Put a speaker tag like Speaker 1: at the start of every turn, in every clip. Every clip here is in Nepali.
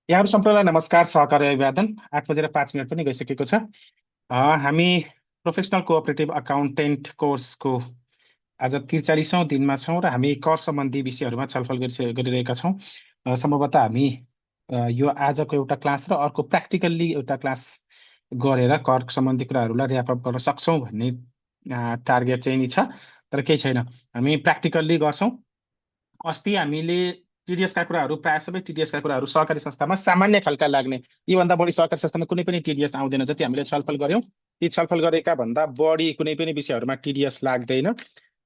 Speaker 1: यहाँहरू सम्पूर्णलाई नमस्कार। सहकार्य अभिवादन 8:05 पनि गइसकेको छ। हामी प्रोफेसनल कोअपरेटिभ अकाउन्टेन्ट कोर्सको आज 43औं दिनमा छौँ र हामी कर सम्बन्धी विषयहरूमा छलफल गरिरहेका छौँ। सम्भवतः हामी यो आजको एउटा क्लास र अर्को प्र्याक्टिकल्ली एउटा क्लास गरेर कर सम्बन्धी कुराहरूलाई ऱ्यापअप गर्न सक्छौँ भन्ने टार्गेट चाहिँ नि छ। तर केही छैन, हामी प्र्याक्टिकल्ली गर्छौँ। अस्ति हामीले टिडिएसका कुराहरू, प्रायः सबै टिडिएसका कुराहरू सहकारी संस्थामा सामान्य खालका लाग्ने, योभन्दा बढी सहकारी संस्थामा कुनै पनि टिडिएस आउँदैन जति हामीले छलफल गर्यौँ। ती छलफल गरेका भन्दा बढी कुनै पनि विषयहरूमा टिडिएस लाग्दैन।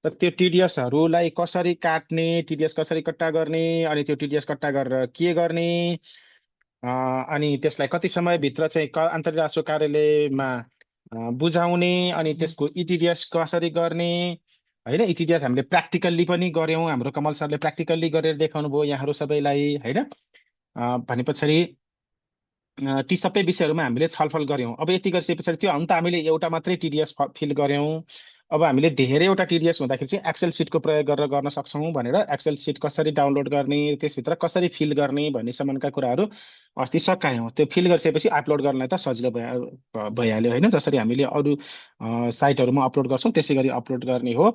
Speaker 1: र त्यो टिडिएसहरूलाई कसरी काट्ने, टिडिएस कसरी कट्टा गर्ने, अनि त्यो टिडिएस कट्टा गरेर के गर्ने, अनि त्यसलाई कति समयभित्र चाहिँ अन्तर्राष्ट्रिय कार्यालयमा बुझाउने, अनि त्यसको इटिडिएस कसरी गर्ने, होइन। इटिडिएस हामीले प्र्याक्टिकल्ली पनि गऱ्यौँ, हाम्रो कमल सरले प्र्याक्टिकल्ली गरेर देखाउनु भयो यहाँहरू सबैलाई, होइन। भने पछाडि ती सबै विषयहरूमा हामीले छलफल गऱ्यौँ। अब यति गरिसके पछाडि त्यो हुन त हामीले एउटा मात्रै टिडिएस फिल गऱ्यौँ। अब हामीले धेरैवटा टिडिएस हुँदाखेरि चाहिँ एक्सेल सिटको प्रयोग गरेर गर्न सक्छौँ भनेर एक्सेल सिट कसरी डाउनलोड गर्ने, त्यसभित्र कसरी फिल गर्ने भन्ने सम्बन्धका कुराहरू अस्ति सकायौँ। त्यो फिल गरिसकेपछि अपलोड गर्नलाई त सजिलो भइहाल्यो, होइन। जसरी हामीले अरू साइटहरूमा अपलोड गर्छौँ त्यसै गरी अपलोड गर्ने हो।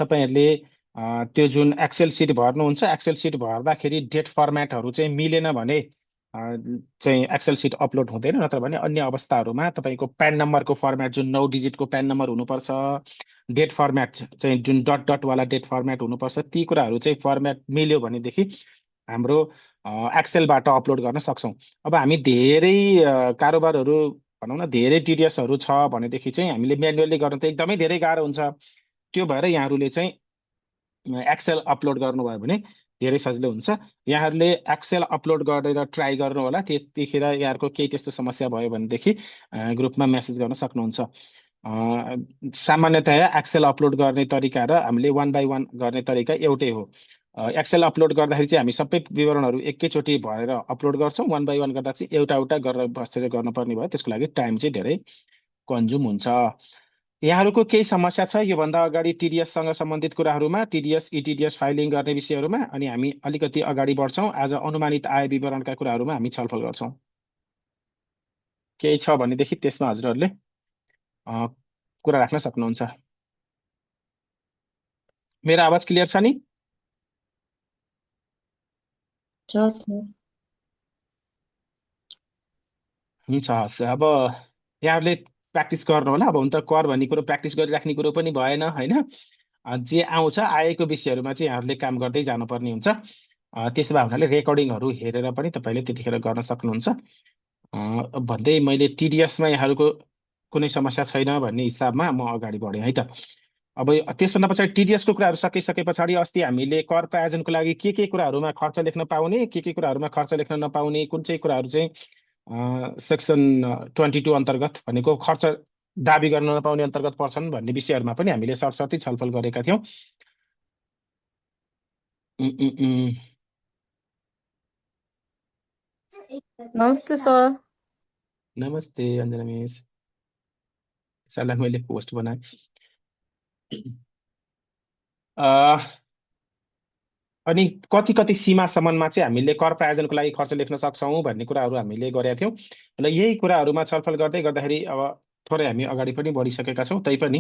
Speaker 1: तपाईँहरूले त्यो जुन एक्सेल सिट भर्नुहुन्छ, एक्सेल सिट भर्दाखेरि डेट फर्मेटहरू चाहिँ मिलेन भने चाहिँ एक्सेल सिट अपलोड हुँदैन। नत्र भने अन्य अवस्थाहरूमा तपाईँको प्यान नम्बरको फर्मेट जुन 9 डिजिटको प्यान नम्बर हुनुपर्छ, डेट फर्मेट चाहिँ जुन डट डटवाला डेट फर्मेट हुनुपर्छ, ती कुराहरू चाहिँ फर्मेट मिल्यो भनेदेखि हाम्रो एक्सेलबाट अपलोड गर्न सक्छौँ। अब हामी धेरै कारोबारहरू भनौँ न, धेरै टिडिएसहरू छ भनेदेखि चाहिँ हामीले म्यानुअली गर्न त एकदमै धेरै गाह्रो हुन्छ। त्यो भएर यहाँहरूले चाहिँ एक्सेल अपलोड गर्नुभयो भने धेरै सजिलो हुन्छ। यहाँहरूले एक्सेल अपलोड गरेर ट्राई गर्नु होला। त्यतिखेर यहाँहरूको केही त्यस्तो समस्या भयो भनेदेखि ग्रुपमा मेसेज गर्न सक्नुहुन्छ। सामान्यतया एक्सेल अपलोड गर्ने तरिका र हामीले 1 by 1 गर्ने तरिका एउटै हो। एक्सेल अपलोड गर्दाखेरि चाहिँ हामी सबै विवरणहरू एकैचोटि भरेर अपलोड गर्छौँ। 1 by 1 गर्दा चाहिँ एउटा एउटा गरेर बसेर गर्नुपर्ने भयो। त्यसको लागि टाइम चाहिँ धेरै कन्ज्युम हुन्छ। यहाँहरूको केही समस्या छ योभन्दा अगाडि टिडिएससँग सम्बन्धित कुराहरूमा, टिडिएस इटिडिएस फाइलिङ गर्ने विषयहरूमा? अनि हामी अलिकति अगाडि बढ्छौँ। आज अनुमानित आय विवरणका कुराहरूमा हामी छलफल गर्छौँ। केही छ भनेदेखि त्यसमा हजुरहरूले कुरा राख्न सक्नुहुन्छ। मेरो आवाज क्लियर छ नि? हुन्छ, हस्। अब यहाँहरूले प्र्याक्टिस गर्नु होला। अब हुन त कर भन्ने कुरो प्र्याक्टिस गरिराख्ने कुरो पनि भएन, होइन। जे आउँछ आएको विषयहरूमा चाहिँ यहाँहरूले काम गर्दै जानुपर्ने हुन्छ। त्यसो भए हुनाले रेकर्डिङहरू हेरेर पनि तपाईँले त्यतिखेर गर्न सक्नुहुन्छ। भन्दै मैले टिडिएसमा यहाँहरूको कुनै समस्या छैन भन्ने हिसाबमा म अगाडि बढेँ है त। अब त्यसभन्दा पछाडि टिडिएसको कुराहरू सकिसके पछाडि अस्ति हामीले कर प्रायोजनको लागि के कुराहरूमा खर्च लेख्न पाउने, के कुराहरूमा खर्च लेख्न नपाउने, कुन चाहिँ कुराहरू चाहिँ सेक्सन 22 अन्तर्गत भनेको खर्च दाबी गर्न नपाउने अन्तर्गत पर्छन् भन्ने विषयहरूमा पनि हामीले सरसर्ती छलफल गरेका थियौँ।
Speaker 2: नमस्ते सर।
Speaker 1: नमस्ते अञ्जना मिस। सरलाई मैले पोस्ट बनाएँ। अनि कति कति सीमासम्ममा चाहिँ हामीले कर प्रायोजनको लागि खर्च लेख्न सक्छौँ भन्ने कुराहरू हामीले गरेका थियौँ। र यही कुराहरूमा छलफल गर्दै गर्दाखेरि अब थोरै हामी अगाडि पनि बढिसकेका छौँ। तैपनि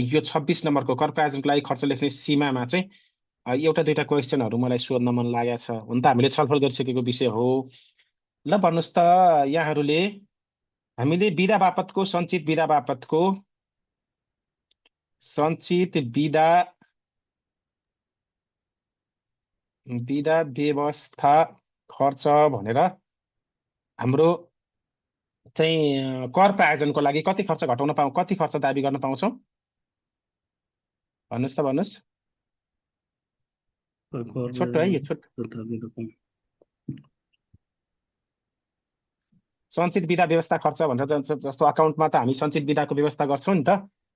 Speaker 1: यो 26 नम्बरको कर प्रायोजनको लागि खर्च लेख्ने सीमामा चाहिँ एउटा दुईटा क्वेसनहरू मलाई सोध्न मन लागेको छ। हुन त हामीले छलफल गरिसकेको विषय हो। ल भन्नुहोस् त यहाँहरूले, हामीले सञ्चित विधा व्यवस्था खर्च भनेर हाम्रो चाहिँ कर प्रायोजनको लागि कति खर्च घटाउन पाउँ, कति खर्च दाबी गर्न पाउँछौँ? भन्नुहोस् त, भन्नुहोस्। छोटो है यो, छोटो। सञ्चित विधा व्यवस्था खर्च भनेर जस्तो अकाउन्टमा त हामी सञ्चित विधाको व्यवस्था गर्छौँ नि त।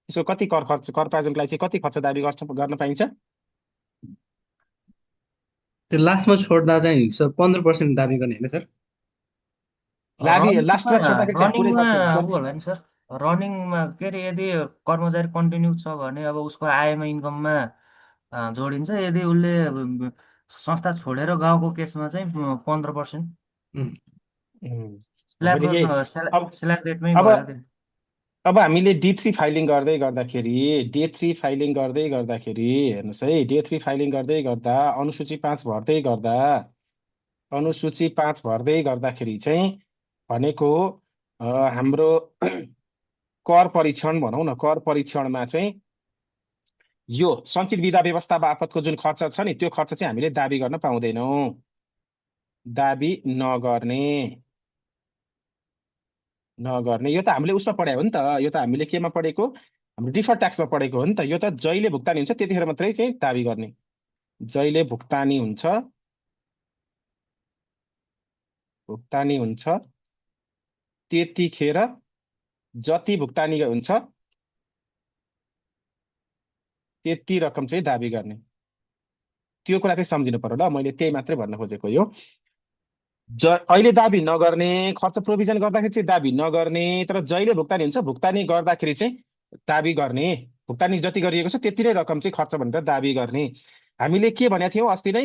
Speaker 1: त्यसको कति कर प्रायोजनको लागि चाहिँ कति खर्च दाबी गर्न पाइन्छ?
Speaker 3: त्यो लास्टमा छोड्दा चाहिँ सर 15% दाबी गर्ने होइन सर?
Speaker 1: लास्टमा छोड्दाखेरि चाहिँ पुरै खर्च
Speaker 4: होला नि सर। रनिङमा के अरे यदि कर्मचारी कन्टिन्यू छ भने अब उसको आयमा इन्कममा जोडिन्छ। यदि उसले संस्था छोडेर गएको केसमा चाहिँ 15%।
Speaker 3: उम्,
Speaker 4: स्ल्याब
Speaker 1: भनेदेखि
Speaker 4: गर्नु
Speaker 1: अब
Speaker 4: स्ल्याब रेटमै
Speaker 1: अब
Speaker 4: भयो त्यो।
Speaker 1: अब हामीले D3 फाइलिङ गर्दै गर्दाखेरि D3 फाइलिङ गर्दै गर्दाखेरि हेर्नुहोस् है, D3 फाइलिङ गर्दै गर्दा अनुसूची 5 भर्दै गर्दा अनुसूची 5 भर्दै गर्दाखेरि चाहिँ भनेको हाम्रो कर परीक्षण भनौँ न, कर परीक्षणमा चाहिँ यो सञ्चित विधा व्यवस्था बापतको जुन खर्च छ नि त्यो खर्च चाहिँ हामीले दाबी गर्न पाउँदैनौँ, दाबी नगर्ने नगर्ने। यो त हामीले उसमा पढायो हो नि त, यो त हामीले केमा पढेको, हाम्रो डिफर्ड ट्याक्समा पढेको हो नि त। यो त जहिले भुक्तानी हुन्छ त्यतिखेर मात्रै चाहिँ दाबी गर्ने, जहिले भुक्तानी हुन्छ त्यतिखेर जति भुक्तानी हुन्छ त्यति रकम चाहिँ दाबी गर्ने। त्यो कुरा चाहिँ सम्झिनु पर्यो ल, मैले त्यही मात्रै भन्न खोजेको यो। अहिले दाबी नगर्ने, खर्च प्रोभिजन गर्दाखेरि चाहिँ दाबी नगर्ने, तर जहिले भुक्तानी हुन्छ भुक्तानी गर्दाखेरि चाहिँ दाबी गर्ने। भुक्तानी जति गरिएको छ त्यति नै रकम चाहिँ खर्च भनेर दाबी गर्ने। हामीले के भनेको थियौँ अस्ति नै,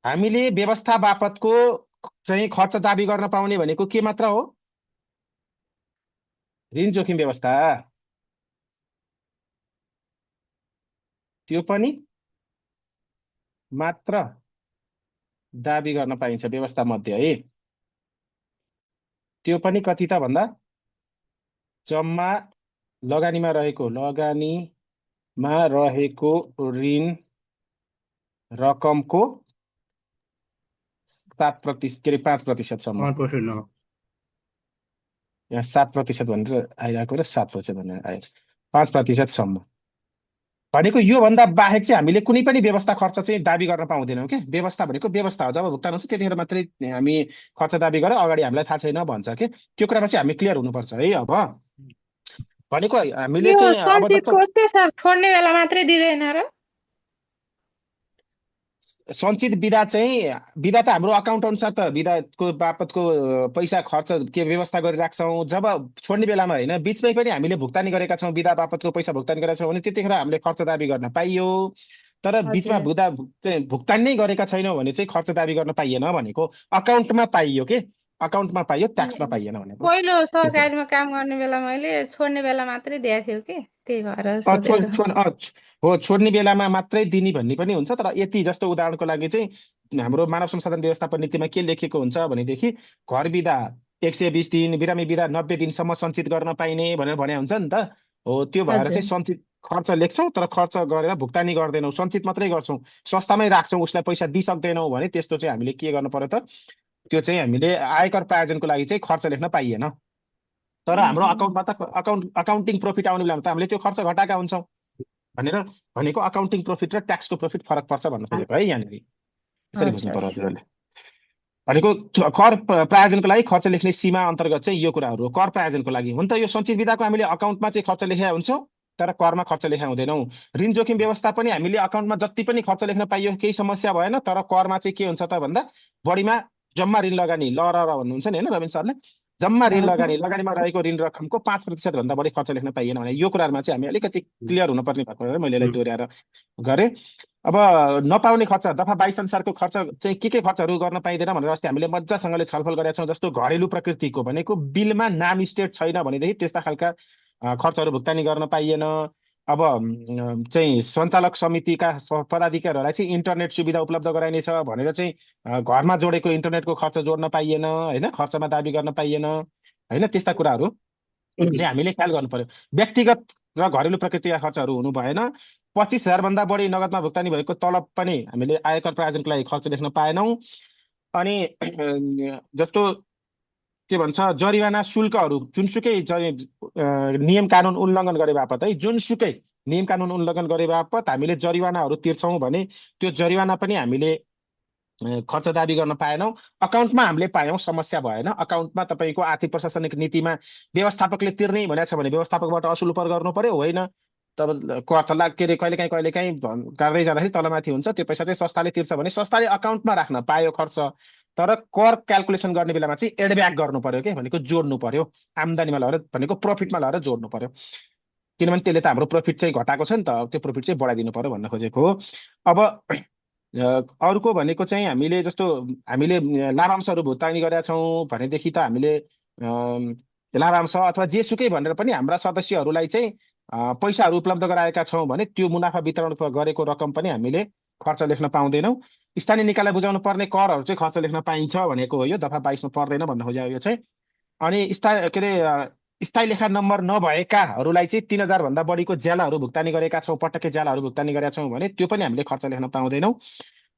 Speaker 1: हामीले व्यवस्था बापतको चाहिँ खर्च दाबी गर्न पाउने भनेको के मात्र हो, ऋण जोखिम व्यवस्था, त्यो पनि मात्र दाबी गर्न पाइन्छ व्यवस्था मध्ये है। त्यो पनि कति त भन्दा जम्मा लगानीमा रहेको ऋण रकमको 7% के अरे 5%सम्म।
Speaker 3: 5% हो।
Speaker 1: यहाँ 7% भनेर आइरहेको र 7% भनेर आएछ, 5%सम्म भनेको। योभन्दा बाहेक चाहिँ हामीले कुनै पनि व्यवस्था खर्च चाहिँ दाबी गर्न पाउँदैनौँ के। व्यवस्था भनेको व्यवस्था हो, जब भुक्तान हुन्छ त्यतिखेर मात्रै हामी खर्च दाबी गरेर, अगाडि हामीलाई थाहा छैन भन्छ के। त्यो कुरामा चाहिँ हामी क्लियर हुनुपर्छ है। अब भनेको हामीले
Speaker 5: यो
Speaker 1: चाहिँ अब
Speaker 5: सञ्चित
Speaker 1: जस्तो
Speaker 5: कोष चाहिँ सर छोड्ने बेला मात्रै दिँदैन र?
Speaker 1: सञ्चित विधा चाहिँ, विधा त हाम्रो अकाउन्ट अनुसार त विधाको बापतको पैसा खर्च के व्यवस्था गरिराख्छौँ। जब छोड्ने बेलामा होइन, बिचमै पनि हामीले भुक्तानी गरेका छौँ, विधा बापतको पैसा भुक्तानी गरेका छौँ भने त्यतिखेर हामीले खर्च दाबी गर्न पाइयो। तर बिचमा
Speaker 5: हजुर
Speaker 1: विधा चाहिँ भुक्तानी नै गरेका छैनौँ भने चाहिँ खर्च दाबी गर्न पाइएन भनेको। अकाउन्टमा पाइयो के, अकाउन्टमा पाइयो, ट्याक्समा पाइएन भनेको।
Speaker 5: पहिलो
Speaker 1: त्यो कुरा
Speaker 5: सरकारीमा काम गर्ने बेला मैले छोड्ने बेला मात्रै दिएको थियो कि, त्यही भएर
Speaker 1: अँ, छोड
Speaker 5: सोधेको।
Speaker 1: छोड अँ, हो, छोड्ने बेलामा मात्रै दिने भन्ने पनि हुन्छ। तर यति जस्तो उदाहरणको लागि चाहिँ हाम्रो मानव संसाधन व्यवस्थापन नीतिमा के लेखेको हुन्छ भनेदेखि, घर बिदा 120 दिन, बिरामी बिदा 90 दिनसम्म सञ्चित गर्न पाइने भनेर भने हुन्छ नि त। हो, त्यो भएर
Speaker 5: हजुर
Speaker 1: चाहिँ सञ्चित खर्च लेख्छौँ तर खर्च गरेर भुक्तानी गर्दैनौँ, सञ्चित मात्रै गर्छौँ, संस्थामै राख्छौँ, उसलाई पैसा दिइसक्दैनौँ भने त्यस्तो चाहिँ हामीले के गर्नु पर्यो त, त्यो चाहिँ हामीले आयकर प्रायोजनको लागि चाहिँ खर्च लेख्न पाइएन। तर हाम्रो अकाउन्टमा त अकाउन्टिङ प्रफिट आउने बेलामा त हामीले त्यो खर्च घटाएका हुन्छौँ भनेर भनेको। अकाउन्टिङ प्रफिट र ट्याक्सको प्रफिट फरक पर्छ भन्न खोजेको है यहाँनिर, यसरी बुझ्नु पर्यो
Speaker 5: हस्
Speaker 1: हजुरहरूले। भनेको कर प्रायोजनको लागि खर्च लेख्ने सीमा अन्तर्गत चाहिँ यो कुराहरू हो। कर प्रायोजनको लागि हुन त यो सञ्चित विधाको हामीले अकाउन्टमा चाहिँ खर्च लेखेका हुन्छौँ तर करमा खर्च लेखेका हुँदैनौँ। ऋण जोखिम व्यवस्था पनि हामीले अकाउन्टमा जति पनि खर्च लेख्न पाइयो केही समस्या भएन, तर करमा चाहिँ के हुन्छ त भन्दा बढीमा जम्मा ऋण लगानी भन्नुहुन्छ नि होइन रविन सरले, जम्मा ऋण लगानीमा रहेको ऋण रकमको 5% भन्दा बढी खर्च लेख्न पाइएन भने यो कुरामा चाहिँ हामी अलिकति क्लियर हुनुपर्ने भएको मैले यसलाई दोहोऱ्याएर गरेँ। अब नपाउने खर्च दफा 22 अनुसारको खर्च चाहिँ के खर्चहरू गर्न पाइँदैन भनेर अस्ति हामीले मजासँगले छलफल गरेका छौँ। जस्तो घरेलु प्रकृतिको भनेको बिलमा नाम स्टेट छैन भनेदेखि त्यस्ता खालका खर्चहरू भुक्तानी गर्न पाइएन। अब चाहिँ सञ्चालक समितिका पदाधिकारीहरूलाई चाहिँ इन्टरनेट सुविधा उपलब्ध गराइनेछ भनेर चाहिँ घरमा जोडेको इन्टरनेटको खर्च जोड्न पाइएन होइन, खर्चमा दाबी गर्न पाइएन होइन। त्यस्ता कुराहरू चाहिँ हामीले ख्याल गर्नु पर्यो। व्यक्तिगत र घरेलु प्रकृतिका खर्चहरू हुनु भएन। 25,000 भन्दा बढी नगदमा भुक्तानी भएको तलब पनि हामीले आयकर प्रायोजनको लागि खर्च लेख्न पाएनौँ। अनि जस्तो के भन्छ जरिवाना शुल्कहरू जुनसुकै नियम कानुन उल्लङ्घन गरे बापत है, जुनसुकै नियम कानुन उल्लङ्घन गरे बापत हामीले जरिवानाहरू तिर्छौँ भने त्यो जरिवाना पनि हामीले खर्च दाबी गर्न पाएनौँ। अकाउन्टमा हामीले पायौँ, समस्या भएन। अकाउन्टमा तपाईँको आर्थिक प्रशासनिक नीतिमा व्यवस्थापकले तिर्ने भनेको छ भने व्यवस्थापकबाट असुल उपर गर्नु पर्यो होइन। तब के अरे कहिलेकाहीँ गर्दै जाँदाखेरि तलमाथि हुन्छ, त्यो पैसा चाहिँ संस्थाले तिर्छ भने संस्थाले अकाउन्टमा राख्न पायो खर्च। तर कर क्यालकुलेसन गर्ने बेलामा चाहिँ एडब्याक गर्नु पर्यो के, भनेको जोड्नु पर्यो, आम्दानीमा लगेर भनेको प्रफिटमा लगेर जोड्नु पर्यो। किनभने त्यसले त हाम्रो प्रफिट चाहिँ घटाएको छ नि त, त्यो प्रफिट चाहिँ बढाइदिनु पर्यो भन्न खोजेको हो। अब अर्को भनेको चाहिँ हामीले जस्तो हामीले लाभांशहरू भुक्तानी गरेका छौँ भनेदेखि त हामीले लाभांश अथवा जेसुकै भनेर पनि हाम्रा सदस्यहरूलाई चाहिँ पैसाहरू उपलब्ध गराएका छौँ भने त्यो मुनाफा वितरण गरेको रकम पनि हामीले खर्च लेख्न पाउँदैनौँ। स्थानीय निकायलाई बुझाउनु पर्ने करहरू चाहिँ खर्च लेख्न पाइन्छ भनेको हो, यो दफा 22 मा पर्दैन भन्न खोजेको यो चाहिँ। अनि स्थायी लेखा नम्बर नभएकाहरूलाई चाहिँ 3000 भन्दा बढीको ज्यालाहरू भुक्तानी गरेका छौँ, पटक्कै ज्यालाहरू भुक्तानी गरेका छौँ भने त्यो पनि हामीले खर्च लेख्न पाउँदैनौँ।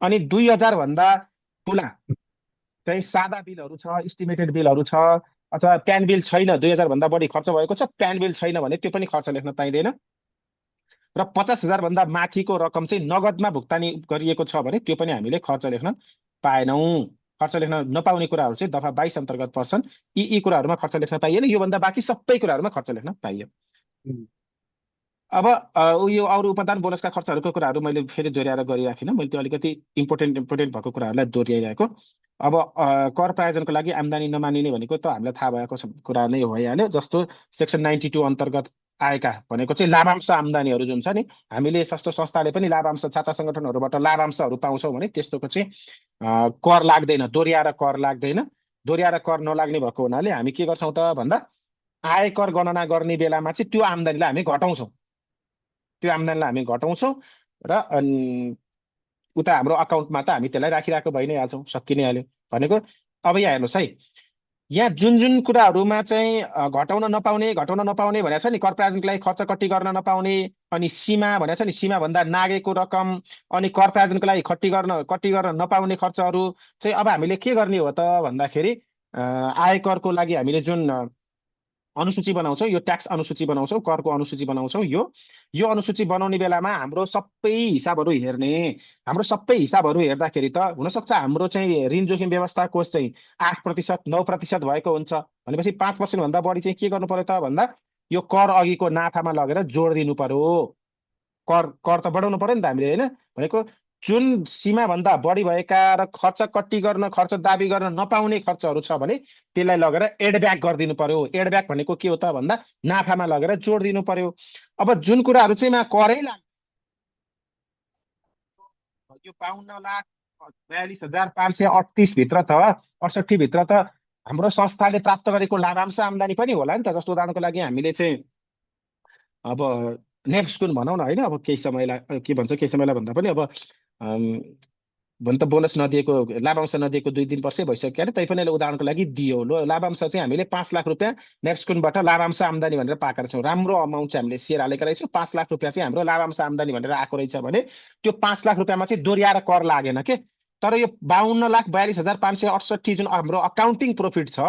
Speaker 1: अनि 2000 भन्दा ठुला चाहिँ सादा बिलहरू छ, इस्टिमेटेड बिलहरू छ, अथवा प्यान बिल छैन, 2000 भन्दा बढी खर्च भएको छ, प्यान बिल छैन भने त्यो पनि खर्च लेख्न पाइँदैन। र 50,000 भन्दा माथिको रकम चाहिँ नगदमा भुक्तानी गरिएको छ भने त्यो पनि हामीले खर्च लेख्न पाएनौँ। खर्च लेख्न नपाउने कुराहरू चाहिँ दफा 22 अन्तर्गत पर्छन्। यी कुराहरूमा खर्च लेख्न पाइएन, योभन्दा बाँकी सबै कुराहरूमा खर्च लेख्न पाइयो। अब यो अरू उपादान बोनसका खर्चहरूको कुराहरू मैले फेरि दोहोऱ्याएर गरिराखिनँ, मैले त्यो अलिकति इम्पोर्टेन्ट भएको कुराहरूलाई दोहोऱ्याइरहेको। अब कर प्रायोजनको लागि आम्दानी नमानिने भनेको त हामीलाई थाहा भएको कुरा नै भइहाल्यो। जस्तो सेक्सन 92 अन्तर्गत आएका भनेको चाहिँ लाभांश आम्दानीहरू जुन छ नि, हामीले सस्तो संस्थाले पनि लाभांश छाता सङ्गठनहरूबाट लाभांशहरू पाउँछौँ भने त्यस्तोको चाहिँ कर लाग्दैन, दोहोऱ्याएर कर लाग्दैन। दोहोऱ्याएर कर नलाग्ने भएको हुनाले हामी के गर्छौँ त भन्दा आयकर गणना गर्ने बेलामा चाहिँ त्यो आम्दानीलाई हामी घटाउँछौँ, र उता हाम्रो अकाउन्टमा त हामी त्यसलाई राखिरहेको भइ नै हाल्छौँ, सकि नै हाल्यो भनेको। अब यहाँ हेर्नुहोस् है, यहाँ जुन कुराहरूमा चाहिँ घटाउन नपाउने भनेको छ नि, कर प्रायोजनको लागि खर्च कट्टी गर्न नपाउने, अनि सीमा भनेको छ नि, सीमाभन्दा नागेको रकम, अनि कर प्रायोजनको लागि कट्टी गर्न नपाउने खर्चहरू चाहिँ अब हामीले के गर्ने हो त भन्दाखेरि आयकरको लागि हामीले जुन अनुसूची बनाउँछौँ, यो ट्याक्स अनुसूची बनाउँछौँ, करको अनुसूची बनाउँछौँ, यो अनुसूची बनाउने बेलामा हाम्रो सबै हिसाबहरू हेर्दाखेरि त हुनसक्छ हाम्रो चाहिँ ऋण जोखिम व्यवस्था कोष चाहिँ 8%, 9% भएको हुन्छ भनेपछि 5% भन्दा बढी चाहिँ के गर्नु पर्यो त भन्दा यो कर अघिको नाफामा लगेर जोड दिनु पर्यो। कर त बढाउनु पर्यो नि त हामीले, होइन? भनेको जुन सीमाभन्दा बढी भएका र खर्च दाबी गर्न नपाउने खर्चहरू छ भने त्यसलाई लगेर एडब्याक गरिदिनु पर्यो। एडब्याक भनेको के हो त भन्दा नाफामा लगेर जोड दिनु पर्यो। अब जुन कुराहरू चाहिँ करै लाग्छ, यो 52,42,538 भित्र त 68 भित्र त हाम्रो संस्थाले प्राप्त गरेको लाभांश आम्दानी पनि होला नि त। जस्तो उदाहरणको लागि हामीले चाहिँ अब नेक्स्ट गुण भनौँ न, होइन? अब केही समयलाई भन्दा पनि अब भन त बोनस नदिएको, लाभांश नदिएको 2-3 वर्ष भइसक्यो अरे, तैपनि उदाहरणको लागि दियो। लाभांश चाहिँ हामीले 5 लाख रुपियाँ नेक्स्टकुनबाट लाभांश आम्दानी भनेर पाएका रहेछौँ। राम्रो अमाउन्ट चाहिँ हामीले सेयर हालेका रहेछौँ। 5 लाख रुपियाँ चाहिँ हाम्रो लाभांश आम्दानी भनेर आएको रहेछ भने त्यो 5 लाख रुपियाँमा चाहिँ दोहोऱ्याएर कर लागेन के। तर यो 52,42,568 जुन हाम्रो अकाउन्टिङ प्रोफिट छ,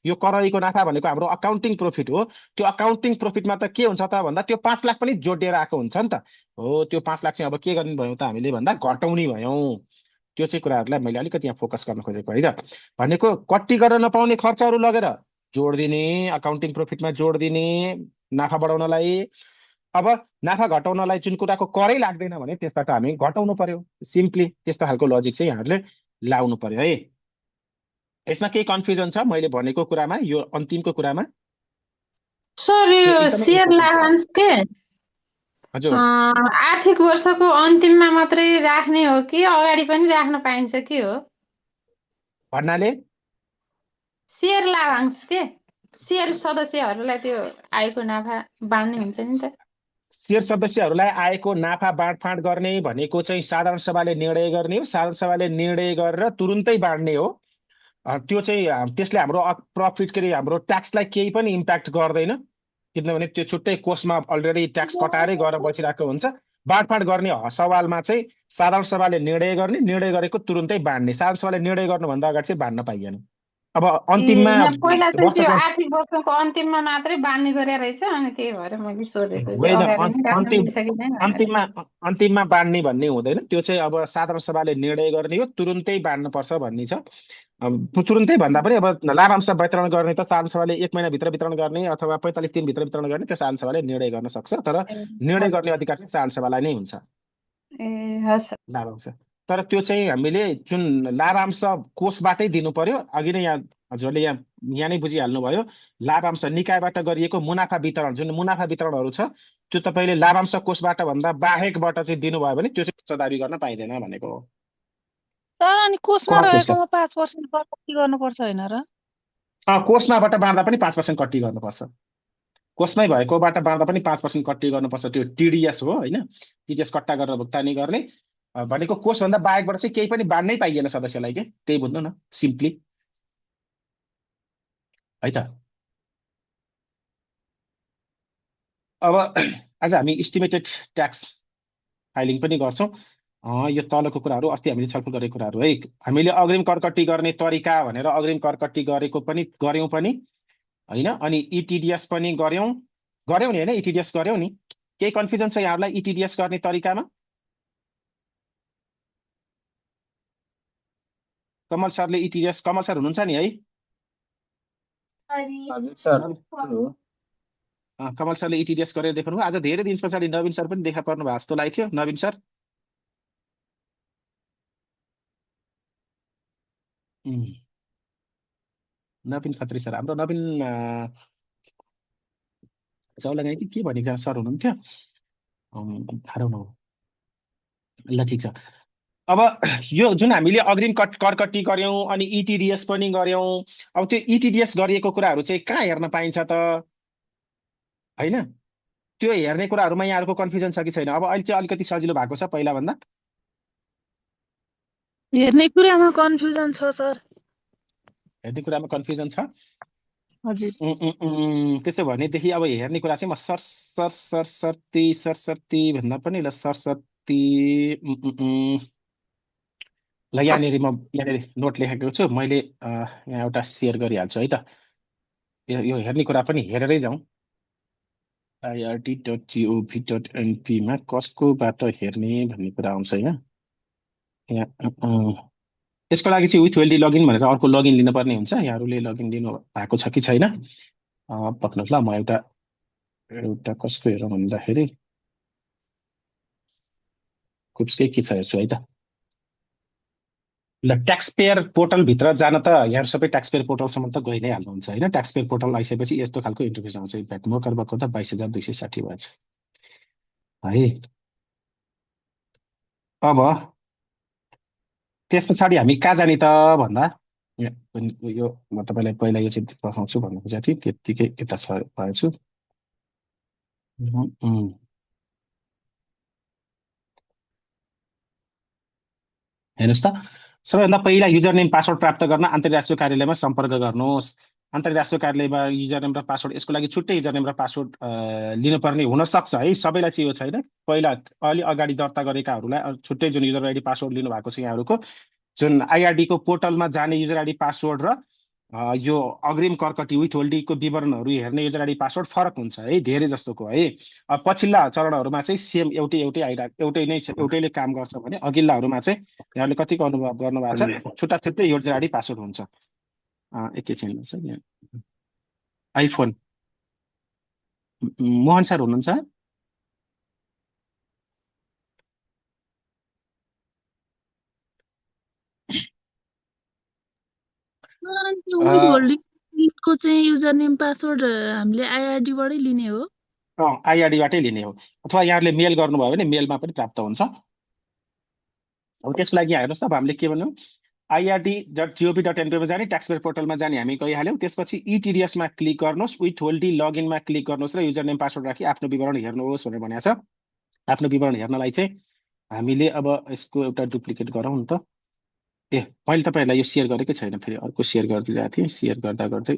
Speaker 1: यो करैको नाफा भनेको हाम्रो अकाउन्टिङ प्रोफिट हो। त्यो अकाउन्टिङ प्रोफिटमा त के हुन्छ त भन्दा त्यो 5 लाख पनि जोडिएर आएको हुन्छ नि त। हो, त्यो 5 लाख चाहिँ अब के गर्ने भयौँ त हामीले भन्दा घटाउने भयौँ। त्यो चाहिँ कुराहरूलाई मैले अलिकति यहाँ फोकस गर्न खोजेको है त। भनेको कट्टी गर्न नपाउने खर्चहरू लगेर जोड दिने, अकाउन्टिङ प्रोफिटमा जोड दिने नाफा बढाउनलाई। अब नाफा घटाउनलाई जुन कुराको करै लाग्दैन भने त्यसबाट हामी घटाउनु पर्यो। सिम्पली त्यस्तो खालको लजिक चाहिँ यहाँहरूले लाउनु पर्यो है। यसमा केही कन्फ्युजन छ मैले भनेको कुरामा, यो अन्तिमको कुरामा?
Speaker 5: सर यो
Speaker 1: एकदमै
Speaker 5: शेयर
Speaker 1: important छ।
Speaker 5: लाभांश के
Speaker 1: हजुर,
Speaker 5: आर्थिक वर्षको अन्तिममा मात्रै राख्ने हो कि अगाडि पनि राख्न पाइन्छ के हो?
Speaker 1: भन्नाले
Speaker 5: शेयर लाभांश के शेयर सदस्यहरूलाई त्यो आएको नाफा बाँड्ने हुन्छ नि त।
Speaker 1: शेयर सदस्यहरूलाई आएको नाफा बाँडफाँड गर्ने भनेको चाहिँ साधारण सभाले निर्णय गर्ने हो। साधारण सभाले निर्णय गरेर तुरुन्तै बाँड्ने हो। त्यो चाहिँ त्यसले हाम्रो प्रफिट के अरे हाम्रो ट्याक्सलाई केही पनि इम्प्याक्ट गर्दैन, किनभने त्यो छुट्टै कोषमा अलरेडी ट्याक्स कटाएरै गएर बसिरहेको हुन्छ। बाँडफाँड गर्ने सवालमा चाहिँ साधारण सभाले निर्णय गर्ने, निर्णय गरेको तुरुन्तै बाँड्ने। साधारण सभाले निर्णय गर्नुभन्दा अगाडि चाहिँ बाँड्न पाइएन। अब अन्तिममा
Speaker 5: पहिला चाहिँ त्यो
Speaker 1: वर्षको
Speaker 5: आर्थिक वर्षको अन्तिममा मात्रै बाँड्ने गरे रहेछ, अनि त्यही भएर मैले सोधेको कि
Speaker 1: होइन,
Speaker 5: अगाडि नै राख्न मिल्छ कि नै भनेर।
Speaker 1: अन्तिममा बाँड्ने भन्ने हुँदैन। त्यो चाहिँ अब साधारण सभाले निर्णय गर्ने हो, तुरुन्तै बाँड्नुपर्छ भन्ने छ। तुरुन्तै भन्दा पनि अब लाभांश वितरण गर्ने त साधारण सभाले 1 महिनाभित्र वितरण गर्ने अथवा 45 दिनभित्र वितरण गर्ने त्यो साधारण सभाले निर्णय गर्न सक्छ। तर निर्णय गर्ने अधिकार चाहिँ साधारण सभालाई नै हुन्छ
Speaker 5: हस्।
Speaker 1: लाभांश। तर त्यो चाहिँ हामीले जुन लाभांश कोषबाटै दिनु पर्यो। अघि नै यहाँ हजुरले यहाँ नै बुझिहाल्नु भयो। लाभांश निकायबाट गरिएको मुनाफा वितरण, जुन मुनाफा वितरणहरू छ त्यो तपाईँले लाभांश कोषबाट भन्दा बाहेकबाट चाहिँ दिनुभयो भने त्यो चाहिँ दाबी गर्न पाइँदैन भनेको हो।
Speaker 6: तर अनि कोषमा
Speaker 1: कोअपरेटिभ
Speaker 6: रहेकोमा 5% कटौती गर्नुपर्छ होइन र?
Speaker 1: कोर्समाबाट बाँड्दा पनि 5% कट्टी गर्नुपर्छ। कोर्समै भएकोबाट बाँड्दा पनि 5% कट्टी गर्नुपर्छ। त्यो टिडिएस हो होइन, टिडिएस कट्टा गरेर भुक्तानी गर्ने भनेको कोर्सभन्दा बाहेकबाट चाहिँ केही पनि बाँड्नै पाइएन सदस्यलाई के, त्यही बुझ्नु न सिम्पली है त। अब आज हामी इस्टिमेटेड ट्याक्स फाइलिङ पनि गर्छौँ। यो तलको कुराहरू अस्ति हामीले छलफल गरेको कुराहरू है। हामीले अग्रिम कर कट्टी गर्ने तरिका भनेर अग्रिम कर कट्टी गरेको पनि गऱ्यौँ पनि होइन, अनि इटिडिएस पनि गऱ्यौँ नि होइन, इटिडिएस गऱ्यौँ नि। केही कन्फ्युजन छ यहाँहरूलाई इटिडिएस गर्ने तरिकामा? कमल सरले इटिडिएस, कमल सर हुनुहुन्छ नि है?
Speaker 2: हजुर सर हो।
Speaker 1: कमल सरले इटिडिएस गरेर देखाउनु। आज धेरै दिन पछाडि नवीन सर पनि देखा पर्नु भएको जस्तो लाग्थ्यो। नवीन सर नवीन खत्री सर, हाम्रो नवीन चौलागाई कि के भनेको सर हुनुहुन्थ्यो, थाहा न। ल ठिक छ। अब यो जुन हामीले अग्रिम कर कट्टी गऱ्यौँ अनि इटिडिएस पनि गऱ्यौँ, अब त्यो इटिडिएस गरिएको कुराहरू चाहिँ कहाँ हेर्न पाइन्छ त होइन? त्यो हेर्ने कुराहरूमा यहाँहरूको कन्फ्युजन छ कि छैन? अब अहिले चाहिँ अलिकति सजिलो भएको छ पहिला भन्दा।
Speaker 6: हेर्ने कुरामा कन्फ्युजन छ सर।
Speaker 1: हेर्ने कुरामा कन्फ्युजन छ।
Speaker 6: हजुर।
Speaker 1: त्यसो भनेदेखि अब हेर्ने कुरा चाहिँ म सरसर्ती भन्दा पनि ल सरस्वती ल यहाँनिर नोट लेखेको छु मैले, यहाँ एउटा सेयर गरिहाल्छु है त। यो हेर्ने कुरा पनि हेरेरै जाउँ। irt.gov.np मा कसकोबाट हेर्ने भन्ने कुरा आउँछ यहाँ। यसको लागि चाहिँ विथ वेल्डी लगइन भनेर अर्को लगइन लिनुपर्ने हुन्छ। यहाँहरूले लगइन लिनु भएको छ कि छैन पक्नुहोस् ल। म एउटा कसको हेरौँ भन्दाखेरि कुप्सकै के छ हेर्छु है त। ल ट्याक्स पेयर पोर्टलभित्र जान त यहाँ सबै ट्याक्स पेयर पोर्टलसम्म त गइ नै हाल्नुहुन्छ होइन। ट्याक्स पेयर पोर्टल आइसकेपछि यस्तो खालको इन्टरफेस आउँछ। इम्प्याक्ट मोकर भएको त 22,260 भएछ है। अब त्यस पछाडि हामी कहाँ जाने त भन्दा, यो म तपाईँलाई पहिला यो चाहिँ देखाउँछु भन्नु खोजेको थिएँ, त्यत्तिकै यता भएछु। हेर्नुहोस् त, सबैभन्दा पहिला युजर नेम पासवर्ड प्राप्त गर्न अन्तर्राष्ट्रिय कार्यालयमा सम्पर्क गर्नुहोस्। अन्तर्राष्ट्रिय कार्यालयमा युजर नेम र पासवर्ड, यसको लागि छुट्टै युजर नेम र पासवर्ड लिनुपर्ने हुनसक्छ है। सबैलाई चाहिँ यो छैन। पहिला अलि अगाडि दर्ता गरेकाहरूलाई छुट्टै जुन युजर आइडी पासवर्ड लिनुभएको छ यहाँहरूको, जुन आइआरडी को पोर्टलमा जाने युजर आइडी पासवर्ड र यो अग्रिम कर कट्टी विथ होल्डीको विवरणहरू हेर्ने युजर आइडी पासवर्ड फरक हुन्छ है, धेरै जस्तोको है। पछिल्ला चरणहरूमा चाहिँ सेम एउटै एउटैले काम गर्छ भने अघिल्लाहरूमा चाहिँ यहाँले कतिको अनुभव गर्नुभएको छ छुट्टा छुट्टै युजर आइडी पासवर्ड हुन्छ। एकैछिन छ यहाँ आइफोन मोहन सर हुनुहुन्छ?
Speaker 6: विथ होल्डिङको चाहिँ युजर नेम पासवर्ड हामीले आइआरडी बाटै लिने हो?
Speaker 1: आइआरडीबाटै लिने हो, अथवा यहाँले मेल गर्नुभयो भने मेलमा पनि प्राप्त हुन्छ। अब त्यसको लागि हेर्नुहोस् त, अब हामीले के भन्यौँ, irt.gov.np मा जाने, ट्याक्स पेयर पोर्टलमा जाने हामी गइहाल्यौँ। त्यसपछि इटिडिएसमा क्लिक गर्नुहोस्, विथ होल्डी लगइनमा क्लिक गर्नुहोस् र युजर नेम पासवर्ड राखी आफ्नो विवरण हेर्नुहोस् भनेर भनेको छ। आफ्नो विवरण हेर्नलाई चाहिँ हामीले अब यसको एउटा डुप्लिकेट गरौँ नि त। मैले तपाईँहरूलाई यो सेयर गरेकै छैन, फेरि अर्को सेयर गरिदिरहेको थिएँ। सेयर गर्दा गर्दै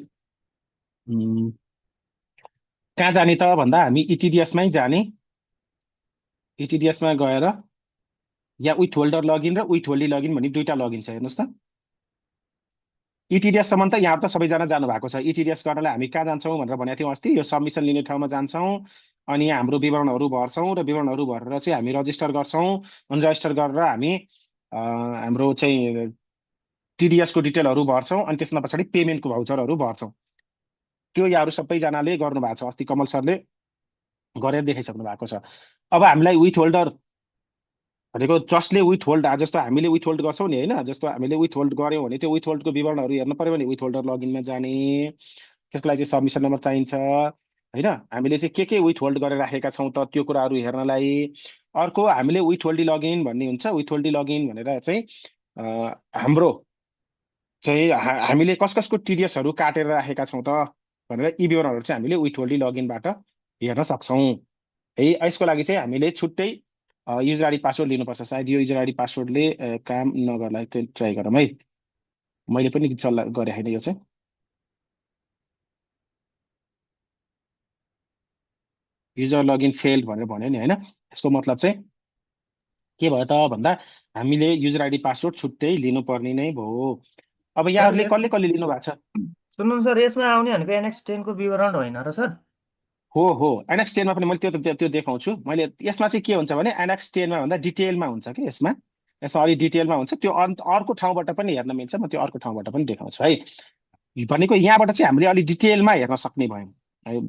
Speaker 1: कहाँ जाने त भन्दा हामी इटिडिएसमै जाने। इटिडिएसमा गएर या विथ होल्डर लगइन र विथ होल्डी लगइन भन्ने दुईटा लगइन छ। हेर्नुहोस् त, इटिडिएससम्म त यहाँ त सबैजना जानु भएको छ। इटिडिएस गर्नलाई हामी कहाँ जान्छौँ भनेर भनेको थियौँ अस्ति, यो सबमिसन लिने ठाउँमा जान्छौँ अनि यहाँ हाम्रो विवरणहरू भर्छौँ र विवरणहरू भरेर चाहिँ हामी रजिस्टर गर्छौँ। अनि रजिस्टर गरेर हामी हाम्रो चाहिँ टिडिएसको डिटेलहरू भर्छौँ अनि त्यसमा पछाडि पेमेन्टको भाउचरहरू भर्छौँ। त्यो यहाँहरू सबैजनाले गर्नुभएको छ, अस्ति कमल सरले गरेर देखाइसक्नु भएको छ। अब हामीलाई विथ होल्डर भनेको जसले विथ होल्ड, जस्तो हामीले विथ होल्ड गर्छौँ नि होइन, जस्तो हामीले विथ होल्ड गऱ्यौँ भने त्यो विथ होल्डको विवरणहरू हेर्नु पर्यो भने विथ होल्डर लगइनमा जाने। त्यसको लागि चाहिँ सबमिसन नम्बर चाहिन्छ होइन। हामीले चाहिँ के विथ होल्ड गरेर राखेका छौँ त त्यो कुराहरू हेर्नलाई। अर्को हामीले विथ होल्डी लगइन भन्ने हुन्छ। विथ होल्डी लगइन भनेर चाहिँ हाम्रो चाहिँ हामीले कसको टिडिएसहरू काटेर राखेका छौँ त भनेर यी विवरणहरू चाहिँ हामीले विथहोल्डी लगइनबाट हेर्न सक्छौँ है। यसको लागि चाहिँ हामीले छुट्टै युजर आइडी पासवर्ड लिनुपर्छ। सायद यो युजर आइडी पासवर्डले काम नगर्ला, त्यो ट्राई गरौँ है। मैले पनि चल्ला गरेँ होइन, यो चाहिँ युजर लगइन फेल्ड भनेर भन्यो नि होइन। यसको मतलब चाहिँ के भयो त भन्दा हामीले युजर आइडी पासवर्ड छुट्टै लिनुपर्ने नै भयो। अब यहाँहरूले कसले कसले लिनु भएको छ?
Speaker 4: सुन्नु सर, यसमा आउने भनेको एनएक्स 10 को विवरण होइन र सर?
Speaker 1: हो एनएक्स 10 मा पनि मैले त्यो देखाउँछु। मैले यसमा चाहिँ के हुन्छ भने एनएक्स 10 मा भन्दा डिटेलमा हुन्छ कि यसमा अलि डिटेलमा हुन्छ। त्यो अर्को ठाउँबाट पनि हेर्न मिल्छ, म त्यो अर्को ठाउँबाट पनि देखाउँछु है। भनेको यहाँबाट चाहिँ हामीले अलि डिटेलमा हेर्न सक्ने भयौँ है।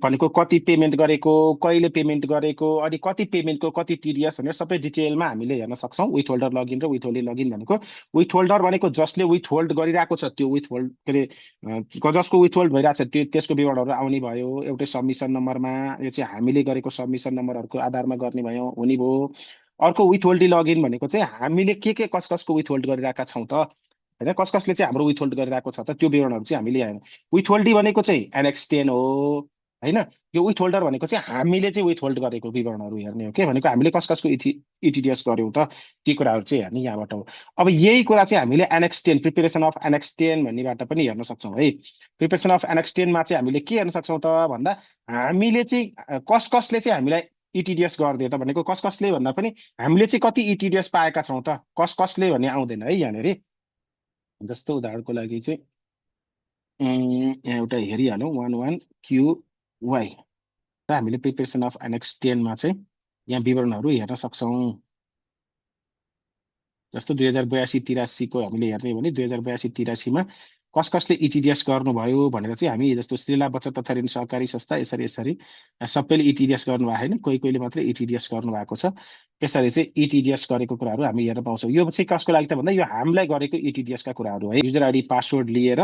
Speaker 1: भनेको कति पेमेन्ट गरेको, कहिले पेमेन्ट गरेको, अनि कति पेमेन्टको कति टिडिएस भनेर सबै डिटेलमा हामीले हेर्न सक्छौँ। विथ होल्डर लगइन र विथ होल्डी लगइन भनेको विथ होल्डर भनेको जसले विथ होल्ड गरिरहेको छ त्यो विथ होल्ड के अरे जसको विथ होल्ड भइरहेको छ त्यो त्यसको विवरणहरू आउने भयो एउटै सबमिसन नम्बरमा। यो चाहिँ हामीले गरेको सबमिसन नम्बरहरूको आधारमा गर्ने भयो हुने भयो। अर्को विथ होल्डी लगइन भनेको चाहिँ हामीले के कसको विथ होल्ड गरिरहेका छौँ त होइन, कसले चाहिँ हाम्रो विथहोल्ड गरिरहेको छ त त्यो विवरणहरू चाहिँ हामीले हेर्ने। विथहोल्डी भनेको चाहिँ एनएक्स 10 हो होइन। यो विथहोल्डर भनेको चाहिँ हामीले चाहिँ विथहोल्ड गरेको विवरणहरू हेर्ने हो के। भनेको हामीले कसको इटिडिएस गर्यौँ त ती कुराहरू चाहिँ हेर्ने यहाँबाट हो। अब यही कुरा चाहिँ हामीले एनएक्स 10 प्रिपेरेसन अफ एनएक्स 10 भन्नेबाट पनि हेर्न सक्छौँ है। प्रिपेरेसन अफ एनएक्स 10 मा चाहिँ हामीले के हेर्न सक्छौँ त भन्दा हामीले चाहिँ कसले चाहिँ हामीलाई इटिडिएस गरिदियो त भनेको कसले भन्दा पनि हामीले चाहिँ कति इटिडिएस पाएका छौँ त कसले भन्ने आउँदैन है यहाँनिर। जस्तो उदाहरणको लागि चाहिँ यहाँ एउटा हेरिहालौँ 11QY र हामीले प्रिपेरेसन अफ एनएक्स 10 मा चाहिँ यहाँ विवरणहरू हेर्न सक्छौँ। जस्तो 2082-83 को हामीले हेर्ने भने 2082-83 मा कसले इटिडिएस गर्नुभयो भनेर चाहिँ हामी जस्तो श्रीला बचत तथा ऋण सहकारी संस्था यसरी सबैले इटिडिएस गर्नुभएको होइन, कोहीले मात्रै इटिडिएस गर्नुभएको छ। यसरी चाहिँ इटिडिएस गरेको कुराहरू हामी हेर्न पाउँछौँ। यो चाहिँ कसको लागि त भन्दा यो हामीलाई गरेको इटिडिएसका कुराहरू है। युजर आइडी पासवर्ड लिएर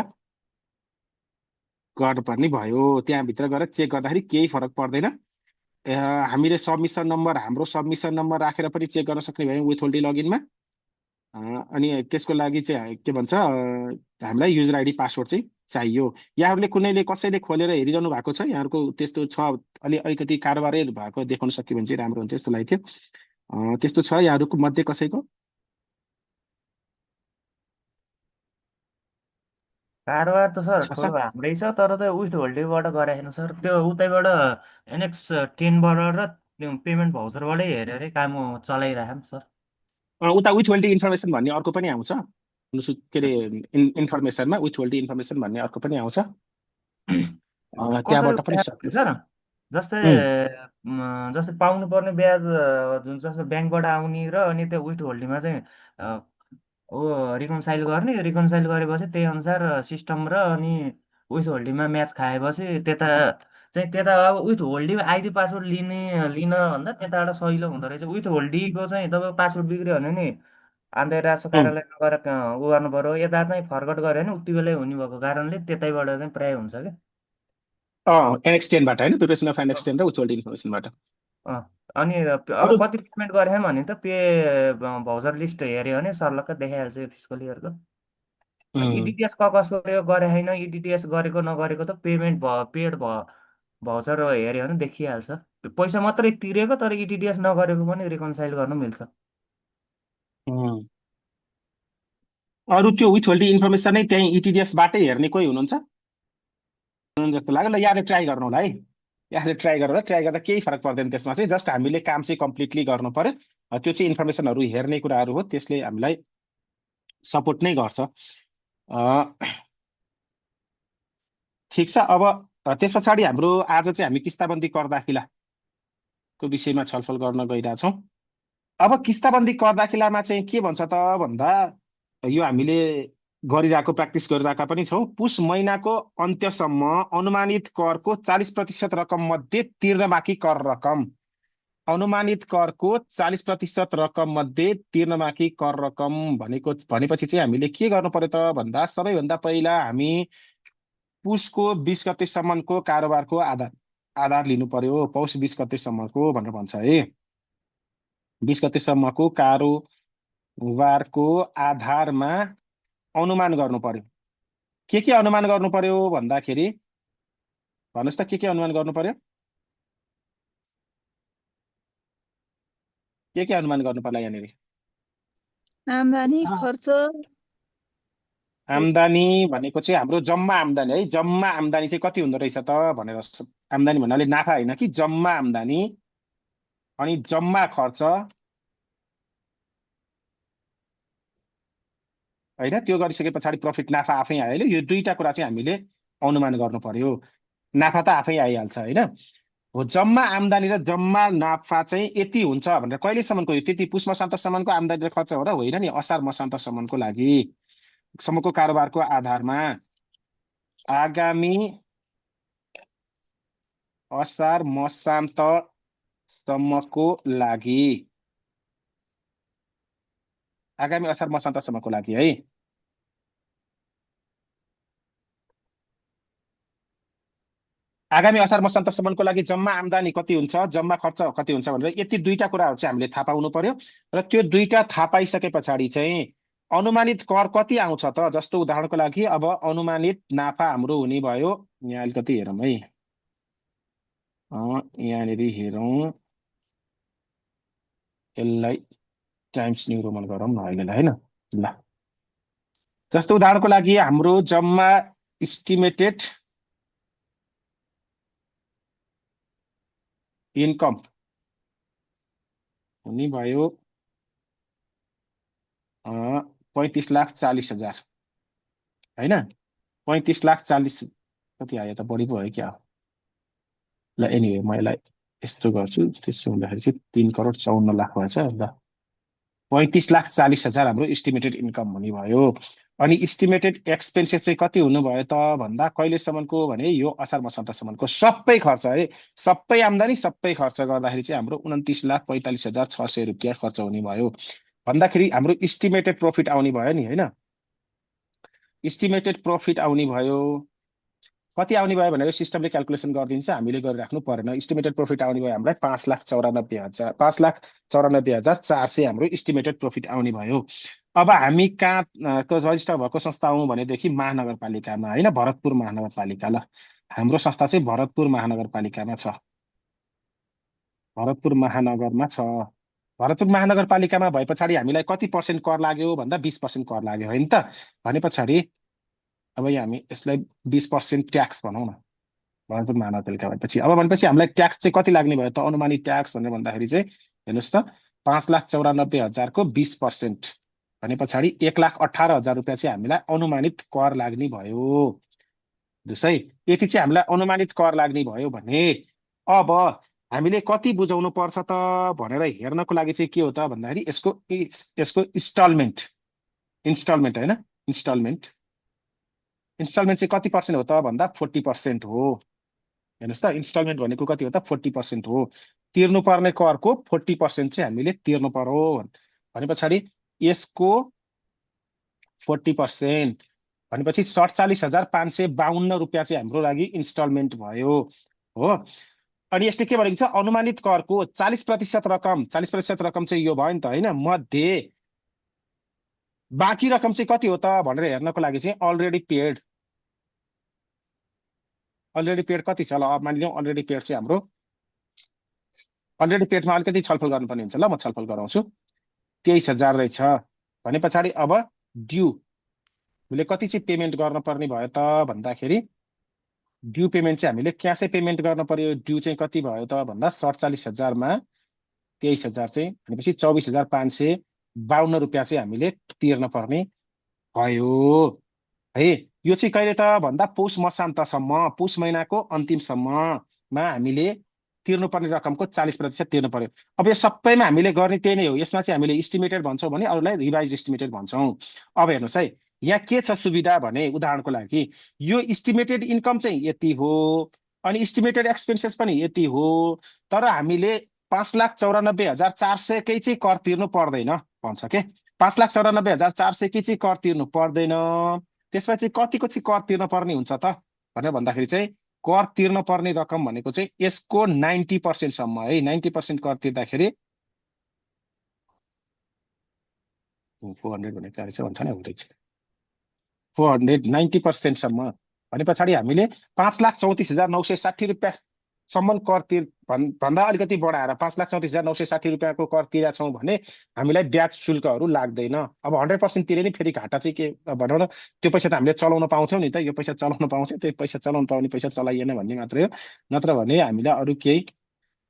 Speaker 1: गर्नुपर्ने भयो। त्यहाँभित्र गएर चेक गर्दाखेरि केही फरक पर्दैन। हामीले सबमिसन नम्बर हाम्रो सबमिसन नम्बर राखेर पनि चेक गर्न सक्ने भयौँ विथहोल्डी लगइनमा। अनि त्यसको लागि चाहिँ के भन्छ हामीलाई युजर आइडी पासवर्ड चाहिँ चाहियो। यहाँहरूले कसैले खोलेर हेरिरहनु भएको छ? यहाँहरूको त्यस्तो छ अलिकति कारोबारै भएको देखाउन सक्यो भने चाहिँ राम्रो हुन्थ्यो जस्तो लागेको थियो। त्यस्तो छ यहाँहरूको मध्ये कसैको?
Speaker 4: कारोबार त सर ठुलो हाम्रै छ, तर त विथ होल्डिङबाट गराएन सर। त्यो उतैबाट एनएक्स 10बाट र पेमेन्ट भाउचरबाटै हेरेर काम चलाइरहेको सर।
Speaker 1: उता विथ होल्डी इन्फर्मेसन भन्ने अर्को पनि आउँछ के अरे इन्फर्मेसनमा विथ होल्डी इन्फर्मेसन भन्ने अर्को पनि आउँछ। त्यहाँबाट पनि सक्छ
Speaker 4: सर। जस्तै जस्तै पाउनु पर्ने ब्याज जुन जस्तो ब्याङ्कबाट आउने र अनि त्यो विथ होल्डिङमा चाहिँ रिकन्साइल गर्ने, रिकन्साइल गरेपछि त्यही अनुसार सिस्टम र अनि विथ होल्डिङमा म्याच खाएपछि त्यता अब विथ होल्डिङ आइडी पासवर्ड लिन भन्दा त्यताबाट सजिलो हुँदो रहेछ। विथ होल्डीको चाहिँ तपाईँको पासवर्ड बिग्रियो भने नि आन्तरिक राजस्व कार्यालयमा गएर उ गर्नु पर्यो। यता चाहिँ फर्कट गऱ्यो भने उति बेलै हुने भएको कारणले त्यतैबाट चाहिँ प्रायः हुन्छ क्या।
Speaker 1: एनएक्स 10 बाट होइन, प्रिपरेसन अफ एनएक्स 10 र विथ होल्डी इन्फर्मेसनबाट।
Speaker 4: अनि अब कति पेमेन्ट गरे भने त पे भाउचर लिस्ट हेऱ्यो भने सर्लक्क देखाइहाल्छ फिजिकल इयरको। इटिटिएस कसको गरे छैन, इटिटिएस गरेको नगरेको त पेमेन्ट पेड भाउचर हेऱ्यो भने देखिहाल्छ। पैसा मात्रै तिरेको तर इटिटिएस नगरेको पनि रिकन्साइल गर्नु मिल्छ।
Speaker 1: अरू त्यो विथ होल्डी इन्फर्मेसन नै त्यही इटिडिएसबाटै हेर्ने कोही हुनुहुन्छ जस्तो लाग्यो। ल यहाँले ट्राई गर्नु होला है। यहाँले ट्राई गर्दा केही फरक पर्दैन। त्यसमा चाहिँ जस्ट हामीले काम चाहिँ कम्प्लिटली गर्नु पर्यो। त्यो चाहिँ इन्फर्मेसनहरू हेर्ने कुराहरू हो, त्यसले हामीलाई सपोर्ट नै गर्छ। ठिक छ। अब त्यस पछाडि हाम्रो आज चाहिँ हामी किस्ताबन्दी कर दाखिलाको विषयमा छलफल गर्न गइरहेछौँ। अब किस्ताबन्दी कर दाखिलामा चाहिँ के भन्छ त भन्दा यो हामीले गरिरहेको प्र्याक्टिस गरिरहेका पनि छौँ। पुस महिनाको अन्त्यसम्म अनुमानित करको 40% रकम मध्ये तिर्न बाँकी कर रकम, अनुमानित करको 40% रकम मध्ये तिर्न बाँकी कर रकम भनेपछि चाहिँ हामीले के गर्नु पर्यो त भन्दा सबैभन्दा पहिला हामी पुसको 20 गतेसम्मको कारोबारको आधार लिनु पर्यो। पौष 20 गतेसम्मको भनेर भन्छ है। 20 गतेसम्मको वारको आधारमा अनुमान गर्नु पर्यो। के अनुमान गर्नु पर्यो भन्दाखेरि भन्नुहोस् त के अनुमान गर्नु पर्यो? के अनुमान गर्नु पर्ला यहाँनिर?
Speaker 6: आम्दानी खर्च
Speaker 1: आम्दानी भनेको चाहिँ हाम्रो जम्मा आम्दानी है। जम्मा आम्दानी चाहिँ कति हुँदो रहेछ त भनेर आम्दानी भन्नाले नाफा होइन कि जम्मा आम्दानी अनि जम्मा खर्च होइन। त्यो गरिसके पछाडि प्रफिट नाफा आफै आइहाल्यो। यो दुईटा कुरा चाहिँ हामीले अनुमान गर्नु पर्यो। नाफा त आफै आइहाल्छ होइन। हो जम्मा आम्दानी र जम्मा नाफा चाहिँ यति हुन्छ भनेर कहिलेसम्मको यो त्यति पुस मसान्तसम्मको आम्दानी र खर्च हो र होइन नि असार मसान्तसम्मको लागि सम्मको कारोबारको आधारमा आगामी असार मसान्तसम्मको लागि आगामी असार मसान्तसम्मको लागि है आगामी असार मसान्तसम्मको लागि जम्मा आम्दानी कति हुन्छ जम्मा खर्च कति हुन्छ भनेर यति दुईटा कुराहरू चाहिँ हामीले थाहा पाउनु पर्यो। र त्यो दुईटा थाहा पाइसके पछाडि चाहिँ अनुमानित कर कति आउँछ त जस्तो उदाहरणको लागि अब अनुमानित नाफा हाम्रो हुने भयो। यहाँ अलिकति हेरौँ है। यहाँनिर हेरौँ यसलाई टाइम्स न्यू रोमन गरौँ न अहिलेलाई होइन। ल जस्तो उदाहरणको लागि हाम्रो जम्मा इस्टिमेटेड इन्कम हुने भयो 35,40,000 होइन। 35,40,000 कति आयो त बढी पो है क्या। ल एनिवे म यसलाई यस्तो गर्छु। त्यसो हुँदाखेरि चाहिँ 3,54,00,000 भएछ। ल 35,40,000 हाम्रो इस्टिमेटेड इन्कम हुने भयो। अनि इस्टिमेटेड एक्सपेन्सेस चाहिँ कति हुनुभयो त भन्दा कहिलेसम्मको भने यो असार मसान्तसम्मको सबै खर्च है। सबै आम्दानी सबै खर्च गर्दाखेरि चाहिँ हाम्रो 29,45,600 रुपियाँ खर्च हुने भयो भन्दाखेरि हाम्रो इस्टिमेटेड प्रफिट आउने भयो नि होइन। इस्टिमेटेड प्रफिट आउने भयो कति आउने भयो भनेर सिस्टमले क्याल्कुलेसन गरिदिन्छ। हामीले गरिराख्नु परेन। इस्टिमेटेड प्रफिट आउने भयो हामीलाई 5,94,000 5,94,400 हाम्रो इस्टिमेटेड प्रफिट आउने भयो। अब हामी कहाँ रजिस्टर भएको संस्था हौँ भनेदेखि महानगरपालिकामा होइन भरतपुर महानगरपालिका। ल हाम्रो संस्था चाहिँ भरतपुर महानगरपालिकामा छ। भरतपुर महानगरमा छ। भरतपुर महानगरपालिकामा भए पछाडि हामीलाई कति पर्सेन्ट कर लाग्यो भन्दा 20% कर लाग्यो होइन त। भने पछाडि अब यहाँ हामी यसलाई 20% ट्याक्स भनौँ न। भरतपुर महानगरपालिका भएपछि अब भनेपछि हामीलाई ट्याक्स चाहिँ कति लाग्ने भयो त अनुमानित ट्याक्स भनेर भन्दाखेरि चाहिँ हेर्नुहोस् त 5,94,000 को 20% भने पछाडि 1,18,000 रुपियाँ चाहिँ हामीलाई अनुमानित कर लाग्ने भयो। हेर्नुहोस् है यति चाहिँ हामीलाई अनुमानित कर लाग्ने भयो भने अब हामीले कति बुझाउनु पर्छ त भनेर हेर्नको लागि चाहिँ के हो त भन्दाखेरि यसको इन्स्टलमेन्ट होइन इन्स्टलमेन्ट चाहिँ कति पर्सेन्ट हो त भन्दा 40% हो। हेर्नुहोस् त इन्स्टलमेन्ट भनेको कति हो त 40% हो। तिर्नुपर्ने करको 40% चाहिँ हामीले तिर्नु पर्यो भने पछाडि यसको 40% भनेपछि 47,552 रुपियाँ चाहिँ हाम्रो लागि इन्स्टलमेन्ट भयो हो। अनि यसले के भनेको छ अनुमानित करको 40% रकम चाहिँ यो भयो नि त होइन। मध्ये बाँकी रकम चाहिँ कति हो त भनेर हेर्नको लागि चाहिँ अलरेडी पेड कति छ। ल अब मानिलिउँ अलरेडी पेड चाहिँ हाम्रो अलरेडी पेडमा अलिकति छलफल गर्नुपर्ने हुन्छ। ल म छलफल गराउँछु। 23,000 रहेछ भने पछाडि अब ड्यू हामीले कति चाहिँ पेमेन्ट गर्नुपर्ने भयो त भन्दाखेरि ड्यू पेमेन्ट चाहिँ हामीले क्यासै पेमेन्ट गर्न पर्यो। ड्यू चाहिँ कति भयो त भन्दा 47,000 मा 23,000 चाहिँ भनेपछि 24,552 रुपियाँ चाहिँ हामीले तिर्न पर्ने भयो है। यो चाहिँ कहिले त भन्दा पौष मसान्तसम्म पौष महिनाको अन्तिमसम्ममा हामीले तिर्नुपर्ने रकमको 40% तिर्नु पर्यो। अब यो सबैमा हामीले गर्ने त्यही नै हो। यसमा चाहिँ हामीले इस्टिमेटेड भन्छौँ भने अरूलाई रिभाइज इस्टिमेटेड भन्छौँ। अब हेर्नुहोस् है यहाँ के छ सुविधा भने उदाहरणको लागि यो इस्टिमेटेड इन्कम चाहिँ यति हो अनि इस्टिमेटेड एक्सपेन्सेस पनि यति हो तर हामीले 5,94,400 कै चाहिँ कर तिर्नु पर्दैन भन्छ के। 5,94,400 कै चाहिँ कर तिर्नु पर्दैन। त्यसमा चाहिँ कतिको चाहिँ कर तिर्न पर्ने हुन्छ त भनेर भन्दाखेरि चाहिँ कर तिर्न पर्ने रकम भनेको चाहिँ यसको 90% सम्म है। 90% कर तिर्दाखेरि 400 भनेको के रहेछ भन्थ्यो नि हुँदैछ 490% भने पछाडि हामीले 5,34,960 रुपियाँसम्म कर भन्दा अलिकति बढाएर 5,34,960 रुपियाँको कर तिरेका छौँ भने हामीलाई ब्याज शुल्कहरू लाग्दैन। अब 100% तिरे नि फेरि घाटा चाहिँ के भनौँ न त्यो पैसा त हामीले चलाउन पाउँथ्यौँ नि त, यो पैसा चलाउन पाउँथ्यौँ, त्यो पैसा चलाउन पाउने पैसा चलाइएन भन्ने मात्रै हो, नत्र भने हामीलाई अरू केही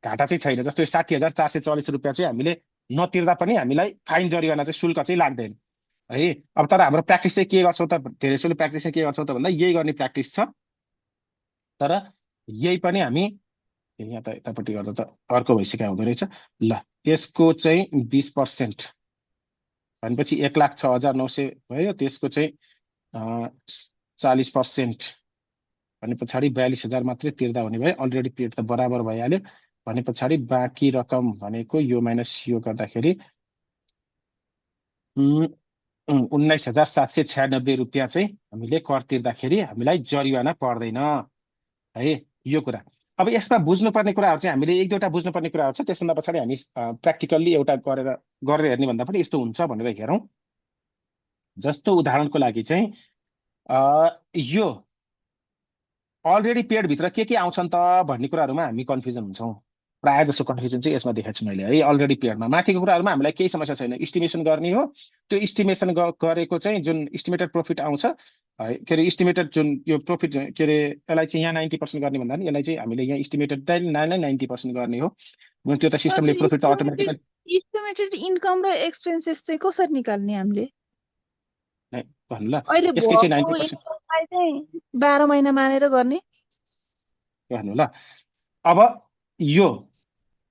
Speaker 1: घाटा चाहिँ छैन। जस्तो 60,440 रुपियाँ चाहिँ हामीले नतिर्दा पनि हामीलाई फाइन जरिवाना चाहिँ शुल्क चाहिँ लाग्दैन है। अब तर हाम्रो प्र्याक्टिस चाहिँ के गर्छौँ त, धेरैजसोले प्र्याक्टिस चाहिँ के गर्छौँ त भन्दा यही गर्ने प्र्याक्टिस छ, तर यही पनि हामी यहाँ त यतापट्टि गर्दा त अर्को भइसक्यो हुँदो रहेछ। ल यसको चाहिँ 20% भनेपछि 1,06,900 भयो, त्यसको चाहिँ 40% भने पछाडि 42,000 मात्रै तिर्दा हुने भयो। अलरेडी पेड त बराबर भइहाल्यो भने पछाडि बाँकी रकम भनेको यो माइनस यो गर्दाखेरि 19,796 रुपियाँ चाहिँ हामीले कर तिर्दाखेरि हामीलाई जरिवाना पर्दैन है, यो कुरा। अब यसमा बुझ्नुपर्ने कुराहरू चाहिँ हामीले एक दुईवटा बुझ्नुपर्ने कुराहरू छ, त्यसभन्दा पछाडि हामी प्र्याक्टिकल्ली एउटा गरेर हेर्ने भन्दा पनि यस्तो हुन्छ भनेर हेरौँ। जस्तो उदाहरणको लागि चाहिँ यो अलरेडी पेडभित्र के आउँछन् त भन्ने कुराहरूमा हामी कन्फ्युजन हुन्छौँ। प्रायः जस्तो कन्फ्युजन चाहिँ यसमा देखाएको छु मैले है। अलरेडी पेडमा माथिको कुराहरूमा हामीलाई केही समस्या छैन, इस्टिमेसन गर्ने हो, त्यो इस्टिमेसन गरेको चाहिँ जुन इस्टिमेटेड प्रफिट आउँछ के अरे इस्टिमेटेड जुन यो प्रफिट के अरे यसलाई चाहिँ यहाँ 90% गर्ने भन्दा नि यसलाई चाहिँ हामीले यहाँ इस्टिमेटेड 90% गर्ने हो। त्यो त सिस्टमले प्रफिट त अटोमेटिकली
Speaker 6: इस्टिमेटेड इन्कम र एक्सपेन्सेस चाहिँ कसरी निकाल्ने हामीले
Speaker 1: भन्नु ल,
Speaker 6: अहिले
Speaker 1: यसकै चाहिँ 90%
Speaker 6: इन्कमलाई चाहिँ 12 महिना मानेर गर्ने
Speaker 1: गर्नु ल। अब यो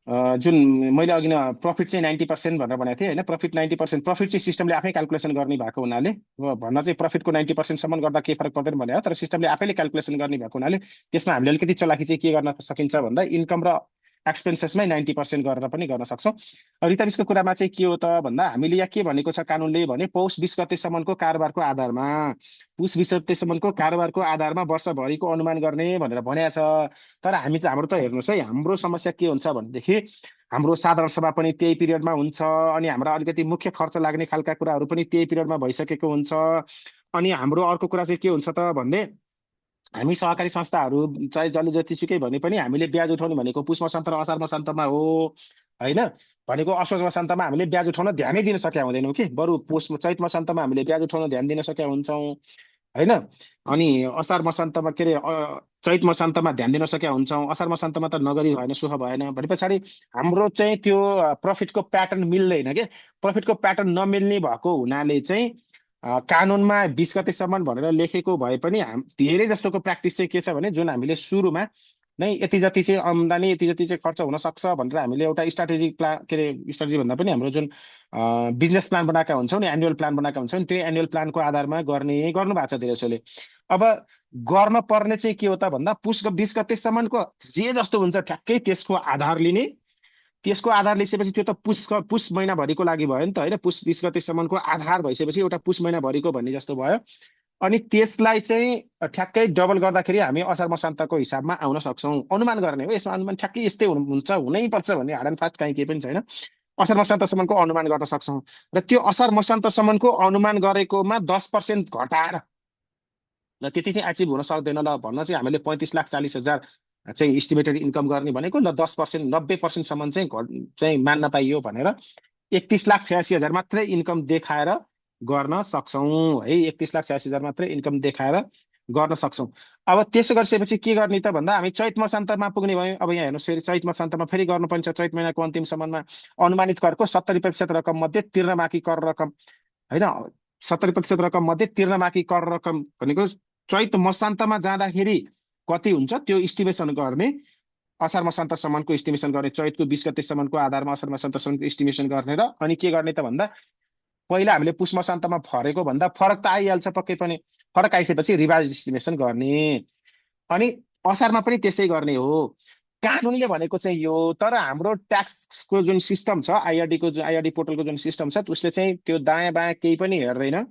Speaker 1: जुन मैले अघि प्रफिट चाहिँ 90% भनेर भनेको थिएँ होइन, प्रफिट 90%, प्रफिट चाहिँ सिस्टमले आफै क्यालकुलेसन गर्ने भएको हुनाले भन्न चाहिँ प्रफिटको 90%सम्म गर्दा केही फरक पर्दैन भने हो, तर सिस्टमले आफैले क्यालकुलेसन गर्ने भएको हुनाले त्यसमा हामीले अलिकति चलाखी चाहिँ के गर्न सकिन्छ भन्दा इन्कम र एक्सपेन्सेसमै 90% गरेर पनि गर्न सक्छौँ। रिता बिसको कुरामा चाहिँ के हो त भन्दा हामीले यहाँ के भनेको छ कानुनले भने पौष 20 गतेसम्मको कारोबारको आधारमा, पुष 20 गतेसम्मको कारोबारको आधारमा वर्षभरिको अनुमान गर्ने भनेर भनेको छ। तर हामी त हाम्रो त हेर्नुहोस् है, हाम्रो समस्या के हुन्छ भनेदेखि हाम्रो साधारण सभा पनि त्यही पिरियडमा हुन्छ, अनि हाम्रा अलिकति मुख्य खर्च लाग्ने खालका कुराहरू पनि त्यही पिरियडमा भइसकेको हुन्छ। अनि हाम्रो अर्को कुरा चाहिँ के हुन्छ त भन्दै हामी सहकारी संस्थाहरू चाहे जसले जतिसुकै भने पनि हामीले ब्याज उठाउने भनेको पुष मसान्त र असार मसान्तमा हो होइन, भनेको असोज मसान्तमा हामीले ब्याज उठाउन ध्यानै दिन सकेका हुँदैनौँ कि, बरु पुष चैत मसान्तमा हामीले ब्याज उठाउन ध्यान दिन सकेका हुन्छौँ होइन, अनि असार मसान्तमा के अरे चैत मसान्तमा ध्यान दिन सकेका हुन्छौँ, असार मसान्तमा त नगरी भएन सुख भएन भने पछाडि हाम्रो चाहिँ त्यो प्रफिटको प्याटर्न मिल्दैन के। प्रफिटको प्याटर्न नमिल्ने भएको हुनाले चाहिँ कानुनमा 20 गतेसम्म भनेर लेखेको भए पनि धेरै जस्तोको प्र्याक्टिस चाहिँ के छ भने जुन हामीले सुरुमा नै यति जति चाहिँ आम्दानी यति जति चाहिँ खर्च हुन सक्छ भनेर हामीले एउटा स्ट्राटेजिक प्लान के अरे स्ट्राटेजी भन्दा पनि हाम्रो जुन बिजनेस प्लान बनाएका हुन्छौँ नि, एनुअल प्लान बनाएका हुन्छौँ नि, त्यो एनुअल प्लानको आधारमा गर्नु भएको छ धेरै जसोले। अब गर्न पर्ने चाहिँ के हो त भन्दा पुषको 20 गतेसम्मको जे जस्तो हुन्छ ठ्याक्कै त्यसको आधार लिने, त्यसको आधार लिइसकेपछि त्यो त पुष महिनाभरिको लागि भयो नि त होइन, पुष 20 गतेसम्मको आधार भइसकेपछि एउटा पुष महिनाभरिको भन्ने जस्तो भयो। अनि त्यसलाई चाहिँ ठ्याक्कै डबल गर्दाखेरि हामी असार मसान्तको हिसाबमा आउन सक्छौँ। अनुमान गर्ने हो यसमा, अनुमान ठ्याक्कै यस्तै हुन्छ हुनैपर्छ भन्ने हार्ड एन्ड फास्ट कहीँ केही पनि छैन, असार मसान्तसम्मको अनुमान गर्न सक्छौँ। र त्यो असार मसान्तसम्मको अनुमान गरेकोमा 10% घटाएर ल त्यति चाहिँ एचिभ हुन सक्दैन ल भन्न चाहिँ हामीले 35,40,000 चाहिँ इस्टिमेटेड इन्कम गर्ने भनेको ल 10% 90%सम्म चाहिँ मान्न पाइयो भनेर 31,86,000 मात्रै इन्कम देखाएर गर्न सक्छौँ है, 31,86,000 मात्रै इन्कम देखाएर गर्न सक्छौँ। अब त्यसो गरिसकेपछि के गर्ने त भन्दा हामी चैत मसान्तमा पुग्ने भयौँ। अब यहाँ हेर्नुहोस् फेरि चैत मसान्तमा फेरि गर्नुपर्ने छ, चैत महिनाको अन्तिमसम्ममा अनुमानित करको 70% रकम मध्ये तिर्न बाँकी कर रकम होइन, 70% रकम मध्ये तिर्न बाँकी कर रकम भनेको चैत मसान्तमा जाँदाखेरि कति हुन्छ त्यो इस्टिमेसन गर्ने, असार मसान्तसम्मको इस्टिमेसन गर्ने, चैतको 20 गतेसम्मको आधारमा असार मसान्तसम्मको इस्टिमेसन गर्ने र अनि के गर्ने त भन्दा पहिला हामीले पुष मसान्तमा फरेको भन्दा फरक त आइहाल्छ पक्कै पनि, फरक आइसकेपछि रिभाइज इस्टिमेसन गर्ने, अनि असारमा पनि त्यसै गर्ने हो। कानुनले भनेको चाहिँ यो, तर हाम्रो ट्याक्सको जुन सिस्टम छ आइआरडीको जुन आइआरडी पोर्टलको जुन सिस्टम छ उसले चाहिँ त्यो दायाँ बायाँ केही पनि हेर्दैन,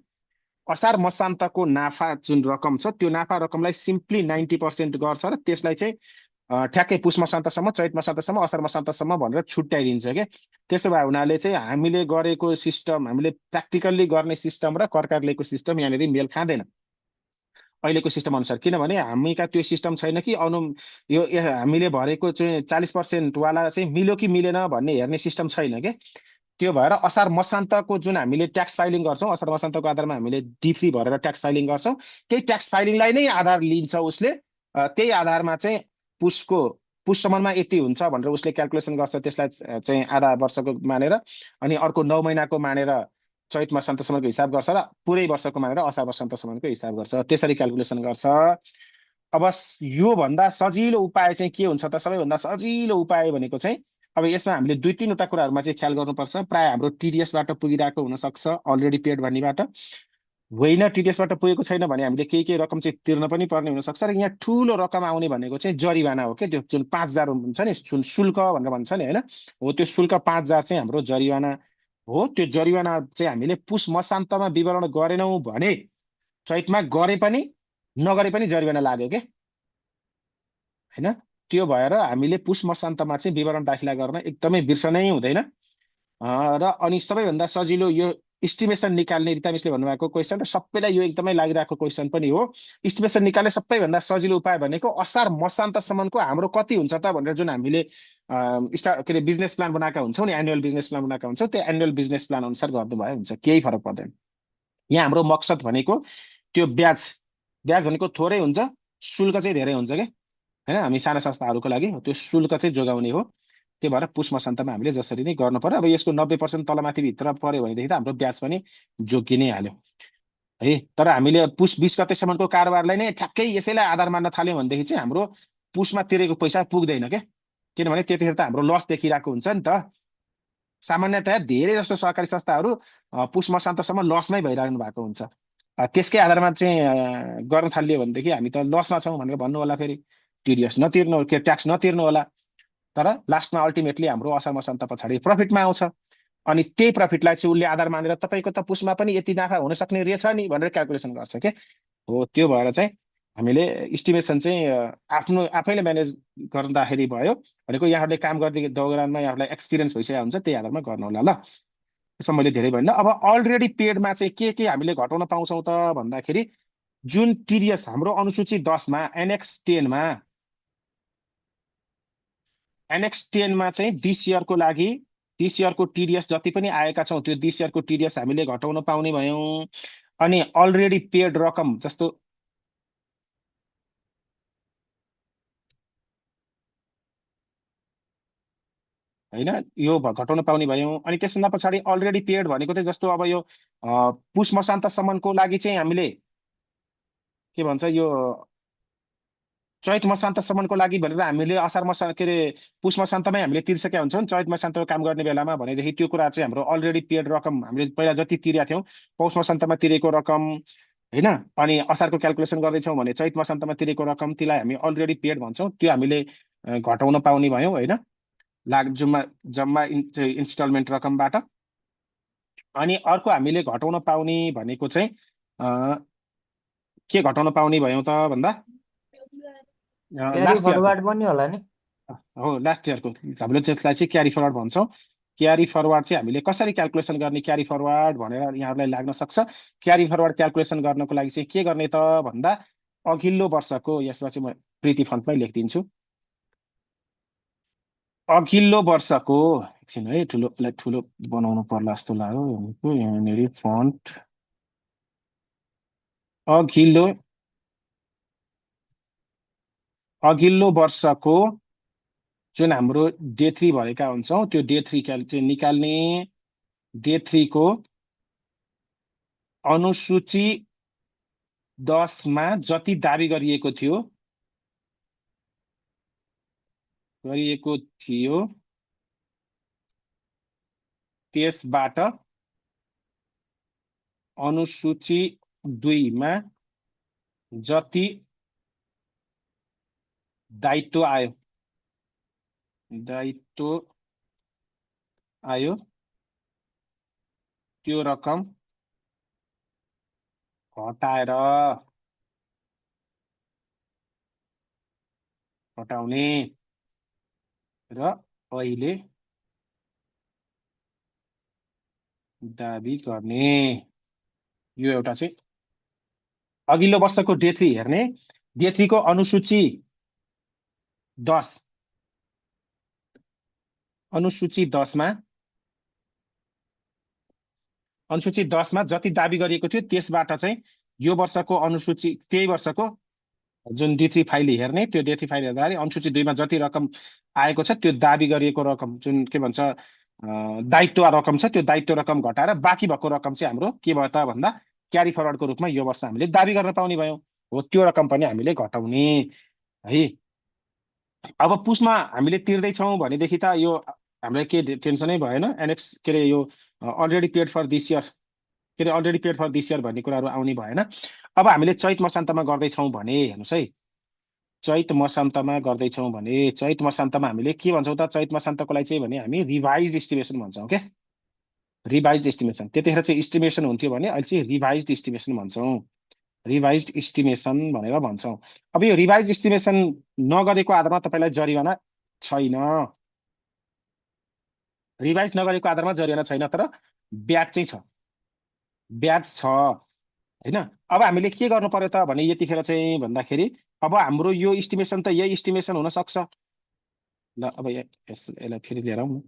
Speaker 1: असार मसान्तको नाफा जुन रकम छ त्यो नाफा रकमलाई सिम्पली 90% गर्छ र त्यसलाई चाहिँ ठ्याक्कै पुष मसान्तसम्म, चैत मसान्तसम्म, असार मसान्तसम्म भनेर छुट्याइदिन्छ के। त्यसो भए हुनाले चाहिँ हामीले गरेको सिस्टम, हामीले प्र्याक्टिकल्ली गर्ने सिस्टम र कर्कारलेको सिस्टम यहाँनिर मेल खाँदैन अहिलेको सिस्टम अनुसार। किनभने हामीका त्यो सिस्टम छैन कि हामीले भरेको चाहिँ 40% वाला चाहिँ मिल्यो कि मिलेन भन्ने हेर्ने सिस्टम छैन के। त्यो भएर असार मसान्तको जुन हामीले ट्याक्स फाइलिङ गर्छौँ, असार मसान्तको आधारमा हामीले D3 भरेर ट्याक्स फाइलिङ गर्छौँ, त्यही ट्याक्स फाइलिङलाई नै आधार लिन्छ उसले। त्यही आधारमा चाहिँ पुसको पुससम्ममा यति हुन्छ भनेर उसले क्यालकुलेसन गर्छ, त्यसलाई चाहिँ आधा वर्षको मानेर, अनि अर्को 9 महिनाको मानेर चैत मसान्तसम्मको हिसाब गर्छ र पुरै वर्षको मानेर असार मसान्तसम्मको हिसाब गर्छ, त्यसरी क्यालकुलेसन गर्छ। अब योभन्दा सजिलो उपाय चाहिँ के हुन्छ त? सबैभन्दा सजिलो उपाय भनेको चाहिँ अब यसमा हामीले 2-3वटा कुराहरूमा चाहिँ ख्याल गर्नुपर्छ। प्राय हाम्रो टिडिएसबाट पुगिरहेको हुनसक्छ, अलरेडी पेड भन्नेबाट। होइन टिडिएसबाट पुगेको छैन भने हामीले केही रकम चाहिँ तिर्न पनि पर्ने हुनसक्छ। र यहाँ ठुलो रकम आउने भनेको चाहिँ जरिवाना हो क्या। त्यो जुन 5,000 हुन्छ नि, जुन शुल्क भनेर भन्छ नि होइन, हो त्यो शुल्क 5,000 चाहिँ हाम्रो जरिवाना हो। त्यो जरिवाना चाहिँ हामीले पुस मसान्तमा विवरण गरेनौँ भने चैतमा गरे पनि नगरे पनि जरिवाना लाग्यो के होइन। त्यो भएर हामीले पुस मसान्तमा चाहिँ विवरण दाखिला गर्न एकदमै बिर्सनै हुँदैन। र अनि सबैभन्दा सजिलो यो इस्टिमेसन निकाल्ने, रिता मिसले भन्नुभएको क्वेसन र सबैलाई यो एकदमै लागिरहेको क्वेसन पनि हो। इस्टिमेसन निकाल्ने सबैभन्दा सजिलो उपाय भनेको असार मसान्तसम्मको हाम्रो कति हुन्छ त भनेर जुन हामीले के अरे बिजनेस प्लान बनाएका हुन्छौँ नि, एनुअल बिजनेस प्लान बनाएका हुन्छौँ, त्यो एनुअल बिजनेस प्लान अनुसार गर्नुभयो हुन्छ, केही फरक पर्दैन। यहाँ हाम्रो मकसद भनेको त्यो ब्याज भनेको थोरै हुन्छ, शुल्क चाहिँ धेरै हुन्छ क्या होइन। हामी साना संस्थाहरूको लागि त्यो शुल्क चाहिँ जोगाउने हो। त्यो भएर पुस मसान्तमा हामीले जसरी नै गर्नु पर्यो। अब यसको 90% तलमाथि भित्र पर्यो भनेदेखि त हाम्रो ब्याज पनि जोगिनै नै हाल्यो है। तर हामीले पुस 20 गतेसम्मको कारोबारलाई नै ठ्याक्कै यसैलाई आधार मान्न थाल्यौँ भनेदेखि चाहिँ हाम्रो पुसमा तिरेको पैसा पुग्दैन क्या। किनभने त्यतिखेर त हाम्रो लस देखिरहेको हुन्छ नि त। सामान्यतया धेरै जस्तो सहकारी संस्थाहरू पुस मसान्तसम्म लसमै भइरहनु भएको हुन्छ। त्यसकै आधारमा चाहिँ गर्न थालियो भनेदेखि हामी त लसमा छौँ भनेर भन्नु होला, फेरि टिडिएस नतिर्नु, के ट्याक्स नतिर्नु होला। तर लास्टमा अल्टिमेटली हाम्रो असार मसान्त पछाडि प्रफिटमा आउँछ, अनि त्यही प्रफिटलाई चाहिँ उसले आधार मानेर तपाईँको त पुसमा पनि यति नाफा हुन सक्ने रहेछ नि भनेर क्यालकुलेसन गर्छ के हो। त्यो भएर चाहिँ हामीले इस्टिमेसन चाहिँ आफैले म्यानेज गर्दाखेरि भयो भनेको। यहाँहरूले काम गर्ने दौरानमा यहाँहरूलाई एक्सपिरियन्स भइसकेको हुन्छ, त्यही आधारमा गर्नु होला ल। यसमा मैले धेरै भन्न। अब अलरेडी पेडमा चाहिँ के हामीले घटाउन पाउँछौँ त भन्दाखेरि, जुन टिडिएस हाम्रो अनुसूची 10 मा एनेक्स 10 मा चाहिँ दिस इयरको टिडिएस जति पनि आएका छौँ त्यो दिस इयरको टिडिएस हामीले घटाउन पाउने भयौँ। अनि अलरेडी पेड रकम जस्तो होइन यो घटाउन पाउने भयौँ। अनि त्यसभन्दा पछाडि अलरेडी पेड भनेको चाहिँ जस्तो अब यो पुस मसान्तसम्मको लागि चाहिँ हामीले के भन्छ, यो चैत मसान्तसम्मको लागि भनेर हामीले असार मसा के अरे पुस मसान्तमै हामीले तिर्सकेका हुन्छौँ चैत मसान्तको काम गर्ने बेलामा भनेदेखि त्यो कुरा चाहिँ हाम्रो अलरेडी पेड रकम हामीले पहिला जति तिरेका थियौँ पौष मसान्तमा तिरेको रकम होइन, अनि असारको क्यालकुलेसन गर्दैछौँ भने चैत मसान्तमा तिरेको रकम, त्यसलाई हामी अलरेडी पेड भन्छौँ। त्यो हामीले घटाउन पाउने भयौँ होइन, जम्मा इन्स्टलमेन्ट रकमबाट। अनि अर्को हामीले घटाउन पाउने भनेको चाहिँ के घटाउन पाउने भयौँ त भन्दा लास्ट
Speaker 2: फरवार्ड पनि होला नि
Speaker 1: हो। लास्ट इयरको हामीले त्यसलाई चाहिँ क्यारी फरवार्ड भन्छौँ। क्यारी फरवार्ड चाहिँ हामीले कसरी क्यालकुलेसन गर्ने क्यारी फरवार्ड भनेर यहाँहरूलाई लाग्न सक्छ। क्यारी फरवार्ड क्यालकुलेसन गर्नको लागि चाहिँ के गर्ने त भन्दा अघिल्लो वर्षको, यसमा चाहिँ म प्रीति फन्टमै लेखिदिन्छु, अघिल्लो वर्षको एकछिन है, ठुलो बनाउनु पर्ला जस्तो लाग्यो यहाँनिर फन्ट। अघिल्लो वर्षको जुन हाम्रो D3 भरेका हुन्छौँ त्यो D3 निकाल्ने, D3 को अनुसूची 10 मा जति दाबी गरिएको थियो त्यसबाट अनुसूची 2 मा जति दायित्व आयो त्यो रकम घटाएर घटाउने र अहिले दाबी गर्ने। यो एउटा चाहिँ अघिल्लो वर्षको डे 3 हेर्ने। डे 3 को अनुसूची 10 अनुसूची 10 मा जति दाबी गरिएको थियो त्यसबाट चाहिँ यो वर्षको अनुसूची त्यही वर्षको जुन डे 3 फाइल हेर्ने। त्यो डे 3 फाइल हेर्दाखेरि अनुसूची 2 मा जति रकम आएको छ त्यो दाबी गरिएको रकम जुन के भन्छ दायित्व रकम छ त्यो दायित्व रकम घटाएर बाँकी भएको रकम चाहिँ हाम्रो के भयो त भन्दा क्यारी फरवर्डको रूपमा यो वर्ष हामीले दाबी गर्न पाउने भयौँ। हो त्यो रकम पनि हामीले घटाउने है। अब पुसमा हामीले तिर्दैछौँ भनेदेखि त यो हामीलाई के टेन्सनै भएन। एनेक्स के अरे यो already paid for this year के अरे already paid for this year भन्ने कुराहरू आउने भएन। अब हामीले चैत मसान्तमा गर्दैछौँ भने हेर्नुहोस् है, चैत मसान्तमा गर्दैछौँ भने चैत मसान्तमा हामीले के भन्छौँ त चैत मसान्तको लागि चाहिँ भने हामी रिभाइज इस्टिमेसन भन्छौँ क्या। रिभाइज इस्टिमेसन त्यतिखेर चाहिँ इस्टिमेसन हुन्थ्यो भने अहिले चाहिँ रिभाइज इस्टिमेसन भन्छौँ। रिभाइज इस्टिमेसन भनेर भन्छौँ। अब यो रिभाइज इस्टिमेसन नगरेको आधारमा तपाईँलाई जरिवाना छैन। रिभाइज नगरेको आधारमा जरिवाना छैन तर ब्याज चाहिँ छ। ब्याज छ हैन। अब हामीले के गर्नु पर्यो त भने यतिखेर चाहिँ भन्दाखेरि अब हाम्रो यो इस्टिमेसन त यही इस्टिमेसन हुन सक्छ। ल अब यसलाई फेरि लिएर आउँ न।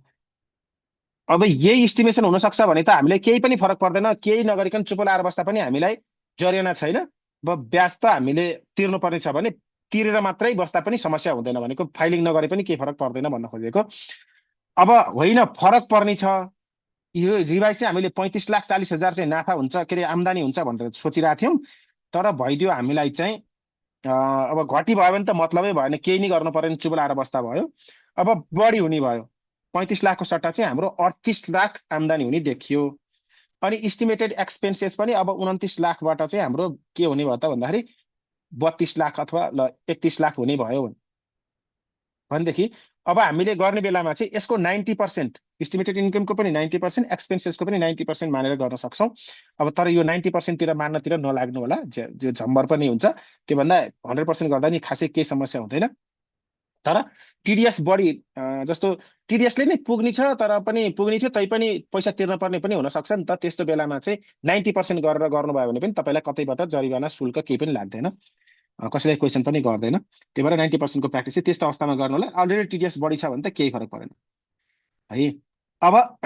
Speaker 1: अब यही इस्टिमेसन हुन सक्छ भने त हामीलाई केही पनि फरक पर्दैन। केही नगरिकन चुप लाएर बस्दा पनि हामीलाई जरिवाना छैन। अब ब्याज त हामीले तिर्नु पर्ने छ भने तिरेर मात्रै बस्दा पनि समस्या हुँदैन भनेको फाइलिङ नगरे पनि केही फरक पर्दैन भन्न खोजेको। अब होइन फरक पर्ने छ। यो रिभाइज चाहिँ हामीले 35,40,000 चाहिँ नाफा हुन्छ के अरे आम्दानी हुन्छ भनेर सोचिरहेको थियौँ। तर भइदियो हामीलाई चाहिँ अब घटी भयो भने त मतलबै भएन, केही नै गर्नु परेन, चुप लाएर बस्दा भयो। अब बढी हुने भयो। 35 लाखको सट्टा चाहिँ हाम्रो 38 लाख आम्दानी हुने देखियो। अनि इस्टिमेटेड एक्सपेन्सेस पनि अब 29 लाखबाट चाहिँ हाम्रो के हुने भयो त भन्दाखेरि 32 लाख अथवा 31 लाख हुने भयो भनेदेखि अब हामीले गर्ने बेलामा चाहिँ यसको 90% इस्टिमेटेड इन्कमको पनि 90% एक्सपेन्सेसको पनि 90% मानेर गर्न सक्छौँ। अब तर यो 90% तिर मान्नतिर नलाग्नु होला, जो झम्बर पनि हुन्छ। त्योभन्दा 100% गर्दा नि खासै केही समस्या हुँदैन। तर टिडिएस बढी जस्तो टिडिएसले नै पुग्ने छ तर पनि पुग्ने थियो तैपनि पैसा तिर्न पर्ने पनि हुनसक्छ नि त। त्यस्तो बेलामा चाहिँ 90% गरेर गर्नुभयो भने पनि तपाईँलाई कतैबाट जरिवाना शुल्क केही पनि लाग्दैन, कसैलाई क्वेसन पनि गर्दैन। त्यही भएर 90% को प्र्याक्टिस चाहिँ त्यस्तो अवस्थामा गर्नु होला। अलरेडी टिडिएस बढी छ भने त केही फरक परेन है। अब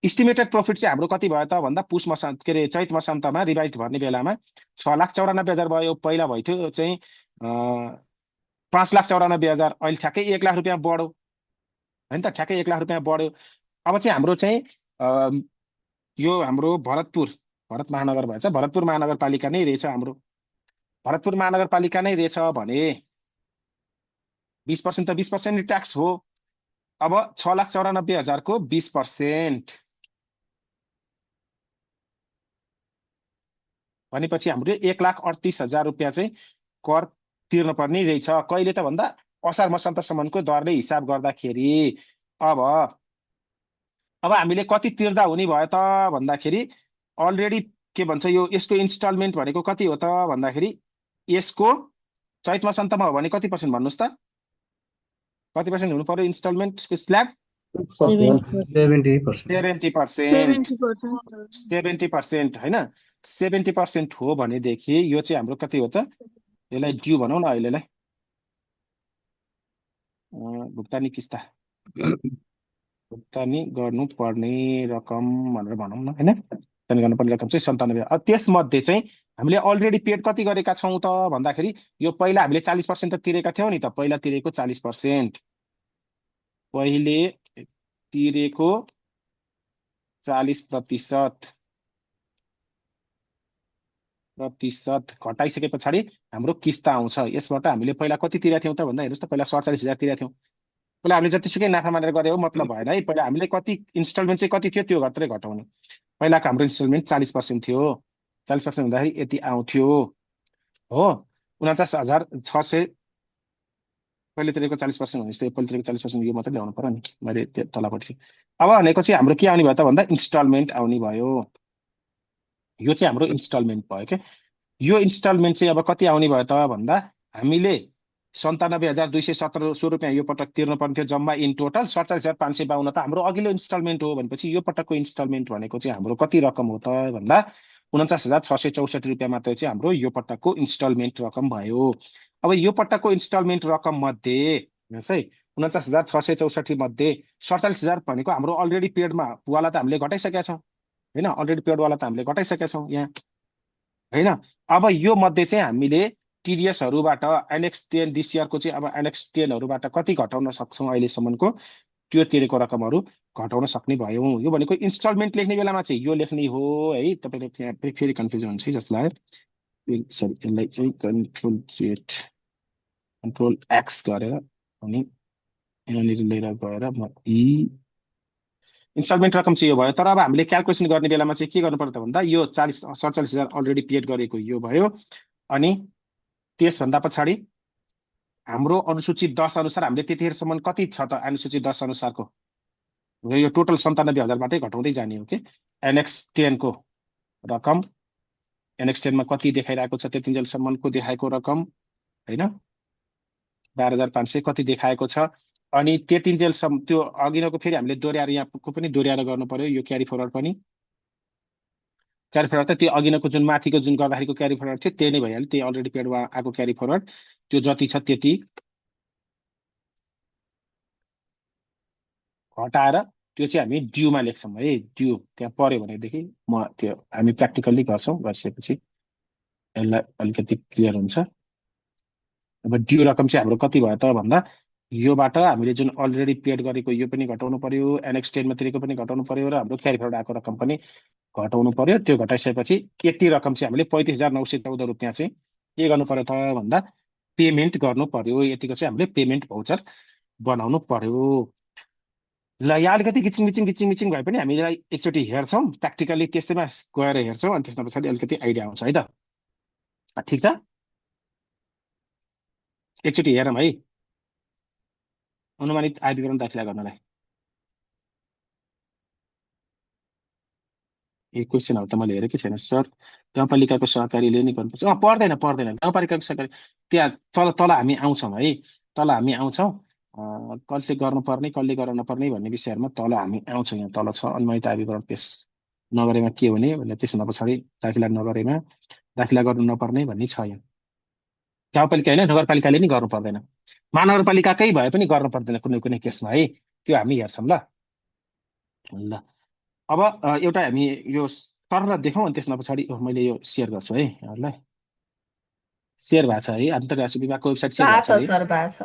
Speaker 1: इस्टिमेटेड प्रफिट चाहिँ हाम्रो कति भयो त भन्दा पुस मसान्त के अरे चैत मसान्तमा रिभाइज भर्ने बेलामा 6,94,000 भयो। पहिला भइथ्यो चाहिँ 5,94,000। अहिले ठ्याक्कै 1 लाख रुपियाँ बढ्यो होइन त, ठ्याक्कै 1 लाख रुपियाँ बढ्यो। अब चाहिँ हाम्रो चाहिँ यो हाम्रो भरत महानगर भएछ, भरतपुर महानगरपालिका नै रहेछ हाम्रो। भरतपुर महानगरपालिका नै रहेछ भने 20% त 20% ट्याक्स हो। अब 6,94,000 को 20% भनेपछि हाम्रो 1,38,000 रुपियाँ चाहिँ कर तिर्न पर्ने रहेछ। कहिले त भन्दा असार मसान्तसम्मको दरले हिसाब गर्दाखेरि अब हामीले कति तिर्दा हुने भयो त भन्दाखेरि अलरेडी के भन्छ यो यसको इन्स्टलमेन्ट भनेको कति हो त भन्दाखेरि यसको चैत मसान्तमा हो भने कति पर्सेन्ट भन्नुहोस् त, कति पर्सेन्ट हुनु पर्यो इन्स्टलमेन्टको स्ल्याब? 70% होइन। 70% हो भनेदेखि यो चाहिँ हाम्रो कति हो त, यसलाई ड्यू भनौँ न अहिलेलाई भुक्तानी किस्ता भुक्तानी गर्नुपर्ने रकम भनेर भनौँ न होइन। भुक्तानी गर्नुपर्ने रकम चाहिँ 97। अब त्यसमध्ये चाहिँ हामीले अलरेडी पेड कति गरेका छौँ त भन्दाखेरि यो पहिला हामीले 40% त तिरेका थियौँ नि त। पहिला तिरेको 40%, पहिले तिरेको 40% घटाइसके पछाडि हाम्रो किस्ता आउँछ। यसबाट हामीले पहिला कति तिरेका थियौँ त भन्दा हेर्नुहोस् त, पहिला 47,000 तिरेका थियौँ। पहिला हामीले जतिसुकै नाफा मानेर गरे हो मतलब भएन है। पहिला हामीले कति इन्स्टलमेन्ट चाहिँ कति थियो त्यो मात्रै घटाउने। पहिलाको हाम्रो इन्स्टलमेन्ट 40% थियो। 40% हुँदाखेरि यति आउँथ्यो हो 49,600। पहिले तिरेको 40% भनेपछि पहिले तिरेको 40% यो मात्रै ल्याउनु पर्यो नि, मैले तलपट्टि। अब भनेको चाहिँ हाम्रो के आउने भयो त भन्दा इन्स्टलमेन्ट आउने भयो। यो चाहिँ हाम्रो इन्स्टलमेन्ट भयो क्या। यो इन्स्टलमेन्ट चाहिँ अब कति आउने भयो त भन्दा हामीले 97,217 रुपियाँ यो पटक तिर्नुपर्ने थियो जम्मा इन टोटल 47,552 त हाम्रो अघिल्लो इन्स्टलमेन्ट हो भनेपछि यो पटकको इन्स्टलमेन्ट भनेको चाहिँ हाम्रो कति रकम हो त भन्दा 49,664 रुपियाँ मात्रै चाहिँ हाम्रो यो पटकको इन्स्टलमेन्ट रकम भयो। अब यो पटकको इन्स्टलमेन्ट रकम मध्ये हेर्नुहोस् है 49,664 मध्ये 47,000 भनेको हाम्रो अलरेडी पेडमा वाला त हामीले घटाइसकेका छौँ होइन, अलरेडी पेडवाला त हामीले घटाइसकेका छौँ यहाँ होइन। अब यो मध्ये चाहिँ हामीले टिडिएसहरूबाट एनएक्स 10 दिस इयरको चाहिँ अब एनएक्स 10हरूबाट कति घटाउन सक्छौँ अहिलेसम्मको त्यो तिरेको रकमहरू घटाउन सक्ने भयौँ। यो भनेको इन्स्टलमेन्ट लेख्ने बेलामा चाहिँ यो लेख्ने हो है, तपाईँले यहाँ फेरि कन्फ्युजन हुन्छ है जस्तो लाग्यो। सरी यसलाई चाहिँ कन्ट्रोल एक्स गरेर अनि यहाँनिर लिएर गएर म इन्स्टलमेन्ट रकम चाहिँ यो भयो। तर अब हामीले क्यालकुलेसन गर्ने बेलामा चाहिँ के गर्नु पर्छ भन्दा यो 47,000 अलरेडी पेड गरेको यो भयो अनि त्यसभन्दा पछाडि हाम्रो अनुसूची 10 अनुसार हामीले त्यतिखेरसम्म कति छ त अनुसूची 10 अनुसारको यो टोटल 97,000बाटै घटाउँदै जाने हो कि एनएक्स 10 को रकम एनएक्स 10 मा कति देखाइरहेको छ त्यतिन्जेलसम्मको देखाएको रकम होइन 12,500 कति देखाएको छ अनि त्यतिन्जेलसम्म त्यो अघिनको फेरि हामीले दोहोऱ्याएर यहाँको पनि दोहोऱ्याएर गर्नु पर्यो यो क्यारी फरवर्ड पनि क्यारी फरवर्ड त त्यो अघिनको जुन माथिको जुन गर्दाखेरिको क्यारी फरवर्ड थियो त्यही नै भइहाल्यो, त्यही अलरेडी पेडमा आएको क्यारी फरवर्ड त्यो जति छ त्यति हटाएर त्यो चाहिँ हामी ड्यूमा लेख्छौँ है। ड्यू त्यहाँ पर्यो भनेदेखि म त्यो हामी प्र्याक्टिकल्ली गर्छौँ, गरिसकेपछि यसलाई अलिकति क्लियर हुन्छ। अब ड्यू रकम चाहिँ हाम्रो कति भयो त भन्दा योबाट हामीले जुन अलरेडी पेड गरेको यो पनि घटाउनु पर्यो, एनएक्स 10 मा तिरेको पनि घटाउनु पर्यो र हाम्रो क्यारी फरवर्ड आएको रकम पनि घटाउनु पर्यो। त्यो घटाइसकेपछि यति रकम चाहिँ हामीले 35,914 रुपियाँ चाहिँ के गर्नु पर्यो त भन्दा पेमेन्ट गर्नु पर्यो। यतिको चाहिँ हामीले पेमेन्ट भाउचर बनाउनु पर्यो। ल यहाँ अलिकति गिचिङ भए पनि हामीलाई एकचोटि हेर्छौँ प्र्याक्टिकल्ली त्यसैमा गएर हेर्छौँ अनि त्यसमा पछाडि अलिकति आइडिया आउँछ है त। ठिक छ, एकचोटि हेरौँ है अनुमानित आय विवरण दाखिला गर्नलाई। यी क्वेसनहरू त मैले हेरेकै छैन सर। गाउँपालिकाको सहकारीले नै गर्नुपर्छ? पर्दैन गाउँपालिकाको सहकारी त्यहाँ तल तल हामी आउँछौँ है, तल हामी आउँछौँ कसले गर्नुपर्ने कसले गर्न नपर्ने भन्ने विषयहरूमा तल हामी आउँछौँ। यहाँ तल छ अनुमानित आय विवरण पेश नगरेमा के हुने भन्ने, त्यसभन्दा पछाडि दाखिला नगरेमा दाखिला गर्नु नपर्ने भन्ने छ। यहाँ गाउँपालिका होइन नगरपालिकाले नि गर्नु पर्दैन, महानगरपालिकाकै भए पनि गर्नु पर्दैन कुनै कुनै केसमा है, त्यो हामी हेर्छौँ ल। ल अब एउटा हामी यो सर देखाउँ अनि त्यसमा पछाडि मैले यो सेयर गर्छु है यहाँहरूलाई। सेयर भएको छ है अन्तर्राष्ट्रिय विभागको वेबसाइट सेयर भएको छ
Speaker 7: सर भएको छ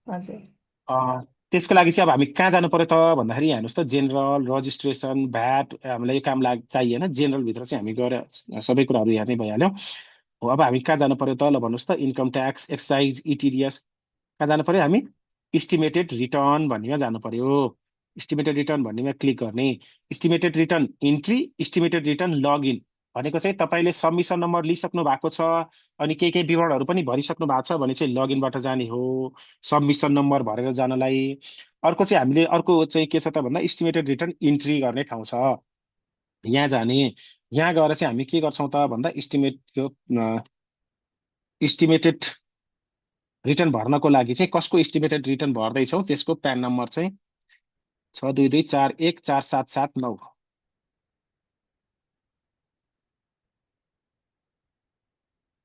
Speaker 7: हजुर।
Speaker 1: त्यसको लागि चाहिँ अब हामी कहाँ जानु पर्यो त भन्दाखेरि हेर्नुहोस् त जेनरल रजिस्ट्रेसन भ्याट हामीलाई यो काम चाहिएन, जेनरलभित्र चाहिँ हामी गएर सबै कुराहरू हेर्ने भइहाल्यो। हो अब हामी कहाँ जानु पर्यो त ल भन्नुहोस् त इन्कम ट्याक्स एक्साइज इटिडिएस कहाँ जानु पर्यो हामी इस्टिमेटेड रिटर्न भन्नेमा जानु पर्यो। इस्टिमेटेड रिटर्न भन्नेमा क्लिक गर्ने, estimated return entry estimated return login भनेको चाहिँ तपाईँले सबमिसन नम्बर लिइसक्नु भएको छ अनि केही विवरणहरू पनि भरिसक्नु भएको छ भने चाहिँ लगइनबाट जाने हो सबमिसन नम्बर भरेर जानलाई। अर्को चाहिँ हामीले अर्को चाहिँ के छ त भन्दा इस्टिमेटेड रिटर्न इन्ट्री गर्ने ठाउँ छ, यहाँ जाने। यहाँ गएर चाहिँ हामी के गर्छौँ त भन्दा इस्टिमेटेड रिटर्न भर्नको लागि चाहिँ कसको इस्टिमेटेड रिटर्न भर्दैछौँ त्यसको प्यान नम्बर चाहिँ 6224147779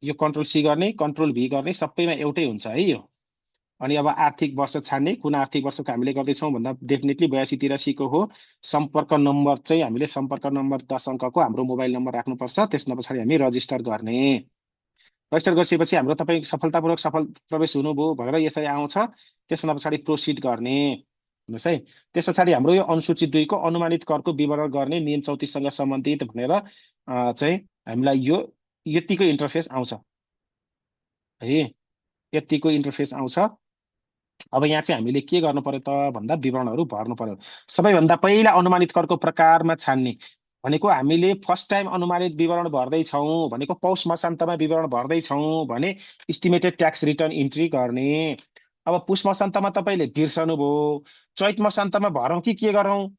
Speaker 1: यो कन्ट्रोल सी गर्ने कन्ट्रोल भी गर्ने सबैमा एउटै हुन्छ है यो। अनि अब आर्थिक वर्ष छान्ने कुन आर्थिक वर्षको हामीले गर्दैछौँ भन्दा डेफिनेटली 8283 को हो। सम्पर्क नम्बर चाहिँ हामीले सम्पर्क नम्बर 10 अङ्कको हाम्रो मोबाइल नम्बर राख्नुपर्छ। त्यसमा पछाडि हामी रजिस्टर गर्ने, रजिस्टर गरिसकेपछि हाम्रो तपाईँ सफलतापूर्वक सफल प्रवेश हुनुभयो भनेर यसरी आउँछ। त्यसभन्दा पछाडि प्रोसिड गर्ने हेर्नुहोस् है। त्यस पछाडि हाम्रो यो अनुसूची 2 को अनुमानित करको विवरण गर्ने नियम 34 सँग सम्बन्धित भनेर चाहिँ हामीलाई यो यतिको इन्टरफेस आउँछ है, यतिको इन्टरफेस आउँछ। अब यहाँ चाहिँ हामीले के गर्नु पर्यो त भन्दा विवरणहरू भर्नु पर्यो। सबैभन्दा पहिला अनुमानित करको प्रकारमा छान्ने भनेको हामीले फर्स्ट टाइम अनुमानित विवरण भर्दैछौँ भनेको पौष मसान्तमा विवरण भर्दैछौँ भने इस्टिमेटेड ट्याक्स रिटर्न इन्ट्री गर्ने। अब पुष मसान्तमा तपाईँले बिर्सनुभयो, चैत मसान्तमा भरौँ कि के गरौँ,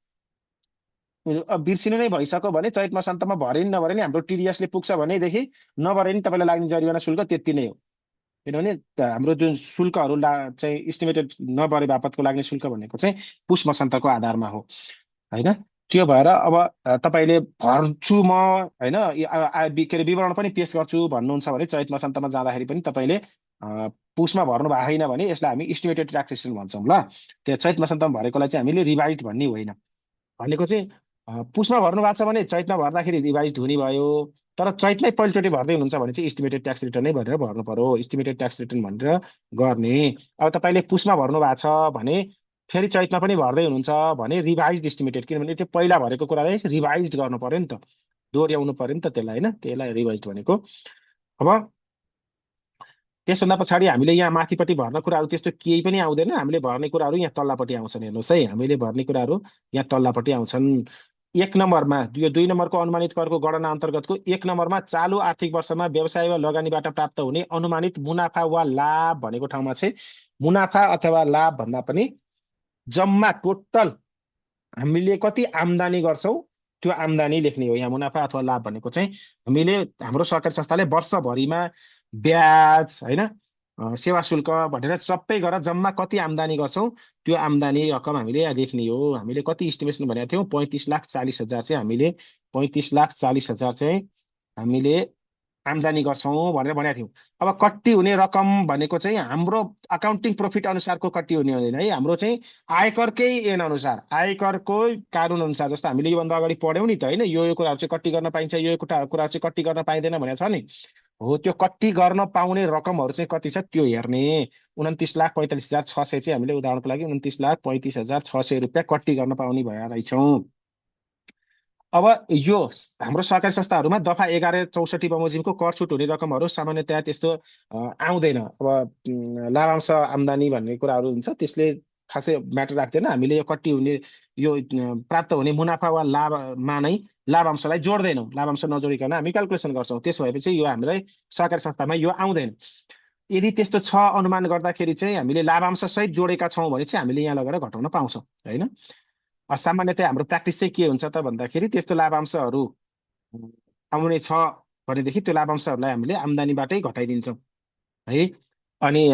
Speaker 1: बिर्सिनु नै भइसक्यो भने चैत मसान्तमा भरे नि नभरे नि हाम्रो टिडिएसले पुग्छ भनेदेखि नभरे नि तपाईँलाई लाग्ने जरिवाना शुल्क त्यति नै हो। किनभने हाम्रो जुन शुल्कहरू चाहिँ इस्टिमेटेड नभरे बापतको लाग्ने शुल्क भनेको चाहिँ पुस मसान्तको आधारमा हो होइन। त्यो भएर अब तपाईँले भर्छु म होइन के अरे विवरण पनि पेश गर्छु भन्नुहुन्छ भने चैत मसान्तमा जाँदाखेरि पनि तपाईँले पुसमा भर्नु भएको छैन भने यसलाई हामी इस्टिमेटेड ट्याक्सेसन भन्छौँ ल। त्यो चैत मसान्तमा भरेकोलाई चाहिँ हामीले रिभाइज भन्ने होइन। भनेको चाहिँ पुसमा भर्नु भएको छ भने चैतमा भर्दाखेरि रिभाइज हुने भयो, तर चैतमै पहिलोचोटि भर्दै हुनुहुन्छ भने चाहिँ इस्टिमेटेड ट्याक्स रिटर्नै भनेर भर्नु पर्यो, इस्टिमेटेड ट्याक्स रिटर्न भनेर गर्ने। अब तपाईँले पुसमा भर्नु भएको छ भने फेरि चैतमा पनि भर्दै हुनुहुन्छ भने रिभाइज इस्टिमेटेड, किनभने त्यो पहिला भरेको कुरालाई रिभाइज गर्नु पर्यो नि त, दोहोऱ्याउनु पर्यो नि त त्यसलाई होइन, त्यसलाई रिभाइज भनेको। अब त्यसभन्दा पछाडि हामीले यहाँ माथिपट्टि भर्ने कुराहरू त्यस्तो केही पनि आउँदैन, हामीले भर्ने कुराहरू यहाँ तल्लापट्टि आउँछन्। हेर्नुहोस् है, हामीले भर्ने कुराहरू यहाँ तल्लापट्टि आउँछन्। 1 नम्बरमा यो 2 नम्बरको अनुमानित करको गणना अन्तर्गतको 1 नम्बरमा चालु आर्थिक वर्षमा व्यवसाय वा लगानीबाट प्राप्त हुने अनुमानित मुनाफा वा लाभ भनेको ठाउँमा चाहिँ मुनाफा अथवा लाभ भन्दा पनि जम्मा टोटल हामीले कति आम्दानी गर्छौँ त्यो आम्दानी लेख्ने हो। यहाँ मुनाफा अथवा लाभ भनेको चाहिँ हामीले हाम्रो सहकारी संस्थाले वर्षभरिमा ब्याज होइन सेवा शुल्क भनेर सबै गरेर जम्मा कति आम्दानी गर्छौँ त्यो आम्दानी रकम हामीले यहाँ लेख्ने हो। हामीले कति इस्टिमेसन भनेको थियौँ 35,40,000 चाहिँ हामीले 35,40,000 चाहिँ हामीले आम्दानी गर्छौँ भनेर भनेको थियौँ। अब कट्टी हुने रकम भनेको चाहिँ हाम्रो अकाउन्टिङ प्रोफिट अनुसारको कट्टी हुने हुँदैन है, हाम्रो चाहिँ आयकरकै ऐन अनुसार आयकरको कानुन अनुसार। जस्तो हामीले योभन्दा अगाडि पढ्यौँ नि त होइन, यो कुराहरू चाहिँ कट्टी गर्न पाइन्छ, यो कुराहरू चाहिँ कट्टी गर्न पाइँदैन भनेको छ नि हो। त्यो कट्टी गर्न पाउने रकमहरू चाहिँ कति छ त्यो हेर्ने। 29,45,600 चाहिँ हामीले उदाहरणको लागि 29,35,600 रुपियाँ कट्टी गर्न पाउने भएका रहेछौँ। अब यो हाम्रो सहकारी संस्थाहरूमा दफा 1164 बमोजिमको कर छुट हुने रकमहरू सामान्यतया त्यस्तो आउँदैन। अब लाभांश आम्दानी भन्ने कुराहरू हुन्छ त्यसले खासै म्याटर राख्दैन। हामीले यो कट्टी हुने यो प्राप्त हुने मुनाफा वा लाभमा नै लाभांशलाई जोड्दैनौँ, लाभांश नजोडिकन हामी क्यालकुलेसन गर्छौँ। त्यसो भएपछि यो हामीलाई सहकारी संस्थामा यो आउँदैन। यदि त्यस्तो छ अनुमान गर्दाखेरि चाहिँ हामीले लाभांश सहित जोडेका छौँ भने चाहिँ हामीले यहाँ लगेर घटाउन पाउँछौँ होइन। सामान्यतया हाम्रो प्र्याक्टिस चाहिँ के हुन्छ त भन्दाखेरि त्यस्तो लाभांशहरू आउने छ भनेदेखि त्यो लाभांशहरूलाई हामीले आम्दानीबाटै घटाइदिन्छौँ है। अनि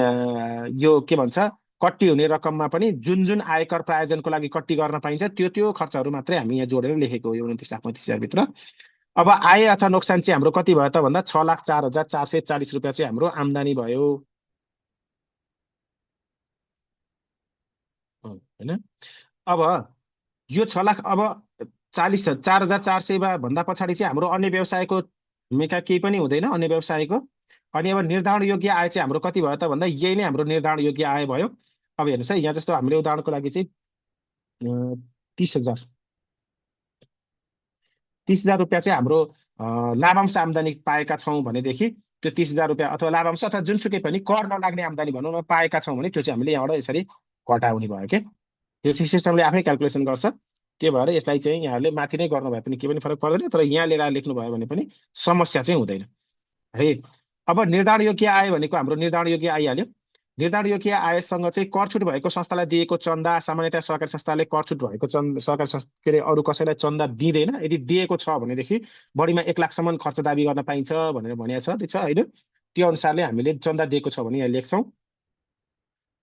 Speaker 1: यो के भन्छ कट्टी हुने रकममा पनि जुन जुन आयकर प्रायोजनको लागि कट्टी गर्न पाइन्छ त्यो खर्चहरू मात्रै हामी यहाँ जोडेर लेखेको हो यो 29,35,000 भित्र। अब आय अथवा नोक्सान चाहिँ हाम्रो कति भयो त भन्दा 6,04,440 रुपियाँ चाहिँ हाम्रो आम्दानी भयो होइन। अब यो 6 लाख अब 4,04,400 भन्दा पछाडि चाहिँ हाम्रो अन्य व्यवसायको भूमिका केही पनि हुँदैन अन्य व्यवसायको। अनि अब निर्धारण योग्य आय चाहिँ हाम्रो कति भयो त भन्दा यही नै हाम्रो निर्धारण योग्य आय भयो। अब हेर्नुहोस् है, यहाँ जस्तो हामीले उदाहरणको लागि चाहिँ 30,000 रुपियाँ चाहिँ हाम्रो लाभांश आम्दानी पाएका छौँ भनेदेखि त्यो 30,000 रुपियाँ अथवा लाभांश अथवा जुनसुकै पनि कर नलाग्ने आम्दानी भनौँ न पाएका छौँ भने त्यो चाहिँ हामीले यहाँबाट यसरी घटाउने भयो के। त्यो चाहिँ सिस्टमले आफै क्यालकुलेसन गर्छ। त्यही भएर यसलाई चाहिँ यहाँहरूले माथि नै गर्नु भए पनि केही पनि फरक पर्दैन, तर यहाँ लिएर लेख्नुभयो भने पनि समस्या चाहिँ हुँदैन है। अब निर्धारण योग्य आय भनेको हाम्रो निर्धारण योग्य आइहाल्यो। निर्धारण योग्य आयसँग चाहिँ कर छुट भएको संस्थालाई दिएको चन्दा, सामान्यतया सहकारी संस्थाले कर छुट भएको सहकारी संस्था के अरे अरू कसैलाई चन्दा दिँदैन। यदि दिएको छ भनेदेखि बढीमा 1 लाखसम्म खर्च दाबी गर्न पाइन्छ भनेर भनिएको छ, त्यो छ होइन। त्यो अनुसारले हामीले चन्दा दिएको छ भने यहाँ लेख्छौँ।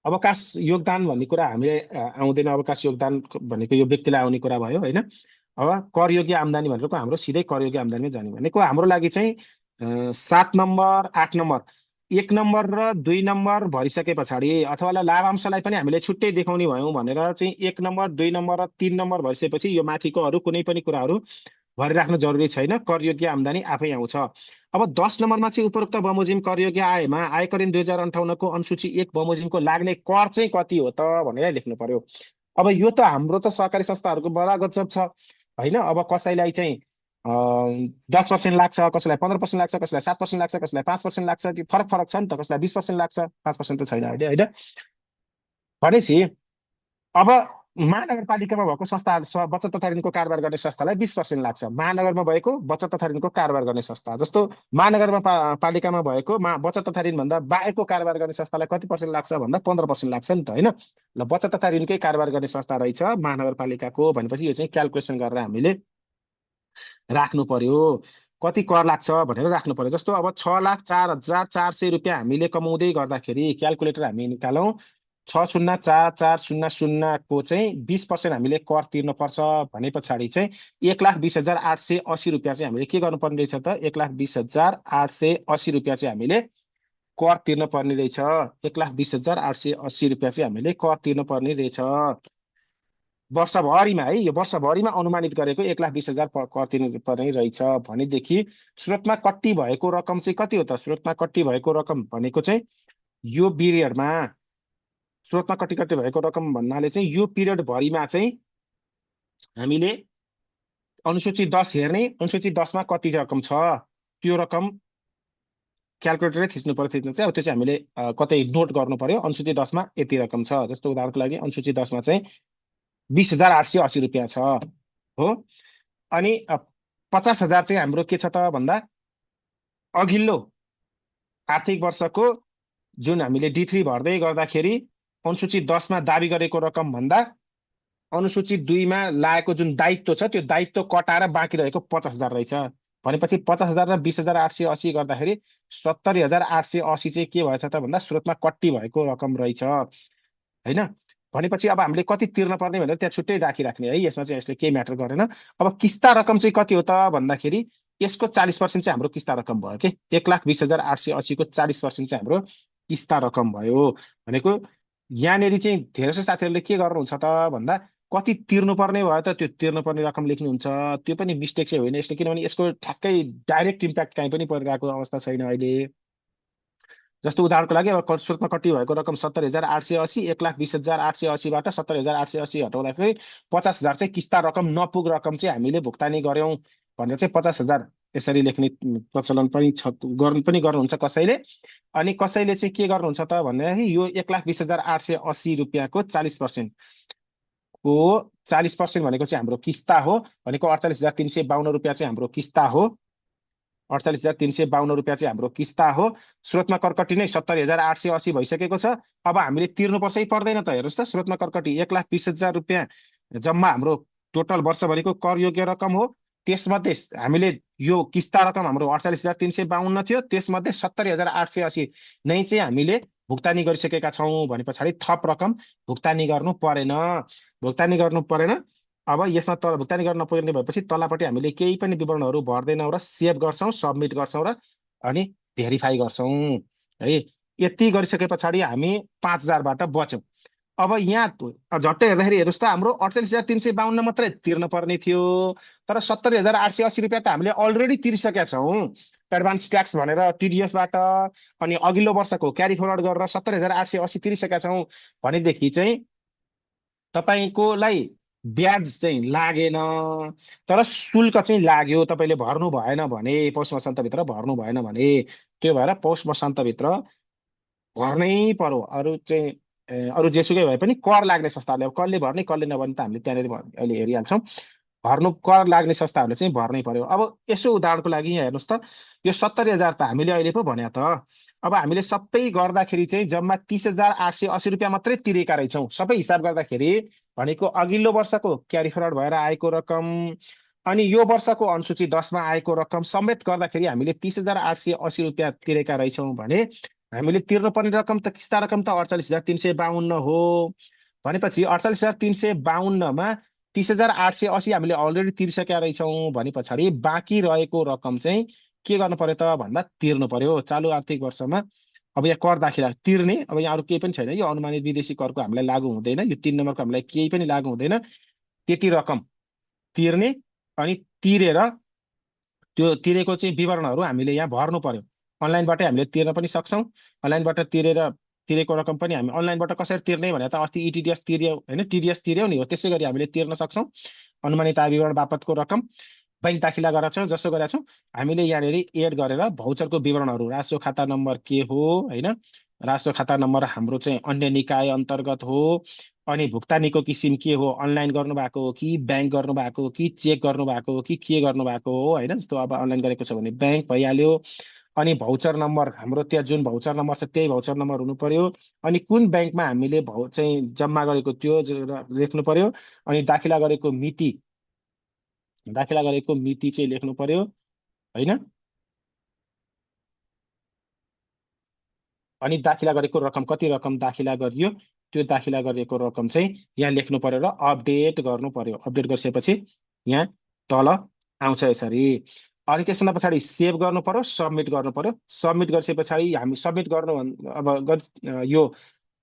Speaker 1: अवकाश योगदान भन्ने कुरा हामीले आउँदैन, अवकाश योगदान भनेको यो व्यक्तिलाई आउने कुरा भयो होइन। अब कर योग्य आम्दानी भनेको हाम्रो सिधै कर योग्य आम्दानीमा जाने भनेको हाम्रो लागि चाहिँ 7 नम्बर 8 नम्बर 1 नम्बर र 2 नम्बर भरिसके पछाडि अथवा लाभांशलाई पनि हामीले छुट्टै देखाउने भयौँ भनेर चाहिँ 1 नम्बर 2 नम्बर र 3 नम्बर भइसकेपछि यो माथिको अरू कुनै पनि कुराहरू भरिराख्नु जरुरी छैन, कर योग्य आम्दानी आफै आउँछ। अब 10 नम्बरमा चाहिँ उपरोक्त बमोजिम कर योग्य आयमा आयकर ऐन 2058 को अनुसूची 1 बमोजिमको लाग्ने कर चाहिँ कति हो त भनेर लेख्नु पर्यो। अब यो त हाम्रो त सहकारी संस्थाहरूको बडा गजब छ होइन। अब कसैलाई चाहिँ 10% लाग्छ, कसैलाई 15% लाग्छ, कसैलाई 7% लाग्छ, कसैलाई 5% लाग्छ, त्यो फरक छ नि त। कसैलाई 20% लाग्छ, 5% त छैन अहिले होइन। भनेपछि अब महानगरपालिकामा भएको संस्था बचत तथा ऋणको कारोबार गर्ने संस्थालाई 20% लाग्छ। महानगरमा भएको बचत तथा ऋणको कारोबार गर्ने संस्था जस्तो महानगरमा पालिकामा भएको बचत तथा ऋण भन्दा बाहेकको कारोबार गर्ने संस्थालाई कति पर्सेन्ट लाग्छ भन्दा 15% लाग्छ नि त होइन। ल बचत तथा ऋणकै कारोबार गर्ने संस्था रहेछ महानगरपालिकाको भनेपछि यो चाहिँ क्यालकुलेसन गरेर हामीले राख्नु पर्यो। कति कर लाग्छ भनेर राख्नु पर्यो। जस्तो अब 6,04,400 रुपियाँ हामीले कमाउँदै गर्दाखेरि क्यालकुलेटर हामी निकालौँ। 6,04,400 को चाहिँ 20% हामीले कर तिर्नुपर्छ भने पछाडि चाहिँ 1,20,880 रुपियाँ चाहिँ हामीले के गर्नुपर्ने रहेछ त? 1,20,880 रुपियाँ चाहिँ हामीले कर तिर्न पर्ने रहेछ। 1,20,880 रुपियाँ चाहिँ हामीले कर तिर्न पर्ने रहेछ वर्षभरिमा है। यो वर्षभरिमा अनुमानित गरेको 1,20,000 कर तिर्नु पर्ने रहेछ भनेदेखि स्रोतमा कट्टी भएको रकम चाहिँ कति हो त? स्रोतमा कट्टी भएको रकम भनेको चाहिँ यो पिरियडमा स्रोतमा कट्टी भएको रकम भन्नाले चाहिँ यो पिरियड भरिमा चाहिँ हामीले अनुसूची 10 हेर्ने, अनुसूची 10 मा कति रकम छ त्यो रकम क्यालकुलेटरै थिच्नु पर्यो। थिच्नु चाहिँ अब त्यो चाहिँ हामीले कतै नोट गर्नु पर्यो। अनुसूची 10 मा यति रकम छ। जस्तो उदाहरणको लागि अनुसूची 10 मा चाहिँ 20,880 रुपियाँ छ हो। अनि 50,000 चाहिँ हाम्रो के छ त भन्दा अघिल्लो आर्थिक वर्षको जुन हामीले D3 भर्दै गर्दाखेरि अनुसूची 10 मा दाबी गरेको रकम भन्दा अनुसूची 2 मा लागेको जुन दायित्व छ त्यो दायित्व कटाएर बाँकी रहेको 50,000 रहेछ भनेपछि 50,000 र 20,880 गर्दाखेरि 70,880 चाहिँ के भएछ त भन्दा स्रोतमा कट्टी भएको रकम रहेछ हैन। भनेपछि अब हामीले कति तिर्न पर्ने भनेर त्यहाँ छुट्टै राखिराख्ने है। यसमा चाहिँ यसले केही म्याटर गरेन। अब किस्ता रकम चाहिँ कति हो त भन्दाखेरि यसको 40% चाहिँ हाम्रो किस्ता रकम भयो के। 1,20,880 को 40% चाहिँ हाम्रो किस्ता रकम भयो भनेको यहाँनेरि चाहिँ धेरै जसो साथीहरूले के गर्नुहुन्छ त भन्दा कति तिर्नुपर्ने भयो त त्यो तिर्नुपर्ने रकम लेख्नुहुन्छ। त्यो पनि मिस्टेक चाहिँ होइन यसले, किनभने यसको ठ्याक्कै डाइरेक्ट इम्प्याक्ट कहीँ पनि परिरहेको अवस्था छैन अहिले। जस्तो उदाहरणको लागि अब स्रोतमा कट्टी भएको रकम 70,880, 1,20,880 बाट 70,880 हटाउँदाखेरि 50,000 चाहिँ किस्ता रकम नपुग रकम चाहिँ हामीले भुक्तानी गर्यौं भनेर चाहिँ 50,000 यसरी लेख्ने प्रचलन पनि छ, गर्नुहुन्छ कसैले। अनि कसैले चाहिँ के गर्नुहुन्छ त भन्दाखेरि यो 1,20,880 रुपियाँको 40% को 40% भनेको चाहिँ हाम्रो किस्ता हो भनेको 48,352 रुपियाँ चाहिँ हाम्रो किस्ता हो। 48,352 रुपियाँ चाहिँ हाम्रो किस्ता हो। स्रोतमा करकट्टी नै 70,880 भइसकेको छ। अब हामीले तिर्नुपर्छ कि पर्दैन त? हेर्नुहोस् त, स्रोतमा करकट्टी 1,20,000 रुपियाँ जम्मा हाम्रो टोटल वर्षभरिको कर योग्य रकम हो। त्यसमध्ये हामीले यो किस्ता रकम हाम्रो 48,352 थियो। त्यसमध्ये 70,880 नै चाहिँ हामीले भुक्तानी गरिसकेका छौँ भने पछाडि थप रकम भुक्तानी गर्नु परेन। अब यसमा तल भुक्तानी गर्न नपर्ने भएपछि तलपट्टि हामीले केही पनि विवरणहरू भर्दैनौँ र सेभ गर्छौँ, सबमिट गर्छौँ र अनि भेरिफाई गर्छौँ है। यति गरिसके पछाडि हामी 5,000 बाट बच्यौँ। अब यहाँ झट्टै हेर्दाखेरि हेर्नुहोस् त हाम्रो 48,352 मात्रै तिर्न पर्ने थियो, तर 70,880 रुपियाँ त हामीले अलरेडी तिरिसकेका छौँ एडभान्स ट्याक्स भनेर टिडिएसबाट। अनि अघिल्लो वर्षको क्यारी फरवर्ड गरेर 70,880 तिरिसकेका छौँ भनेदेखि चाहिँ तपाईँकोलाई ब्याज चाहिँ लागेन तर शुल्क चाहिँ लाग्यो। तपाईँले भर्नु भएन भने, पौष मसान्तभित्र भर्नु भएन भने, त्यो भएर पौष मसान्तभित्र भर्नै पर्यो। अरू जेसुकै भए पनि कर लाग्ने संस्थाहरूले, अब कसले भर्ने कसले नभर्ने त हामीले त्यहाँनिर अहिले हेरिहाल्छौँ। कर लाग्ने संस्थाहरूले चाहिँ भर्नै पर्यो। अब यसो उदाहरणको लागि यहाँ हेर्नुहोस् त, यो 70,000 त हामीले अहिले पो भने त। अब हामीले सबै गर्दाखेरि चाहिँ जम्मा 30,880 रुपियाँ मात्रै तिरेका रहेछौँ। सबै हिसाब गर्दाखेरि भनेको अघिल्लो वर्षको क्यारी फरवर्ड भएर आएको रकम अनि यो वर्षको अनुसूची 10 मा आएको रकम समेत गर्दाखेरि हामीले 30,880 रुपियाँ तिरेका रहेछौँ भने हामीले तिर्नुपर्ने रकम त किस्ता रकम त 48,352 हो। भनेपछि 48,352 मा 30,880 हामीले अलरेडी तिरिसकेका रहेछौँ भने पछाडि बाँकी रहेको रकम चाहिँ के गर्नु पर्यो त भन्दा तिर्नु पर्यो चालु आर्थिक वर्षमा। अब यहाँ कर दाखिला तिर्ने, अब यहाँ अरू केही पनि छैन। यो अनुमानित विदेशी करको हामीलाई लागू हुँदैन, यो 3 नम्बरको हामीलाई केही पनि लागू हुँदैन। त्यति रकम तिर्ने अनि तिरेर त्यो तिरेको चाहिँ विवरणहरू हामीले यहाँ भर्नु पर्यो। अनलाइनबाटै हामीले तिर्न पनि सक्छौँ। अनलाइनबाट तिरेको रकम पनि हामी अनलाइनबाट कसरी तिर्ने भने त अस्ति इटिडिएस तिर्यो होइन, टिडिएस तिर्यो नि हो, त्यसै गरी हामीले तिर्न सक्छौँ। अनुमानित आय विवरण बापतको रकम बैंक दाखिला गरेका छौँ जसो गरेका छौँ हामीले यहाँनिर एड गरेर भाउचरको विवरणहरू, राष्ट्रिय खाता नम्बर के हो होइन, राष्ट्रिय खाता नम्बर हाम्रो चाहिँ अन्य निकाय अन्तर्गत हो, अनि भुक्तानीको किसिम के हो, अनलाइन गर्नुभएको हो कि ब्याङ्क गर्नुभएको हो कि चेक गर्नुभएको हो कि के गर्नुभएको हो होइन। जस्तो अब अनलाइन गरेको छ भने ब्याङ्क भइहाल्यो। अनि भाउचर नम्बर हाम्रो त्यहाँ जुन भाउचर नम्बर छ त्यही भाउचर नम्बर हुनु पर्यो। अनि कुन ब्याङ्कमा हामीले चाहिँ जम्मा गरेको त्यो लेख्नु पर्यो। अनि दाखिला गरेको मिति चाहिँ लेख्नु पर्यो। होइन। अनि दाखिला गरेको रकम कति रकम दाखिला गरियो, त्यो दाखिला गरेको रकम चाहिँ यहाँ लेख्नु पर्यो र अपडेट गर्नु पर्यो। अपडेट गरिसकेपछि यहाँ तल आउँछ यसरी। अनि त्यसभन्दा पछाडि सेभ गर्नु पर्यो, सबमिट गर्नु पर्यो। सबमिट गरिसके पछाडि हामी सबमिट गर्नु यो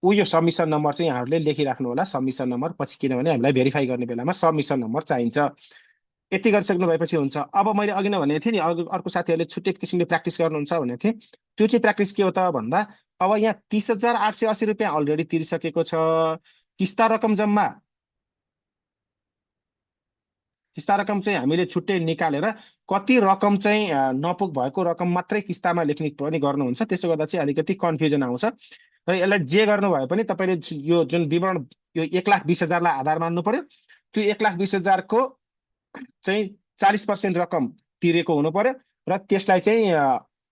Speaker 1: यो सबमिसन नम्बर चाहिँ यहाँहरूले लेखिराख्नु होला, सबमिसन नम्बर पछि, किनभने हामीलाई भेरिफाई गर्ने बेलामा सबमिसन नम्बर चाहिन्छ। यति गरिसक्नु भएपछि हुन्छ। अब मैले अघि नै भनेको थिएँ नि, अर्को साथीहरूले छुट्टै किसिमले प्र्याक्टिस गर्नुहुन्छ भनेको थिएँ। त्यो चाहिँ प्र्याक्टिस के हो त भन्दा, अब यहाँ 30,880 रुपियाँ अलरेडी तिरिसकेको छ। किस्ता रकम जम्मा, किस्ता रकम चाहिँ हामीले छुट्टै निकालेर कति रकम चाहिँ नपुग भएको रकम मात्रै किस्तामा लेख्ने पनि गर्नुहुन्छ। त्यसो गर्दा चाहिँ अलिकति कन्फ्युजन आउँछ। र यसलाई जे गर्नु भए पनि तपाईँले यो जुन विवरण, यो 1,20,000लाई आधार मान्नु पर्यो। त्यो 1,20,000 को चाहिँ 40% रकम तिरेको हुनु पर्यो र त्यसलाई चाहिँ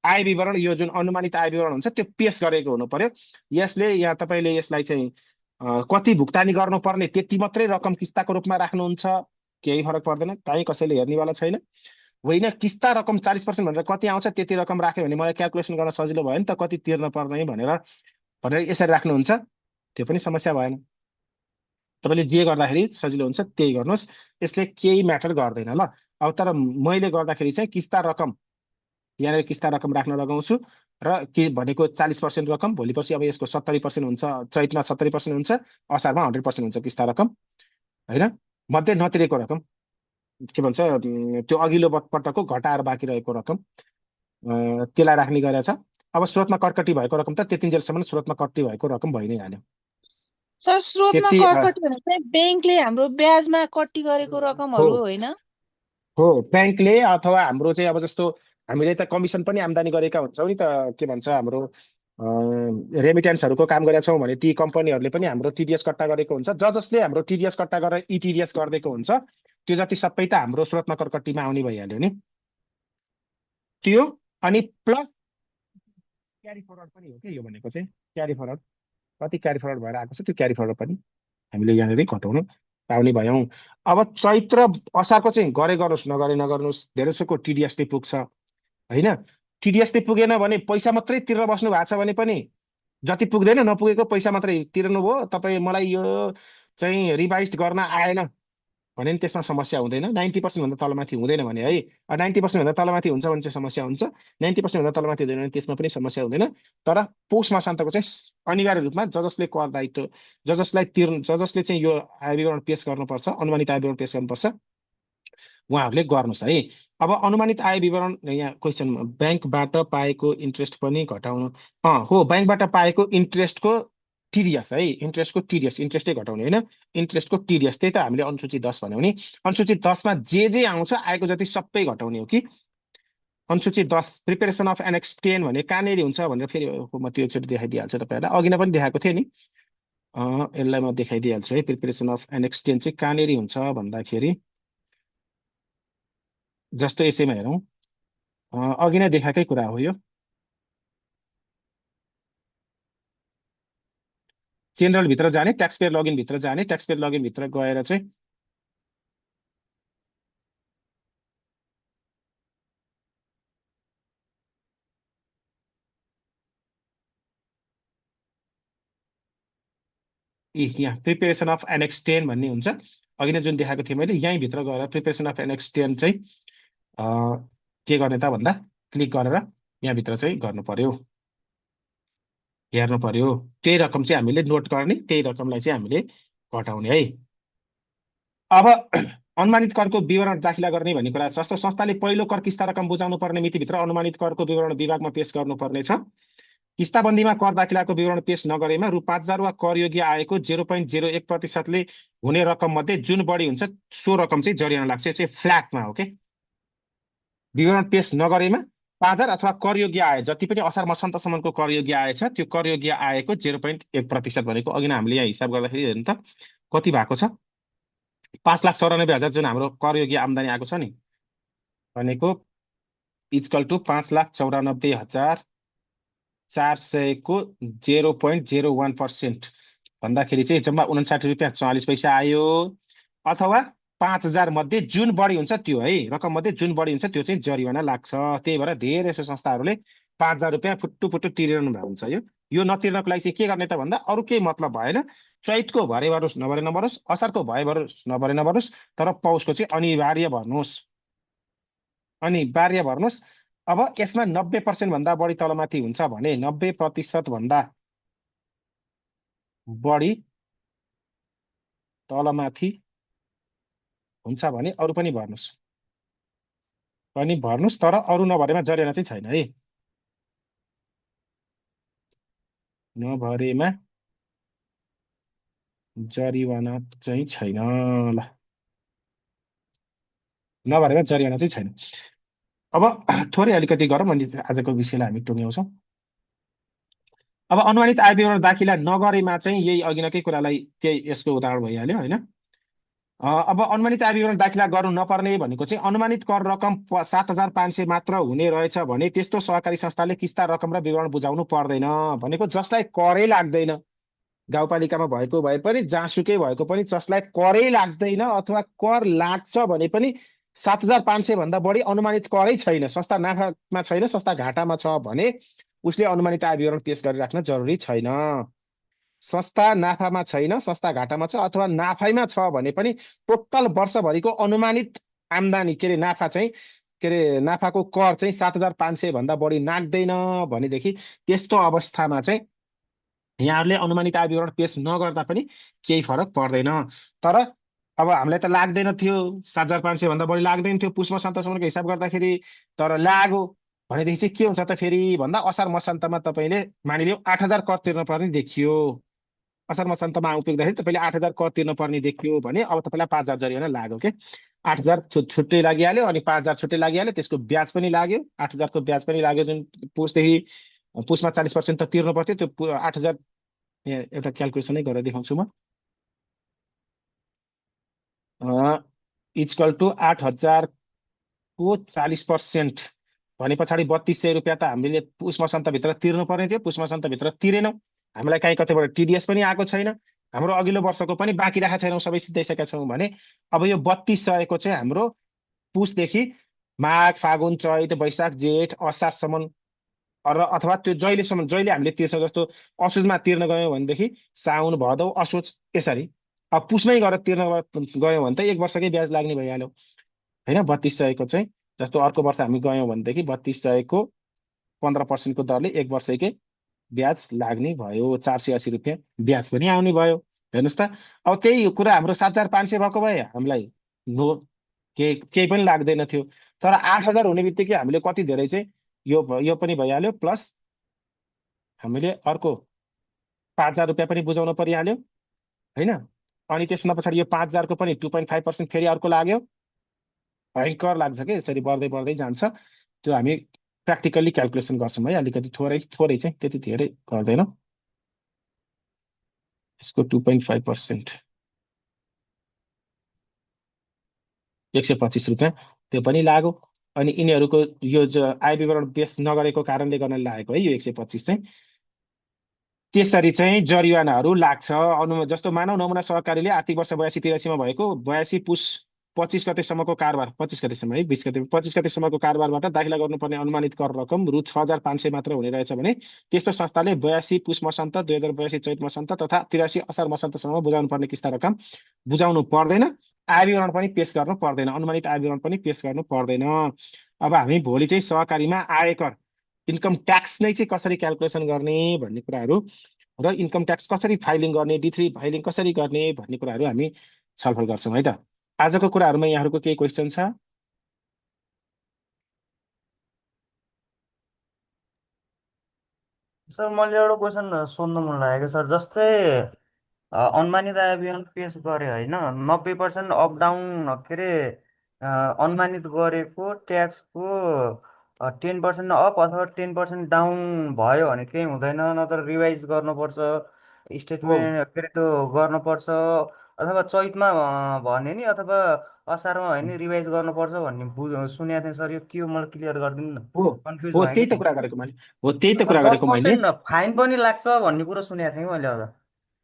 Speaker 1: आय विवरण, यो जुन अनुमानित आय विवरण हुन्छ त्यो पेश गरेको हुनु पर्यो। यसले यहाँ तपाईँले यसलाई चाहिँ कति भुक्तानी गर्नुपर्ने त्यति मात्रै रकम किस्ताको रूपमा राख्नुहुन्छ, केही फरक पर्दैन, कहीँ कसैले हेर्नेवाला छैन। होइन, किस्ता रकम 40% भनेर कति आउँछ त्यति रकम राख्यो भने मलाई क्यालकुलेसन गर्न सजिलो भयो नि त, कति तिर्न पर्ने भनेर यसरी राख्नुहुन्छ, त्यो पनि समस्या भएन। तपाईँले जे गर्दाखेरि सजिलो हुन्छ त्यही गर्नुहोस्, यसले केही म्याटर गर्दैन ल। अब तर मैले गर्दाखेरि चाहिँ किस्ता रकम, यहाँनिर किस्ता रकम राख्न लगाउँछु र के भनेको 40% रकम, भोलि पर्सि अब यसको 70% हुन्छ, चैतमा 70% हुन्छ, असारमा 100% हुन्छ किस्ता रकम। होइन, मध्ये नतिरेको रकम के भन्छ, त्यो अघिल्लो पटकको घटाएर बाँकी रहेको रकम, त्यसलाई राख्ने गरेको छ। अब स्रोतमा कटकटी भएको रकम त त्यतिन्जेलसम्म स्रोतमा कट्टी भएको रकम भइ नै हाल्यो।
Speaker 6: सर स्रोतमा
Speaker 1: त्यति
Speaker 6: कटकटी भने चाहिँ ब्याङ्कले हाम्रो ब्याजमा कट्टी गरेको रकमहरू
Speaker 1: हो
Speaker 6: होइन?
Speaker 1: हो, ब्याङ्कले अथवा हाम्रो चाहिँ अब जस्तो हामीले त कमिसन पनि आम्दानी गरेका हुन्छौँ नि त, के भन्छ हाम्रो रेमिटेन्सहरूको काम गरेका छौँ भने ती कम्पनीहरूले पनि हाम्रो टिडिएस कट्टा गरेको हुन्छ। जसले हाम्रो टिडिएस कट्टा गरेर इटिडिएस गरिदिएको हुन्छ त्यो जति सबै त हाम्रो स्रोतमा कटकटीमा आउने भइहाल्यो नि त्यो। अनि प्लस क्यारी फरवर्ड पनि हो कि यो भनेको चाहिँ, क्यारी फरवर्ड कति क्यारी फरवर्ड भएर आएको छ त्यो क्यारी फरवर्ड पनि हामीले यहाँनिर घटाउनु पाउने भयौँ। अब चैत्र असारको चाहिँ गरे गर्नुहोस् नगरे नगर्नुहोस्, धेरैजसोको टिडिएसले पुग्छ। होइन, टिडिएसले पुगेन भने पैसा मात्रै तिरेर बस्नु भएको छ भने पनि जति पुग्दैन, नपुगेको पैसा मात्रै तिर्नु भयो, तपाईँ मलाई यो चाहिँ रिभाइज गर्न आएन भने नि त्यसमा समस्या हुँदैन। 90% भन्दा तलमाथि हुँदैन भने है, 90% भन्दा तलमाथि हुन्छ भने चाहिँ समस्या हुन्छ, 90% भन्दा तलमाथि हुँदैन भने त्यसमा पनि समस्या हुँदैन। तर पोस्ट मसान्तको चाहिँ अनिवार्य रूपमा जसले कर दायित्व, जसले चाहिँ यो आय विवरण पेश गर्नुपर्छ, अनुमानित आय विवरण पेश गर्नुपर्छ, उहाँहरूले गर्नुहोस् है। अब अनुमानित आय विवरण, यहाँ क्वेसन, ब्याङ्कबाट पाएको इन्ट्रेस्ट पनि घटाउनु, हो, ब्याङ्कबाट पाएको इन्ट्रेस्टको टिडिएस है, इन्ट्रेस्टै घटाउने होइन, इन्ट्रेस्टको टिडिएस, त्यही त हामीले अनुसूची 10 भन्यौँ नि। अनुसूची 10मा जे आउँछ आएको जति सबै घटाउने हो कि। अनुसूची 10 प्रिपेरेसन अफ एनेक्स 10 भने कहाँनिर हुन्छ भनेर फेरि म त्यो एकचोटि देखाइदिइहाल्छु तपाईँहरूलाई, अघि नै पनि देखाएको थिएँ नि, यसलाई म देखाइदिइहाल्छु है। प्रिपेरेसन अफ एनेक्स 10 चाहिँ कहाँनिर हुन्छ भन्दाखेरि, जस्तो यसैमा हेरौँ, अघि नै देखाएकै कुरा हो यो। जेनरल भित्र जाने, ट्याक्स पेयर लगइन भित्र जाने, ट्याक्स पेयर लगइन भित्र गएर चाहिँ यहाँ प्रिपेरेसन अफ एनेक्स 10 भन्ने हुन्छ, अघि नै जुन देखाएको थिएँ मैले, यहीँ भित्र गएर प्रिपेरेसन अफ एनेक्स 10 चाहिँ के गर्ने त भन्दा क्लिक गरेर यहाँभित्र चाहिँ गर्नु पर्यो, हेर्नु पर्यो। त्यही रकम चाहिँ हामीले नोट गर्ने, त्यही रकमलाई चाहिँ हामीले घटाउने है। अब अनुमानित करको विवरण दाखिला गर्ने भन्ने कुरा, जस्तो संस्थाले पहिलो कर किस्ता रकम बुझाउनु पर्ने मितिभित्र अनुमानित करको विवरण विभागमा पेश गर्नुपर्ने छ। किस्ताबन्दीमा कर दाखिलाको विवरण पेश नगरेमा रु 5,000 वा करयोग्य आएको 0.01%ले हुने रकम मध्ये जुन बढी हुन्छ सो रकम चाहिँ जरिवाना लाग्छ। यो चाहिँ फ्ल्याटमा हो के, विवरण पेश नगरेमा 5,000 अथवा करयोग्य आय, जति पनि असार मसान्तसम्मको करयोग्य आय छ त्यो करयोग्य आएको 0.1% भनेको अघि नै हामीले यहाँ हिसाब गर्दाखेरि हेर्नु त कति भएको छ, 5,94,000 जुन हाम्रो करयोग्य आम्दानी आएको छ नि भनेको इक्वल टु 5,94,400 को 0.01% भन्दाखेरि चाहिँ जम्मा 59 रुपियाँ 44 पैसा आयो। अथवा 5,000 मध्ये जुन बढी हुन्छ त्यो है, रकम मध्ये जुन बढी हुन्छ त्यो चाहिँ जरिवाना लाग्छ। त्यही भएर धेरै जसो संस्थाहरूले 5,000 रुपियाँ फुट्टु फुट्टु तिरिरहनु भएको हुन्छ। यो नतिर्नको लागि चाहिँ के गर्ने त भन्दा अरू केही मतलब भएन। चैतको भरे भरोस् नभरे नभरोस्, असारको भए भरोस् नभरे नभरोस्, तर पौषको चाहिँ अनिवार्य भर्नुहोस्, अनिवार्य भर्नुहोस्। अब यसमा 90% भन्दा बढी तलमाथि हुन्छ भने 90% भन्दा बढी तलमाथि हुन्छ भने अरू पनि भर्नुहोस्, तर अरू नभरेमा जरिवाना चाहिँ छैन है, नभरेमा जरिवाना चाहिँ छैन। ल, नभरेमा जरिवाना चाहिँ छैन। अब थोरै अलिकति गरौँ अनि आजको विषयलाई हामी टुङ्ग्याउँछौँ। अब अनुमानित आय विवरण दाखिला नगरेमा चाहिँ यही अघिनकै कुरालाई त्यही यसको उदाहरण भइहाल्यो होइन। अब अनुमानित आय विवरण दाखिला गर्नु नपर्ने भनेको चाहिँ अनुमानित कर रकम 7,500 मात्र हुने रहेछ भने त्यस्तो सहकारी संस्थाले किस्ता रकम र विवरण बुझाउनु पर्दैन भनेको। जसलाई करै लाग्दैन, गाउँपालिकामा भएको भए पनि जहाँसुकै भएको पनि जसलाई करै लाग्दैन अथवा कर लाग्छ भने पनि 7,500 भन्दा बढी अनुमानित करै छैन, संस्था नाफामा छैन, संस्था घाटामा छ भने उसले अनुमानित आय विवरण पेश गरिराख्न जरुरी छैन। संस्था नाफामा छैन, संस्था घाटामा छ अथवा नाफाइमा छ भने पनि टोटल वर्षभरिको अनुमानित आम्दानी के अरे नाफा चाहिँ के अरे नाफाको कर चाहिँ 7,500 भन्दा बढी नाग्दैन भनेदेखि त्यस्तो अवस्थामा चाहिँ यहाँहरूले अनुमानित आय विवरण पेश नगर्दा पनि केही फरक पर्दैन। तर अब हामीलाई त लाग्दैन थियो, 7,500 भन्दा बढी लाग्दैन थियो पुष मसान्तसम्मको हिसाब गर्दाखेरि, तर लाग्यो भनेदेखि चाहिँ के हुन्छ त फेरि भन्दा असार मसान्तमा तपाईँले मानिलियो 8,000 कर तिर्न पर्ने देखियो, असार मसान्तमा आइपुग्दाखेरि तपाईँले 8,000 कर तिर्न पर्ने देखियो भने अब तपाईँलाई 5,000 जरिवाना लाग्यो के। 8,000 छुट्टै लागिहाल्यो अनि 5,000 छुट्टै लागिहाल्यो, त्यसको ब्याज पनि लाग्यो, 8,000 को ब्याज पनि लाग्यो जुन पुसदेखि पुसमा 40% त तिर्नु पर्थ्यो। त्यो 8,000 यहाँ एउटा क्यालकुलेसनै गरेर देखाउँछु म, इक्वल टु 8,000 को 40% भने पछाडि 3,200 रुपियाँ त हामीले पुष मसान्तभित्र तिर्नु पर्ने थियो, पुष मसान्तभित्र तिरेनौँ, हामीलाई काहीँ कतैबाट टिडिएस पनि आएको छैन, हाम्रो अघिल्लो वर्षको पनि बाँकी राखेका छैनौँ, सबै सिद्धाइसकेका छौँ भने अब यो 3,200 को चाहिँ हाम्रो पुसदेखि माघ फागुन चैत वैशाख जेठ असारसम्म र अथवा त्यो जहिले हामीले तिर्छौँ, जस्तो असोजमा तिर्न गयौँ भनेदेखि साउन भदौ असोज यसरी, अब पुसमै गएर तिर्न गयौँ भने त 1 वर्षकै ब्याज लाग्ने भइहाल्यो होइन। 3,200 को चाहिँ जस्तो अर्को वर्ष हामी गयौँ भनेदेखि 3,200 को 15% को दरले 1 वर्षकै ब्याज लाग्ने भयो, 480 रुपियाँ ब्याज पनि आउने भयो। हेर्नुहोस् त, अब त्यही कुरा हाम्रो 7,500 भएको भए हामीलाई केही पनि लाग्दैन थियो, तर 8,000 हुने बित्तिकै हामीले कति धेरै चाहिँ यो पनि भइहाल्यो, प्लस हामीले अर्को 5,000 रुपियाँ पनि बुझाउन परिहाल्यो होइन। अनि त्यसमा पछाडि यो 5,000 को पनि 2.5% फेरि अर्को लाग्यो, भयङ्कर लाग्छ कि यसरी बढ्दै बढ्दै जान्छ। त्यो हामी प्र्याक्टिकल्ली क्यालकुलेसन गर्छौँ है, अलिकति थोरै चाहिँ, त्यति धेरै गर्दैनौँ। यसको 2.5% 125 रुपियाँ त्यो पनि लाग्यो। अनि यिनीहरूको यो आय विवरण पेश नगरेको कारणले गर्न लागेको है यो 125 चाहिँ। त्यसरी चाहिँ जरिवानाहरू लाग्छ। जस्तो मानव नमुना सहकारीले आर्थिक वर्ष 82-83 मा भएको 82 पुस 25 गतेसम्मको कारोबार, 25 गतेसम्म है, 25 गतेसम्मको कारोबारबाट दाखिला गर्नुपर्ने अनुमानित कर रकम रु 6,500 मात्र हुने रहेछ भने त्यस्तो संस्थाले 82 पुस मसान्त, 2082 चैत मसान्त तथा 83 असार मसान्तसम्म बुझाउनु पर्ने किस्ता रकम बुझाउनु पर्दैन, आय विवरण पनि पेश गर्नु पर्दैन, अनुमानित आय विवरण पनि पेश गर्नु पर्दैन। अब हामी भोलि चाहिँ सहकारीमा आयकर इन्कम ट्याक्स नै चाहिँ कसरी क्यालकुलेसन गर्ने भन्ने कुराहरू र इन्कम ट्याक्स कसरी फाइलिङ गर्ने, D3 फाइलिङ कसरी गर्ने भन्ने कुराहरू हामी छलफल गर्छौँ है त। आजको कुराहरूमा यहाँहरूको केही क्वेसन छ?
Speaker 4: सर मैले एउटा क्वेसन सोध्न मन लागेको सर, जस्तै अनुमानित आय विवरण पेश गरे होइन, 90% अप डाउन के अरे अनुमानित गरेको ट्याक्सको 10% अप अथवा 10% डाउन भयो भने केही हुँदैन, नत्र रिभाइज गर्नुपर्छ, स्टेटमेन्ट के अरे त्यो गर्नुपर्छ, अथवा चैतमा भने नि अथवा असारमा भने नि रिभाइज गर्नुपर्छ भन्ने सुनेको थिएँ सर, यो के हो मलाई क्लियर गरिदिनु न,
Speaker 1: हो
Speaker 4: कन्फ्युज
Speaker 1: हो
Speaker 4: भयो
Speaker 1: त्यही
Speaker 4: कि।
Speaker 1: त कुरा गरेको मैले, हो त्यही त कुरा गरेको मैले।
Speaker 4: 10% फाइन पनि लाग्छ भन्ने कुरो सुनेको थिएँ कि मैले अझ।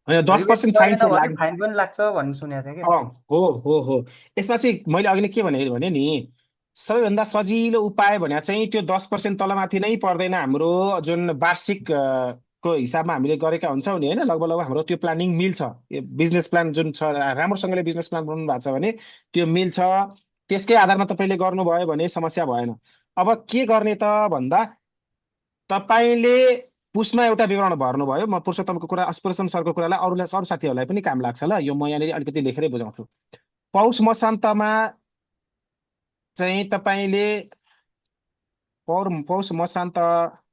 Speaker 1: होइन 10% फाइन
Speaker 4: गरेन
Speaker 1: चाहिँ
Speaker 4: भने
Speaker 1: लाग्ने।
Speaker 4: फाइन पनि लाग्छ भन्ने सुनेको थिएँ कि।
Speaker 1: हो यसमा चाहिँ मैले अघि नै के भने नि सबैभन्दा सजिलो उपाय भने चाहिँ त्यो 10% तलमाथि नै पर्दैन। हाम्रो जुन वार्षिक को हिसाबमा हामीले गरेका हुन्छौँ नि होइन, लगभग लगभग हाम्रो त्यो प्लानिङ मिल्छ। बिजनेस प्लान जुन छ राम्रोसँगले बिजनेस प्लान बनाउनु भएको छ भने त्यो मिल्छ। त्यसकै आधारमा तपाईँले गर्नुभयो भने समस्या भएन। अब के गर्ने त भन्दा तपाईँले पुसमा एउटा विवरण भर्नुभयो। म पुरुषोत्तमको कुरा पुरुषोत्तम सरको कुरालाई अरू साथीहरूलाई पनि काम लाग्छ ल, यो म यहाँनिर अलिकति लेखेरै बुझाउँछु। पौष मसान्तमा चाहिँ तपाईँले पौष मसान्तको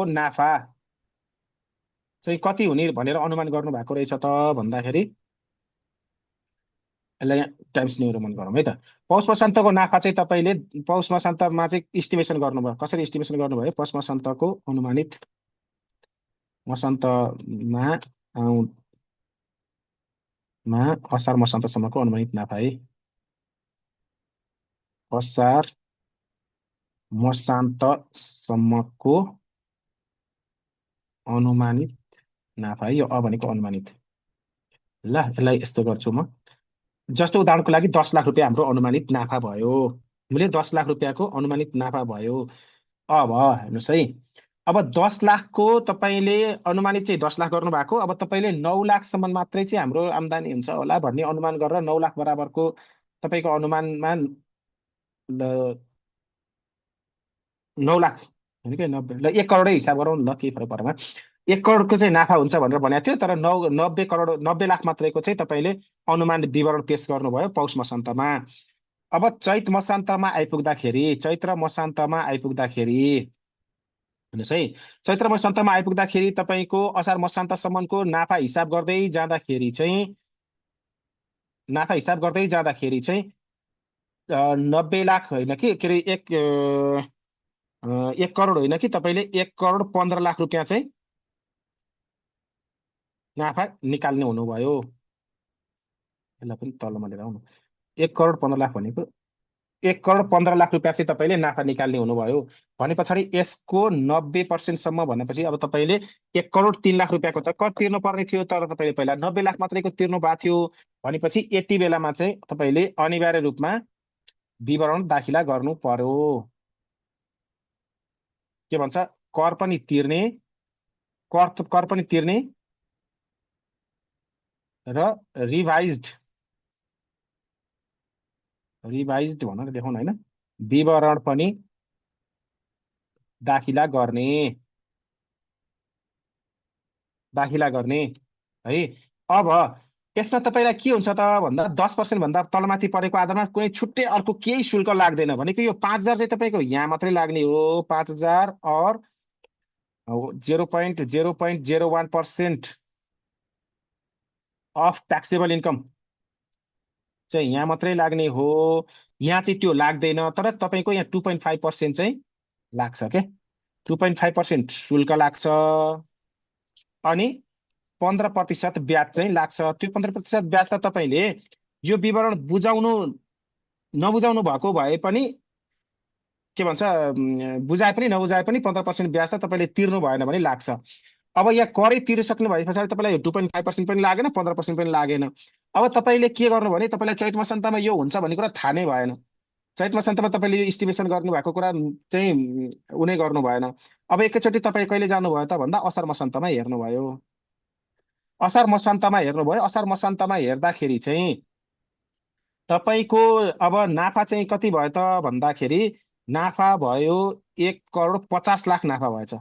Speaker 1: नाफा चाहिँ कति हुने भनेर अनुमान गर्नु भएको रहेछ त भन्दाखेरि यसलाई यहाँ टाइम्स न्यू रोमन गरौँ है त। पौष मसान्तको नाफा चाहिँ तपाईँले पौष मसान्तमा चाहिँ इस्टिमेसन गर्नुभयो। कसरी इस्टिमेसन गर्नुभयो? पौष मसान्तको अनुमानित मसान्तमा असार मसान्तसम्मको अनुमानित नाफा है। असार मसान्तसम्मको अनुमानित नाफा है। यो भनेको अनुमानित। ल यसलाई यस्तो गर्छु म। जस्तो उदाहरणको लागि 10 लाख रुपियाँ हाम्रो अनुमानित नाफा भयो। मैले 10 लाख रुपियाँको अनुमानित नाफा भयो। अब हेर्नुहोस् है, अब 10 लाखको तपाईँले अनुमानित चाहिँ 10 लाख गर्नु भएको। अब तपाईँले 9 लाखसम्म मात्रै चाहिँ हाम्रो आम्दानी हुन्छ होला भन्ने अनुमान गरेर 9 लाख बराबरको तपाईँको अनुमानमा 9 लाख होइन कि 90 ल 1 करोडै हिसाब गरौँ न, केही फरक परेन। 1 करोडको चाहिँ नाफा हुन्छ भनेर भनेको थियो, तर 90 लाख मात्रैको चाहिँ तपाईँले अनुमान विवरण पेश गर्नुभयो पौष मसान्तमा। अब चैत मसान्तमा आइपुग्दाखेरि हेर्नुहोस् है, चैत्र मसान्तमा आइपुग्दाखेरि तपाईँको असार मसान्तसम्मको नाफा हिसाब गर्दै जाँदाखेरि चाहिँ 90 लाख होइन कि के अरे 1 करोड होइन कि तपाईँले 1 करोड 15 लाख रुपियाँ चाहिँ नाफा निकाल्ने हुनुभयो। यसलाई पनि तलमा लिएर आउनु। 1 करोड 15 लाख भनेको 1 करोड 15 लाख रुपियाँ चाहिँ तपाईँले नाफा निकाल्ने हुनुभयो भने पछाडि यसको 90% भनेपछि अब तपाईँले 1 करोड 3 लाख रुपियाँको त कर तिर्नु पर्ने थियो, तर तपाईँले पहिला 90 लाख मात्रैको तिर्नु भएको थियो भनेपछि यति बेलामा चाहिँ तपाईँले अनिवार्य रूपमा विवरण दाखिला गर्नु पर्यो। के भन्छ? कर पनि तिर्ने र रिभाइज्ड भनेर देखाउन होइन, विवरण पनि दाखिला गर्ने है। अब यसमा तपाईँलाई के हुन्छ त भन्दा 10% भन्दा तलमाथि परेको आधारमा कुनै छुट्टै अर्को केही शुल्क लाग्दैन। भनेको यो 5,000 चाहिँ तपाईँको यहाँ मात्रै लाग्ने हो। 5,000 और 0.01% अफ ट्याक्सेबल इन्कम चाहिँ यहाँ मात्रै लाग्ने हो। यहाँ चाहिँ त्यो लाग्दैन, तर तपाईँको यहाँ 2.5% चाहिँ लाग्छ के। 2.5% शुल्क लाग्छ अनि 15% ब्याज चाहिँ लाग्छ। त्यो 15% ब्याज त तपाईँले यो विवरण नबुझाउनु भएको भए पनि के भन्छ, बुझाए पनि नबुझाए पनि 15% ब्याज त तपाईँले तिर्नु भएन भने लाग्छ। अब यहाँ करै तिरिसक्नु भए पछाडि तपाईँलाई 2.5% पनि लागेन, 15% पनि लागेन। अब तपाईँले के गर्नु भने तपाईँलाई चैत मसान्तमा यो हुन्छ भन्ने कुरा थाहा नै भएन। चैत मसान्तमा तपाईँले यो इस्टिमेसन गर्नुभएको कुरा चाहिँ उनी गर्नु भएन। अब एकैचोटि तपाईँ कहिले जानुभयो त भन्दा असार मसान्तमा हेर्नुभयो। असार मसान्तमा हेर्दाखेरि चाहिँ तपाईँको अब नाफा चाहिँ कति भयो त भन्दाखेरि नाफा भयो 1 करोड 50 लाख नाफा भएछ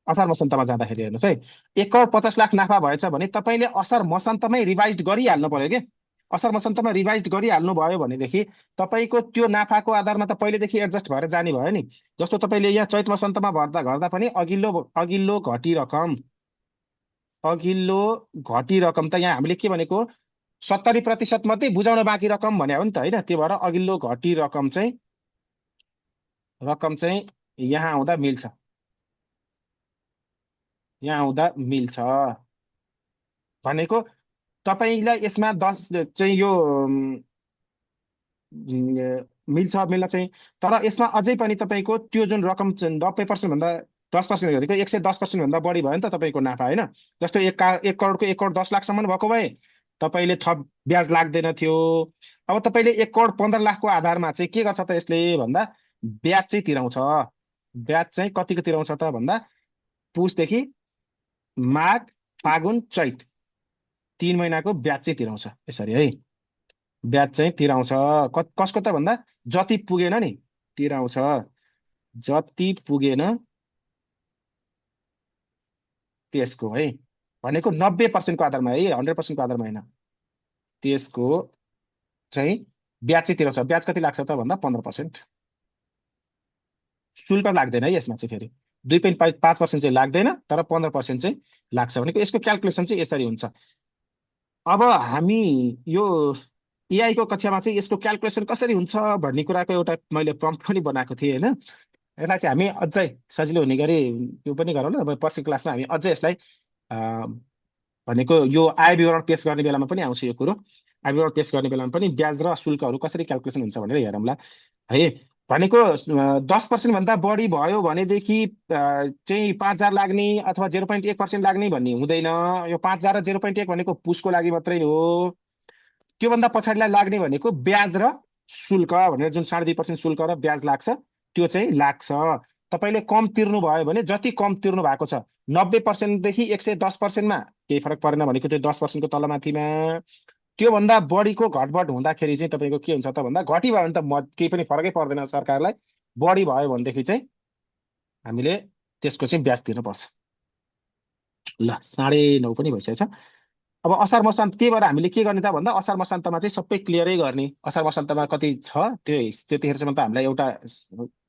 Speaker 1: असार मसान्तमा जाँदाखेरि। हेर्नुहोस् है, 1 करोड 50 लाख नाफा भएछ भने तपाईँले असार मसान्तमै रिभाइज गरिहाल्नु पर्यो कि। असार मसान्तमा रिभाइज गरिहाल्नु भयो भनेदेखि तपाईँको त्यो नाफाको आधारमा त पहिलेदेखि एडजस्ट भएर जाने भयो नि। जस्तो तपाईँले यहाँ चैत मसान्तमा गर्दा पनि अघिल्लो घटी रकम त यहाँ हामीले के भनेको 70% मात्रै बुझाउन बाँकी रकम भने हो नि त होइन। त्यो भएर अघिल्लो घटी रकम चाहिँ यहाँ आउँदा मिल्छ भनेको तपाईँलाई यसमा 10 चाहिँ यो मिल्न चाहिँ, तर यसमा अझै पनि तपाईँको त्यो जुन रकम 90% भन्दा 10% भनेको 110% भन्दा बढी भयो नि त तपाईँको नाफा होइन। जस्तो 1 करोडको 1 करोड 10 लाखसम्म भएको भए तपाईँले थप ब्याज लाग्दैन थियो। अब तपाईँले 1 करोड 15 लाखको आधारमा चाहिँ के गर्छ त यसले भन्दा ब्याज चाहिँ तिराउँछ। ब्याज चाहिँ कतिको तिराउँछ त भन्दा पुसदेखि माघ फागुन चैत 3 महिनाको ब्याज चाहिँ तिराउँछ यसरी है। ब्याज चाहिँ तिराउँछ कसको त भन्दा जति पुगेन नि तिराउँछ, जति पुगेन त्यसको है, भनेको 90%को आधारमा है, 100%को आधारमा होइन। त्यसको चाहिँ ब्याज चाहिँ तिराउँछ। ब्याज कति लाग्छ त भन्दा 15%। शुल्क लाग्दैन है यसमा चाहिँ, फेरि 2.5% चाहिँ लाग्दैन, तर 15% चाहिँ लाग्छ भनेको यसको क्यालकुलेसन चाहिँ यसरी हुन्छ। अब हामी यो एआई को कक्षामा चाहिँ यसको क्यालकुलेसन कसरी हुन्छ भन्ने कुराको एउटा मैले प्रम्प्ट पनि बनाएको थिएँ होइन। यसलाई चाहिँ हामी अझै सजिलो हुने गरी त्यो पनि गरौँ न। अब पर्सि क्लासमा हामी अझै यसलाई भनेको यो आय विवरण पेश गर्ने बेलामा पनि आउँछ यो कुरो। आय विवरण पेश गर्ने बेलामा पनि ब्याज र शुल्कहरू कसरी क्यालकुलेसन हुन्छ भनेर हेरौँला है। भनेको 10% भन्दा बढी भयो भनेदेखि चाहिँ 5,000 लाग्ने अथवा 0.1% लाग्ने भन्ने हुँदैन। यो 5,000 र 0.1 भनेको पुसको लागि मात्रै हो। त्योभन्दा पछाडिलाई लाग्ने भनेको ब्याज र शुल्क भनेर जुन 2.5% शुल्क र ब्याज लाग्छ त्यो चाहिँ लाग्छ। तपाईँले कम तिर्नु भयो भने जति कम तिर्नु भएको छ 90% देखि 110%मा केही फरक परेन भनेको त्यो 10% को तलमाथिमा, त्योभन्दा बढीको घटबड हुँदाखेरि चाहिँ तपाईँको के हुन्छ त भन्दा घटी भयो भने त केही पनि फरकै पर्दैन सरकारलाई। बढी भयो भनेदेखि चाहिँ हामीले त्यसको चाहिँ ब्याज तिर्नुपर्छ। ल 9:30 पनि भइसकेछ। अब असार मसान्त, त्यही भएर हामीले के गर्ने त भन्दा असार मसान्तमा चाहिँ सबै क्लियरै गर्ने। असार मसान्तमा कति छ त्यतिखेरसम्म त हामीलाई एउटा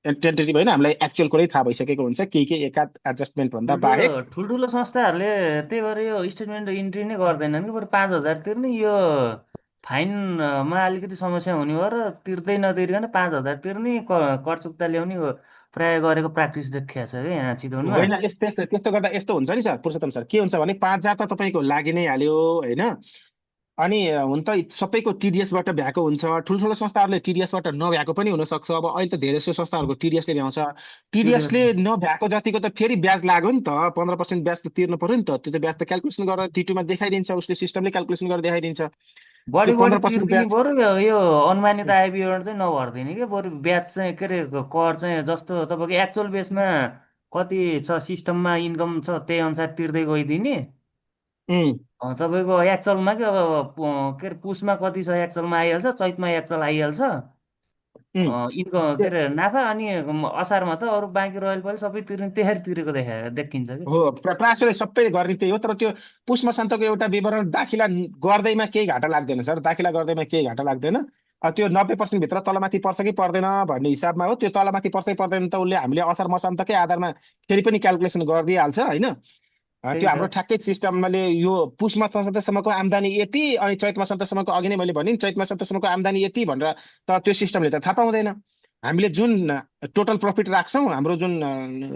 Speaker 1: टेन्टेटिभ होइन, हामीलाई एक्चुअल कुरै थाहा भइसकेको हुन्छ। के एकाध एडजस्टमेन्ट भन्दा बाहेक
Speaker 4: ठुल्ठुलो संस्थाहरूले त्यही भएर यो स्टेटमेन्ट इन्ट्री नै गर्दैनन् कि, बरु 5,000 तिर्ने। यो फाइनमा अलिकति समस्या हुने भएर तिर्दै नतिरिकन 5,000 तिर्ने, कर चुक्ता ल्याउने प्राय गरेको प्र्याक्टिस देखिएको छ क्या यहाँ चितवनमा।
Speaker 1: होइन। त्यस्तो गर्दा यस्तो हुन्छ नि सर, पुरुषोत्तम सर, के हुन्छ भने 5,000 त तपाईँको लागि नै हाल्यो होइन। अनि हुन त सबैको टिडिएसबाट भ्याएको हुन्छ। ठुल्ठुलो संस्थाहरूले टिडिएसबाट नभ्याएको पनि हुनसक्छ। अब अहिले त धेरै जसो संस्थाहरूको टिडिएसले भ्याउँछ। टिडिएसले नभ्याएको जतिको त फेरि ब्याज लाग्यो नि त, 15% ब्याज त तिर्नु पर्यो नि त। त्यो त ब्याज त क्यालकुलेसन गरेर टिटुमा देखाइदिन्छ, उसले सिस्टमले क्यालकुलेसन गरेर देखाइदिन्छ।
Speaker 4: बढी
Speaker 1: त्यो
Speaker 4: बढी
Speaker 1: 15%
Speaker 4: तिर्दिने
Speaker 1: ब्याज
Speaker 4: बरु यो अनुमानित आय विवरण चाहिँ नभरिदिने कि, बरु ब्याज चाहिँ के अरे कर चाहिँ जस्तो तपाईँको एक्चुअल बेसमा कति छ सिस्टममा इन्कम छ त्यही अनुसार तिर्दै गइदिने। तपाईँको एक्चुअलमा कि अब के अरे पुसमा कति छ एक्चुअलमा आइहाल्छ, चैतमा एक्चुअल आइहाल्छ इन्कम के अरे नाफा। अनि असारमा त अरू बाँकी रोयल पनि सबै तिर्ने त्यसरी तिरेको देखिन्छ कि।
Speaker 1: हो, प्रायः सबैले गर्ने त्यही हो। तर त्यो पुस मसान्तको एउटा विवरण दाखिला गर्दैमा केही घाटा लाग्दैन सर, दाखिला गर्दैमा केही घाटा लाग्दैन। त्यो 90% भित्र तलमाथि पर्छ कि पर्दैन भन्ने हिसाबमा हो। त्यो तलमाथि पर्छ कि पर्दैन त उसले हामीले असार मसान्तकै आधारमा फेरि पनि क्यालकुलेसन गरिदिइहाल्छ होइन। त्यो हाम्रो ठ्याक्कै सिस्टमले यो पुस मसान्तसम्मको आम्दानी यति, अनि चैत मसान्तसम्मको अघि नै मैले भने चैत मसान्तसम्मको आम्दानी यति भनेर त त्यो सिस्टमले त थाहा पाउँदैन। हामीले जुन टोटल प्रफिट राख्छौँ, हाम्रो जुन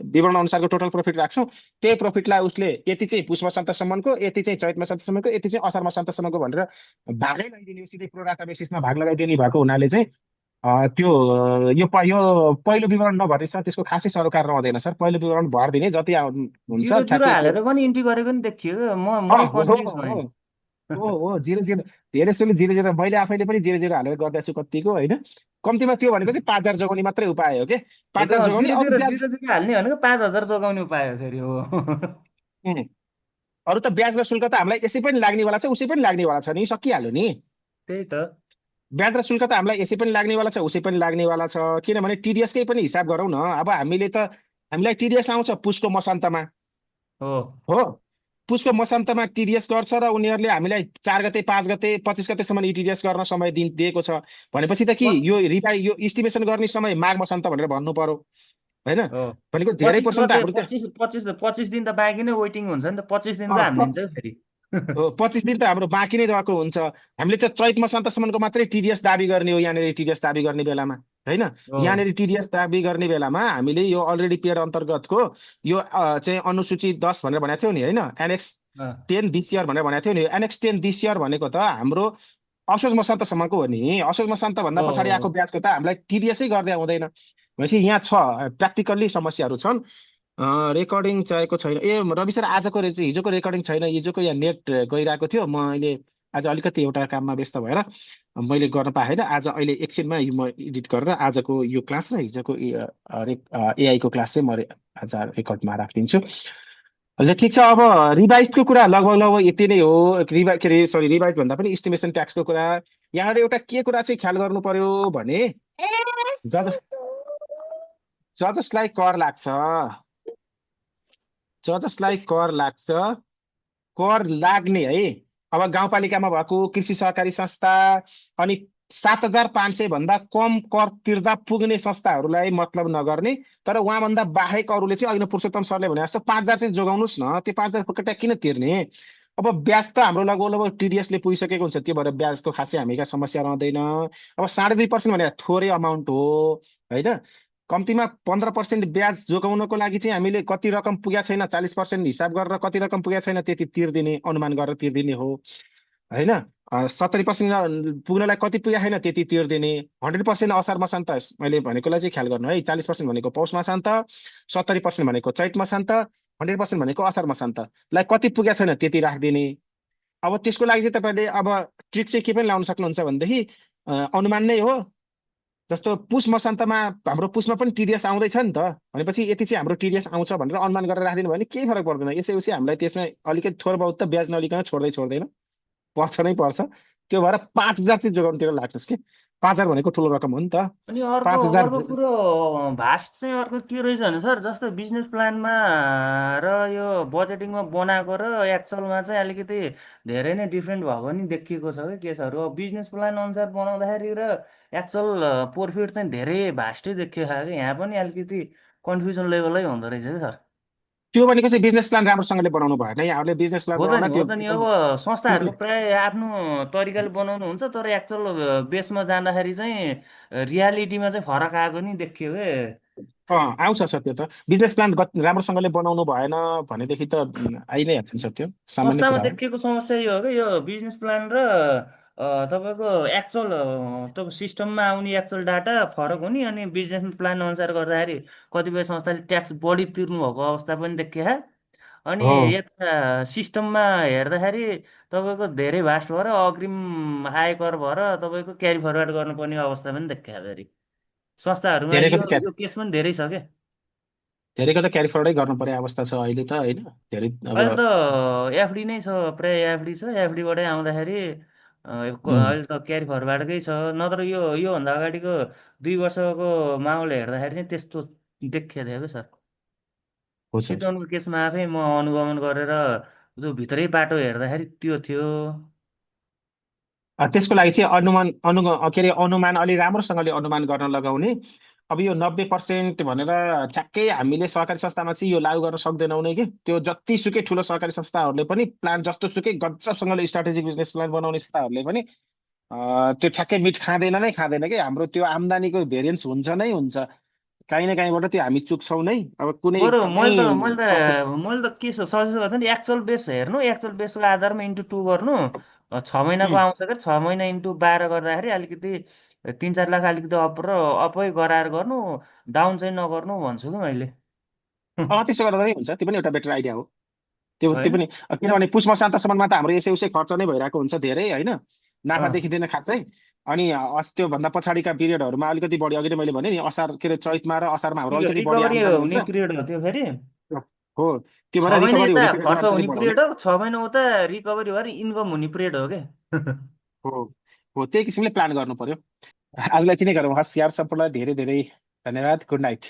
Speaker 1: विवरण अनुसारको टोटल प्रफिट राख्छौँ, त्यही प्रफिटलाई उसले यति चाहिँ पुस मसान्तसम्मको, यति चाहिँ चैत मसान्तसम्मको, यति चाहिँ असार मसान्तसम्मको भनेर भागै लगाइदिने, सिधै प्रोराटा बेसिसमा भाग लगाइदिने भएको हुनाले चाहिँ त्यो यो पहिलो विवरण नभरेसम्म त्यसको खासै सरोकार रहँदैन सर। पहिलो विवरण भरिदिने जति हुन्छ
Speaker 4: 0 हालेर पनि इन्ट्री गरेको नि देखियो। म कन्फ्युज भएँ।
Speaker 1: हो 0 धेरै सुरु 0 मैले आफैले पनि 0 हालेर गर्दैछु कतिको होइन। कम्तीमा त्यो भनेको चाहिँ 5,000 जोगाउने मात्रै उपाय हो कि। 5,000 जोगाउने
Speaker 4: 0 हाल्ने भनेको 5,000 जोगाउने उपाय हो फेरि हो।
Speaker 1: अरू त ब्याज र शुल्क त हामीलाई यसै पनि लाग्नेवाला छ, उसै पनि लाग्नेवाला छ नि, सकिहाल्यो नि।
Speaker 4: त्यही त
Speaker 1: ब्याज र शुल्क त हामीलाई यसै पनि लाग्नेवाला छ, उसै पनि लाग्नेवाला छ। किनभने टिडिएसकै पनि हिसाब गरौँ न। अब हामीलाई टिडिएस आउँछ पुसको मसान्तमा हो। पुसको मसान्तमा टिडिएस गर्छ र उनीहरूले हामीलाई 4 गते 5 गते 25 गतेसम्म टिडिएस गर्न समय दिएको छ भनेपछि त कि यो इस्टिमेसन गर्ने समय माघ मसान्त भनेर भन्नु पर्यो होइन। भनेको धेरै पर्सेन्ट त हाम्रो
Speaker 4: 25 दिन त बाँकी नै वेटिङ हुन्छ नि त। 25 दिन त हालिदिन्छ फेरि।
Speaker 1: 25 दिन त हाम्रो बाँकी नै रहेको हुन्छ। हामीले त चैत मसान्तसम्मको मात्रै टिडिएस दाबी गर्ने हो यहाँनिर। टिडिएस दाबी गर्ने बेलामा होइन, यहाँनिर टिडिएस दाबी गर्ने बेलामा हामीले यो अलरेडी पेड अन्तर्गतको यो चाहिँ अनुसूची 10 भनेर भनेको थियो नि होइन, एनेक्स 10 दिस इयर भनेर भनेको थियो नि। एनेक्स 10 दिस इयर भनेको त हाम्रो असोज मसान्तसम्मको हो नि। असोज मसान्त भन्दा पछाडि आएको ब्याजको त हामीलाई टिडिएसै गर्दै आउँदैन। भनेपछि यहाँ छ प्र्याक्टिकल्ली समस्याहरू छन्। रेकर्डिङ चाहिएको छैन ए रवि सर आजको हिजोको रेकर्डिङ छैन हिजोको यहाँ नेट गइरहेको थियो म अहिले आज अलिकति एउटा काममा व्यस्त भएर मैले गर्न पाएन आज अहिले एकछिनमा म एडिट गरेर आजको यो क्लास र हिजोको एआईको क्लास चाहिँ म आज रेकर्डमा राखिदिन्छु अहिले ठिक छ अब रिभाइजको कुरा लगभग लगभग यति नै हो के अरे सरी रिभाइज भन्दा पनि इस्टिमेसन ट्याक्सको कुरा यहाँ एउटा के कुरा चाहिँ ख्याल गर्नु पर्यो भने जज जजसलाई कर लाग्छ जजसलाई कर लाग्छ कर लाग्ने है अब गाउँपालिकामा भएको कृषि सहकारी संस्था अनि 7,500 भन्दा कम कर तिर्दा पुग्ने संस्थाहरूलाई मतलब नगर्ने तर उहाँभन्दा बाहेक अरूले चाहिँ अघि पुरुषोत्तम सरले भने जस्तो 5,000 चाहिँ जोगाउनुहोस् न त्यो 5,000 फुकटा किन तिर्ने अब ब्याज त हाम्रो लगभग लगभग टिडिएसले पुगिसकेको हुन्छ त्यो भएर ब्याजको खासै हामी कहाँ समस्या रहँदैन अब 2.5% भने थोरै अमाउन्ट हो होइन कम्तीमा 15% ब्याज जोगाउनको लागि चाहिँ हामीले कति रकम पुगेको छैन 40% हिसाब गरेर कति रकम पुगेको छैन त्यति तिर्दिने अनुमान गरेर तिर्दिने हो होइन 70% पुग्नलाई कति पुगेको छैन त्यति तिर्दिने 100% असार मसान्त मैले भनेकोलाई चाहिँ ख्याल गर्नु है 40% भनेको पौष मसान्त 70% भनेको चैत मसान्त 100% भनेको असार मसान्तलाई कति पुगेको छैन त्यति राखिदिने अब त्यसको लागि चाहिँ तपाईँले अब ट्रिक चाहिँ के पनि लाउन सक्नुहुन्छ भनेदेखि अनुमान नै हो जस्तो पुष मसान्तमा हाम्रो पुषमा पनि टिडिएस आउँदैछ नि त भनेपछि यति चाहिँ हाम्रो टिडिएस आउँछ भनेर अनुमान गरेर राखिदिनु भयो भने केही फरक पर्दैन यसै उसी हामीलाई त्यसमा अलिकति थोर बहुत त ब्याज नलिकन छोड्दैन पर्छ नै पर्छ त्यो भएर 5,000 चाहिँ जोगाउनुतिर लाग्नुहोस् कि 5,000 भनेको ठुलो रकम हो नि त
Speaker 4: अनि अर्को
Speaker 1: 5,000
Speaker 4: अर्को कुरो भास्ट चाहिँ अर्को के रहेछ भने सर जस्तो बिजनेस प्लानमा र यो बजेटिङमा बनाएको र एक्चुअलमा चाहिँ अलिकति धेरै नै डिफ्रेन्ट भएको नि देखिएको छ कि केसहरू अब बिजनेस प्लान अनुसार बनाउँदाखेरि र एक्चुअल प्रफिट चाहिँ धेरै भास्टै देखिएको छ कि यहाँ पनि अलिकति कन्फ्युजन लेभलै हुँदो रहेछ कि सर
Speaker 1: त्यो भनेको चाहिँ बिजनेस प्लान राम्रोसँगले बनाउनु भएन यहाँहरूले बिजनेस प्लान
Speaker 4: हो
Speaker 1: बनाउन
Speaker 4: त
Speaker 1: त्यो
Speaker 4: नि अब संस्थाहरूको प्राय आफ्नो तरिकाले बनाउनु हुन्छ तर एक्चुअल बेसमा जाँदाखेरि चाहिँ रियालिटीमा चाहिँ फरक आएको नि देखियो के
Speaker 1: आउँछ सत्य त बिजनेस प्लान राम्रोसँगले बनाउनु भएन भनेदेखि त आइ नै हाल्छ सत्य सामान्य
Speaker 4: संस्थामा
Speaker 1: कुरा हो
Speaker 4: देखिएको समस्या यो हो कि यो बिजनेस प्लान र तपाईँको एक्चुअल तपाईँको सिस्टममा आउने एक्चुअल डाटा फरक हुने अनि बिजनेस प्लान अनुसार गर्दाखेरि कतिपय संस्थाले ट्याक्स बढी तिर्नु भएको अवस्था पनि देखिया अनि
Speaker 1: हो
Speaker 4: यता सिस्टममा हेर्दाखेरि तपाईँको धेरै भास्ट भएर अग्रिम आयकर भएर तपाईँको क्यारी फरवर्ड गर्नुपर्ने अवस्था पनि देखिया फेरि संस्थाहरूमा
Speaker 1: धेरैको
Speaker 4: यो
Speaker 1: त
Speaker 4: यो केस पनि धेरै छ क्या
Speaker 1: धेरैको त क्यारी फरवर्डै गर्नु पर्ने अवस्था छ अहिले त होइन धेरै अब
Speaker 4: अहिले त एफडी नै छ प्राय एफडी छ एफडीबाटै आउँदाखेरि अहिले त क्यारी फरवार्डकै छ नत्र योभन्दा अगाडिको 2 वर्षको माहौल हेर्दाखेरि चाहिँ त्यस्तो देखिएको थियो क्या सर
Speaker 1: हो सर
Speaker 4: चितवनको केसमा आफै म अनुगमन गरेर त्यो भित्रै बाटो हेर्दाखेरि त्यो थियो
Speaker 1: त्यसको लागि चाहिँ के अरे अनुमान अलि राम्रोसँगले अनुमान गर्न लगाउने अब यो 90% भनेर ठ्याक्कै हामीले सहकारी संस्थामा चाहिँ यो लागू गर्न सक्दैनौँ नै कि त्यो जतिसुकै ठुलो सहकारी संस्थाहरूले पनि प्लान जस्तोसुकै गजबसँगले स्ट्राटेजिक बिजनेस प्लान बनाउने संस्थाहरूले पनि त्यो ठ्याक्कै मिट खाँदैन कि हाम्रो त्यो आम्दानीको भेरिएन्स हुन्छ नै हुन्छ काहीँ न काहीँबाट त्यो हामी चुक्छौँ नै अब कुनै
Speaker 4: बरु
Speaker 1: एकदमै
Speaker 4: मैले त के सजेस्ट गर्थेँ नि एक्चुअल बेस हेर्नु एक्चुअल बेसको आधारमा इन्टु 2 गर्नु 6 महिनाको
Speaker 1: उम्,
Speaker 4: आउँछ क्या 6 महिना इन्टु 12 गर्दाखेरि अलिकति 3-4 लाख अलिकति अपै गराएर गर्नु डाउन चाहिँ नगर्नु भन्छु कि मैले
Speaker 1: त्यसो गर्दा नै हुन्छ त्यो पनि एउटा बेटर आइडिया हो त्यो
Speaker 4: होइन
Speaker 1: पनि किनभने पुष मसान्तसम्ममा त हाम्रो यसै उसै खर्च नै भइरहेको हुन्छ धेरै होइन नाफा
Speaker 4: अँ,
Speaker 1: देखिँदैन खासै अनि त्योभन्दा पछाडिका पिरियडहरूमा अलिकति बढी अघि नै मैले भने नि असार के अरे चैतमा र असारमा हाम्रो अलिकति बढी
Speaker 4: रिकभरी
Speaker 1: आम्दानी
Speaker 4: हुने
Speaker 1: हुन्छ
Speaker 4: पिरियड हो त्यो फेरि
Speaker 1: हो त्यो भएर
Speaker 4: 6 महिना
Speaker 1: रिकभरी
Speaker 4: यता
Speaker 1: हुने पिरियडमा
Speaker 4: खर्च
Speaker 1: अलिकति
Speaker 4: हुने
Speaker 1: बढाउने
Speaker 4: पिरियड हो 6 महिना उता रिकभरी भएर इन्कम हुने पिरियड हो क्या
Speaker 1: हो हो त्यही किसिमले प्लान गर्नु पर्यो आजलाई यति नै गरौँ हस् यार सबैलाई धेरै धेरै धन्यवाद गुड नाइट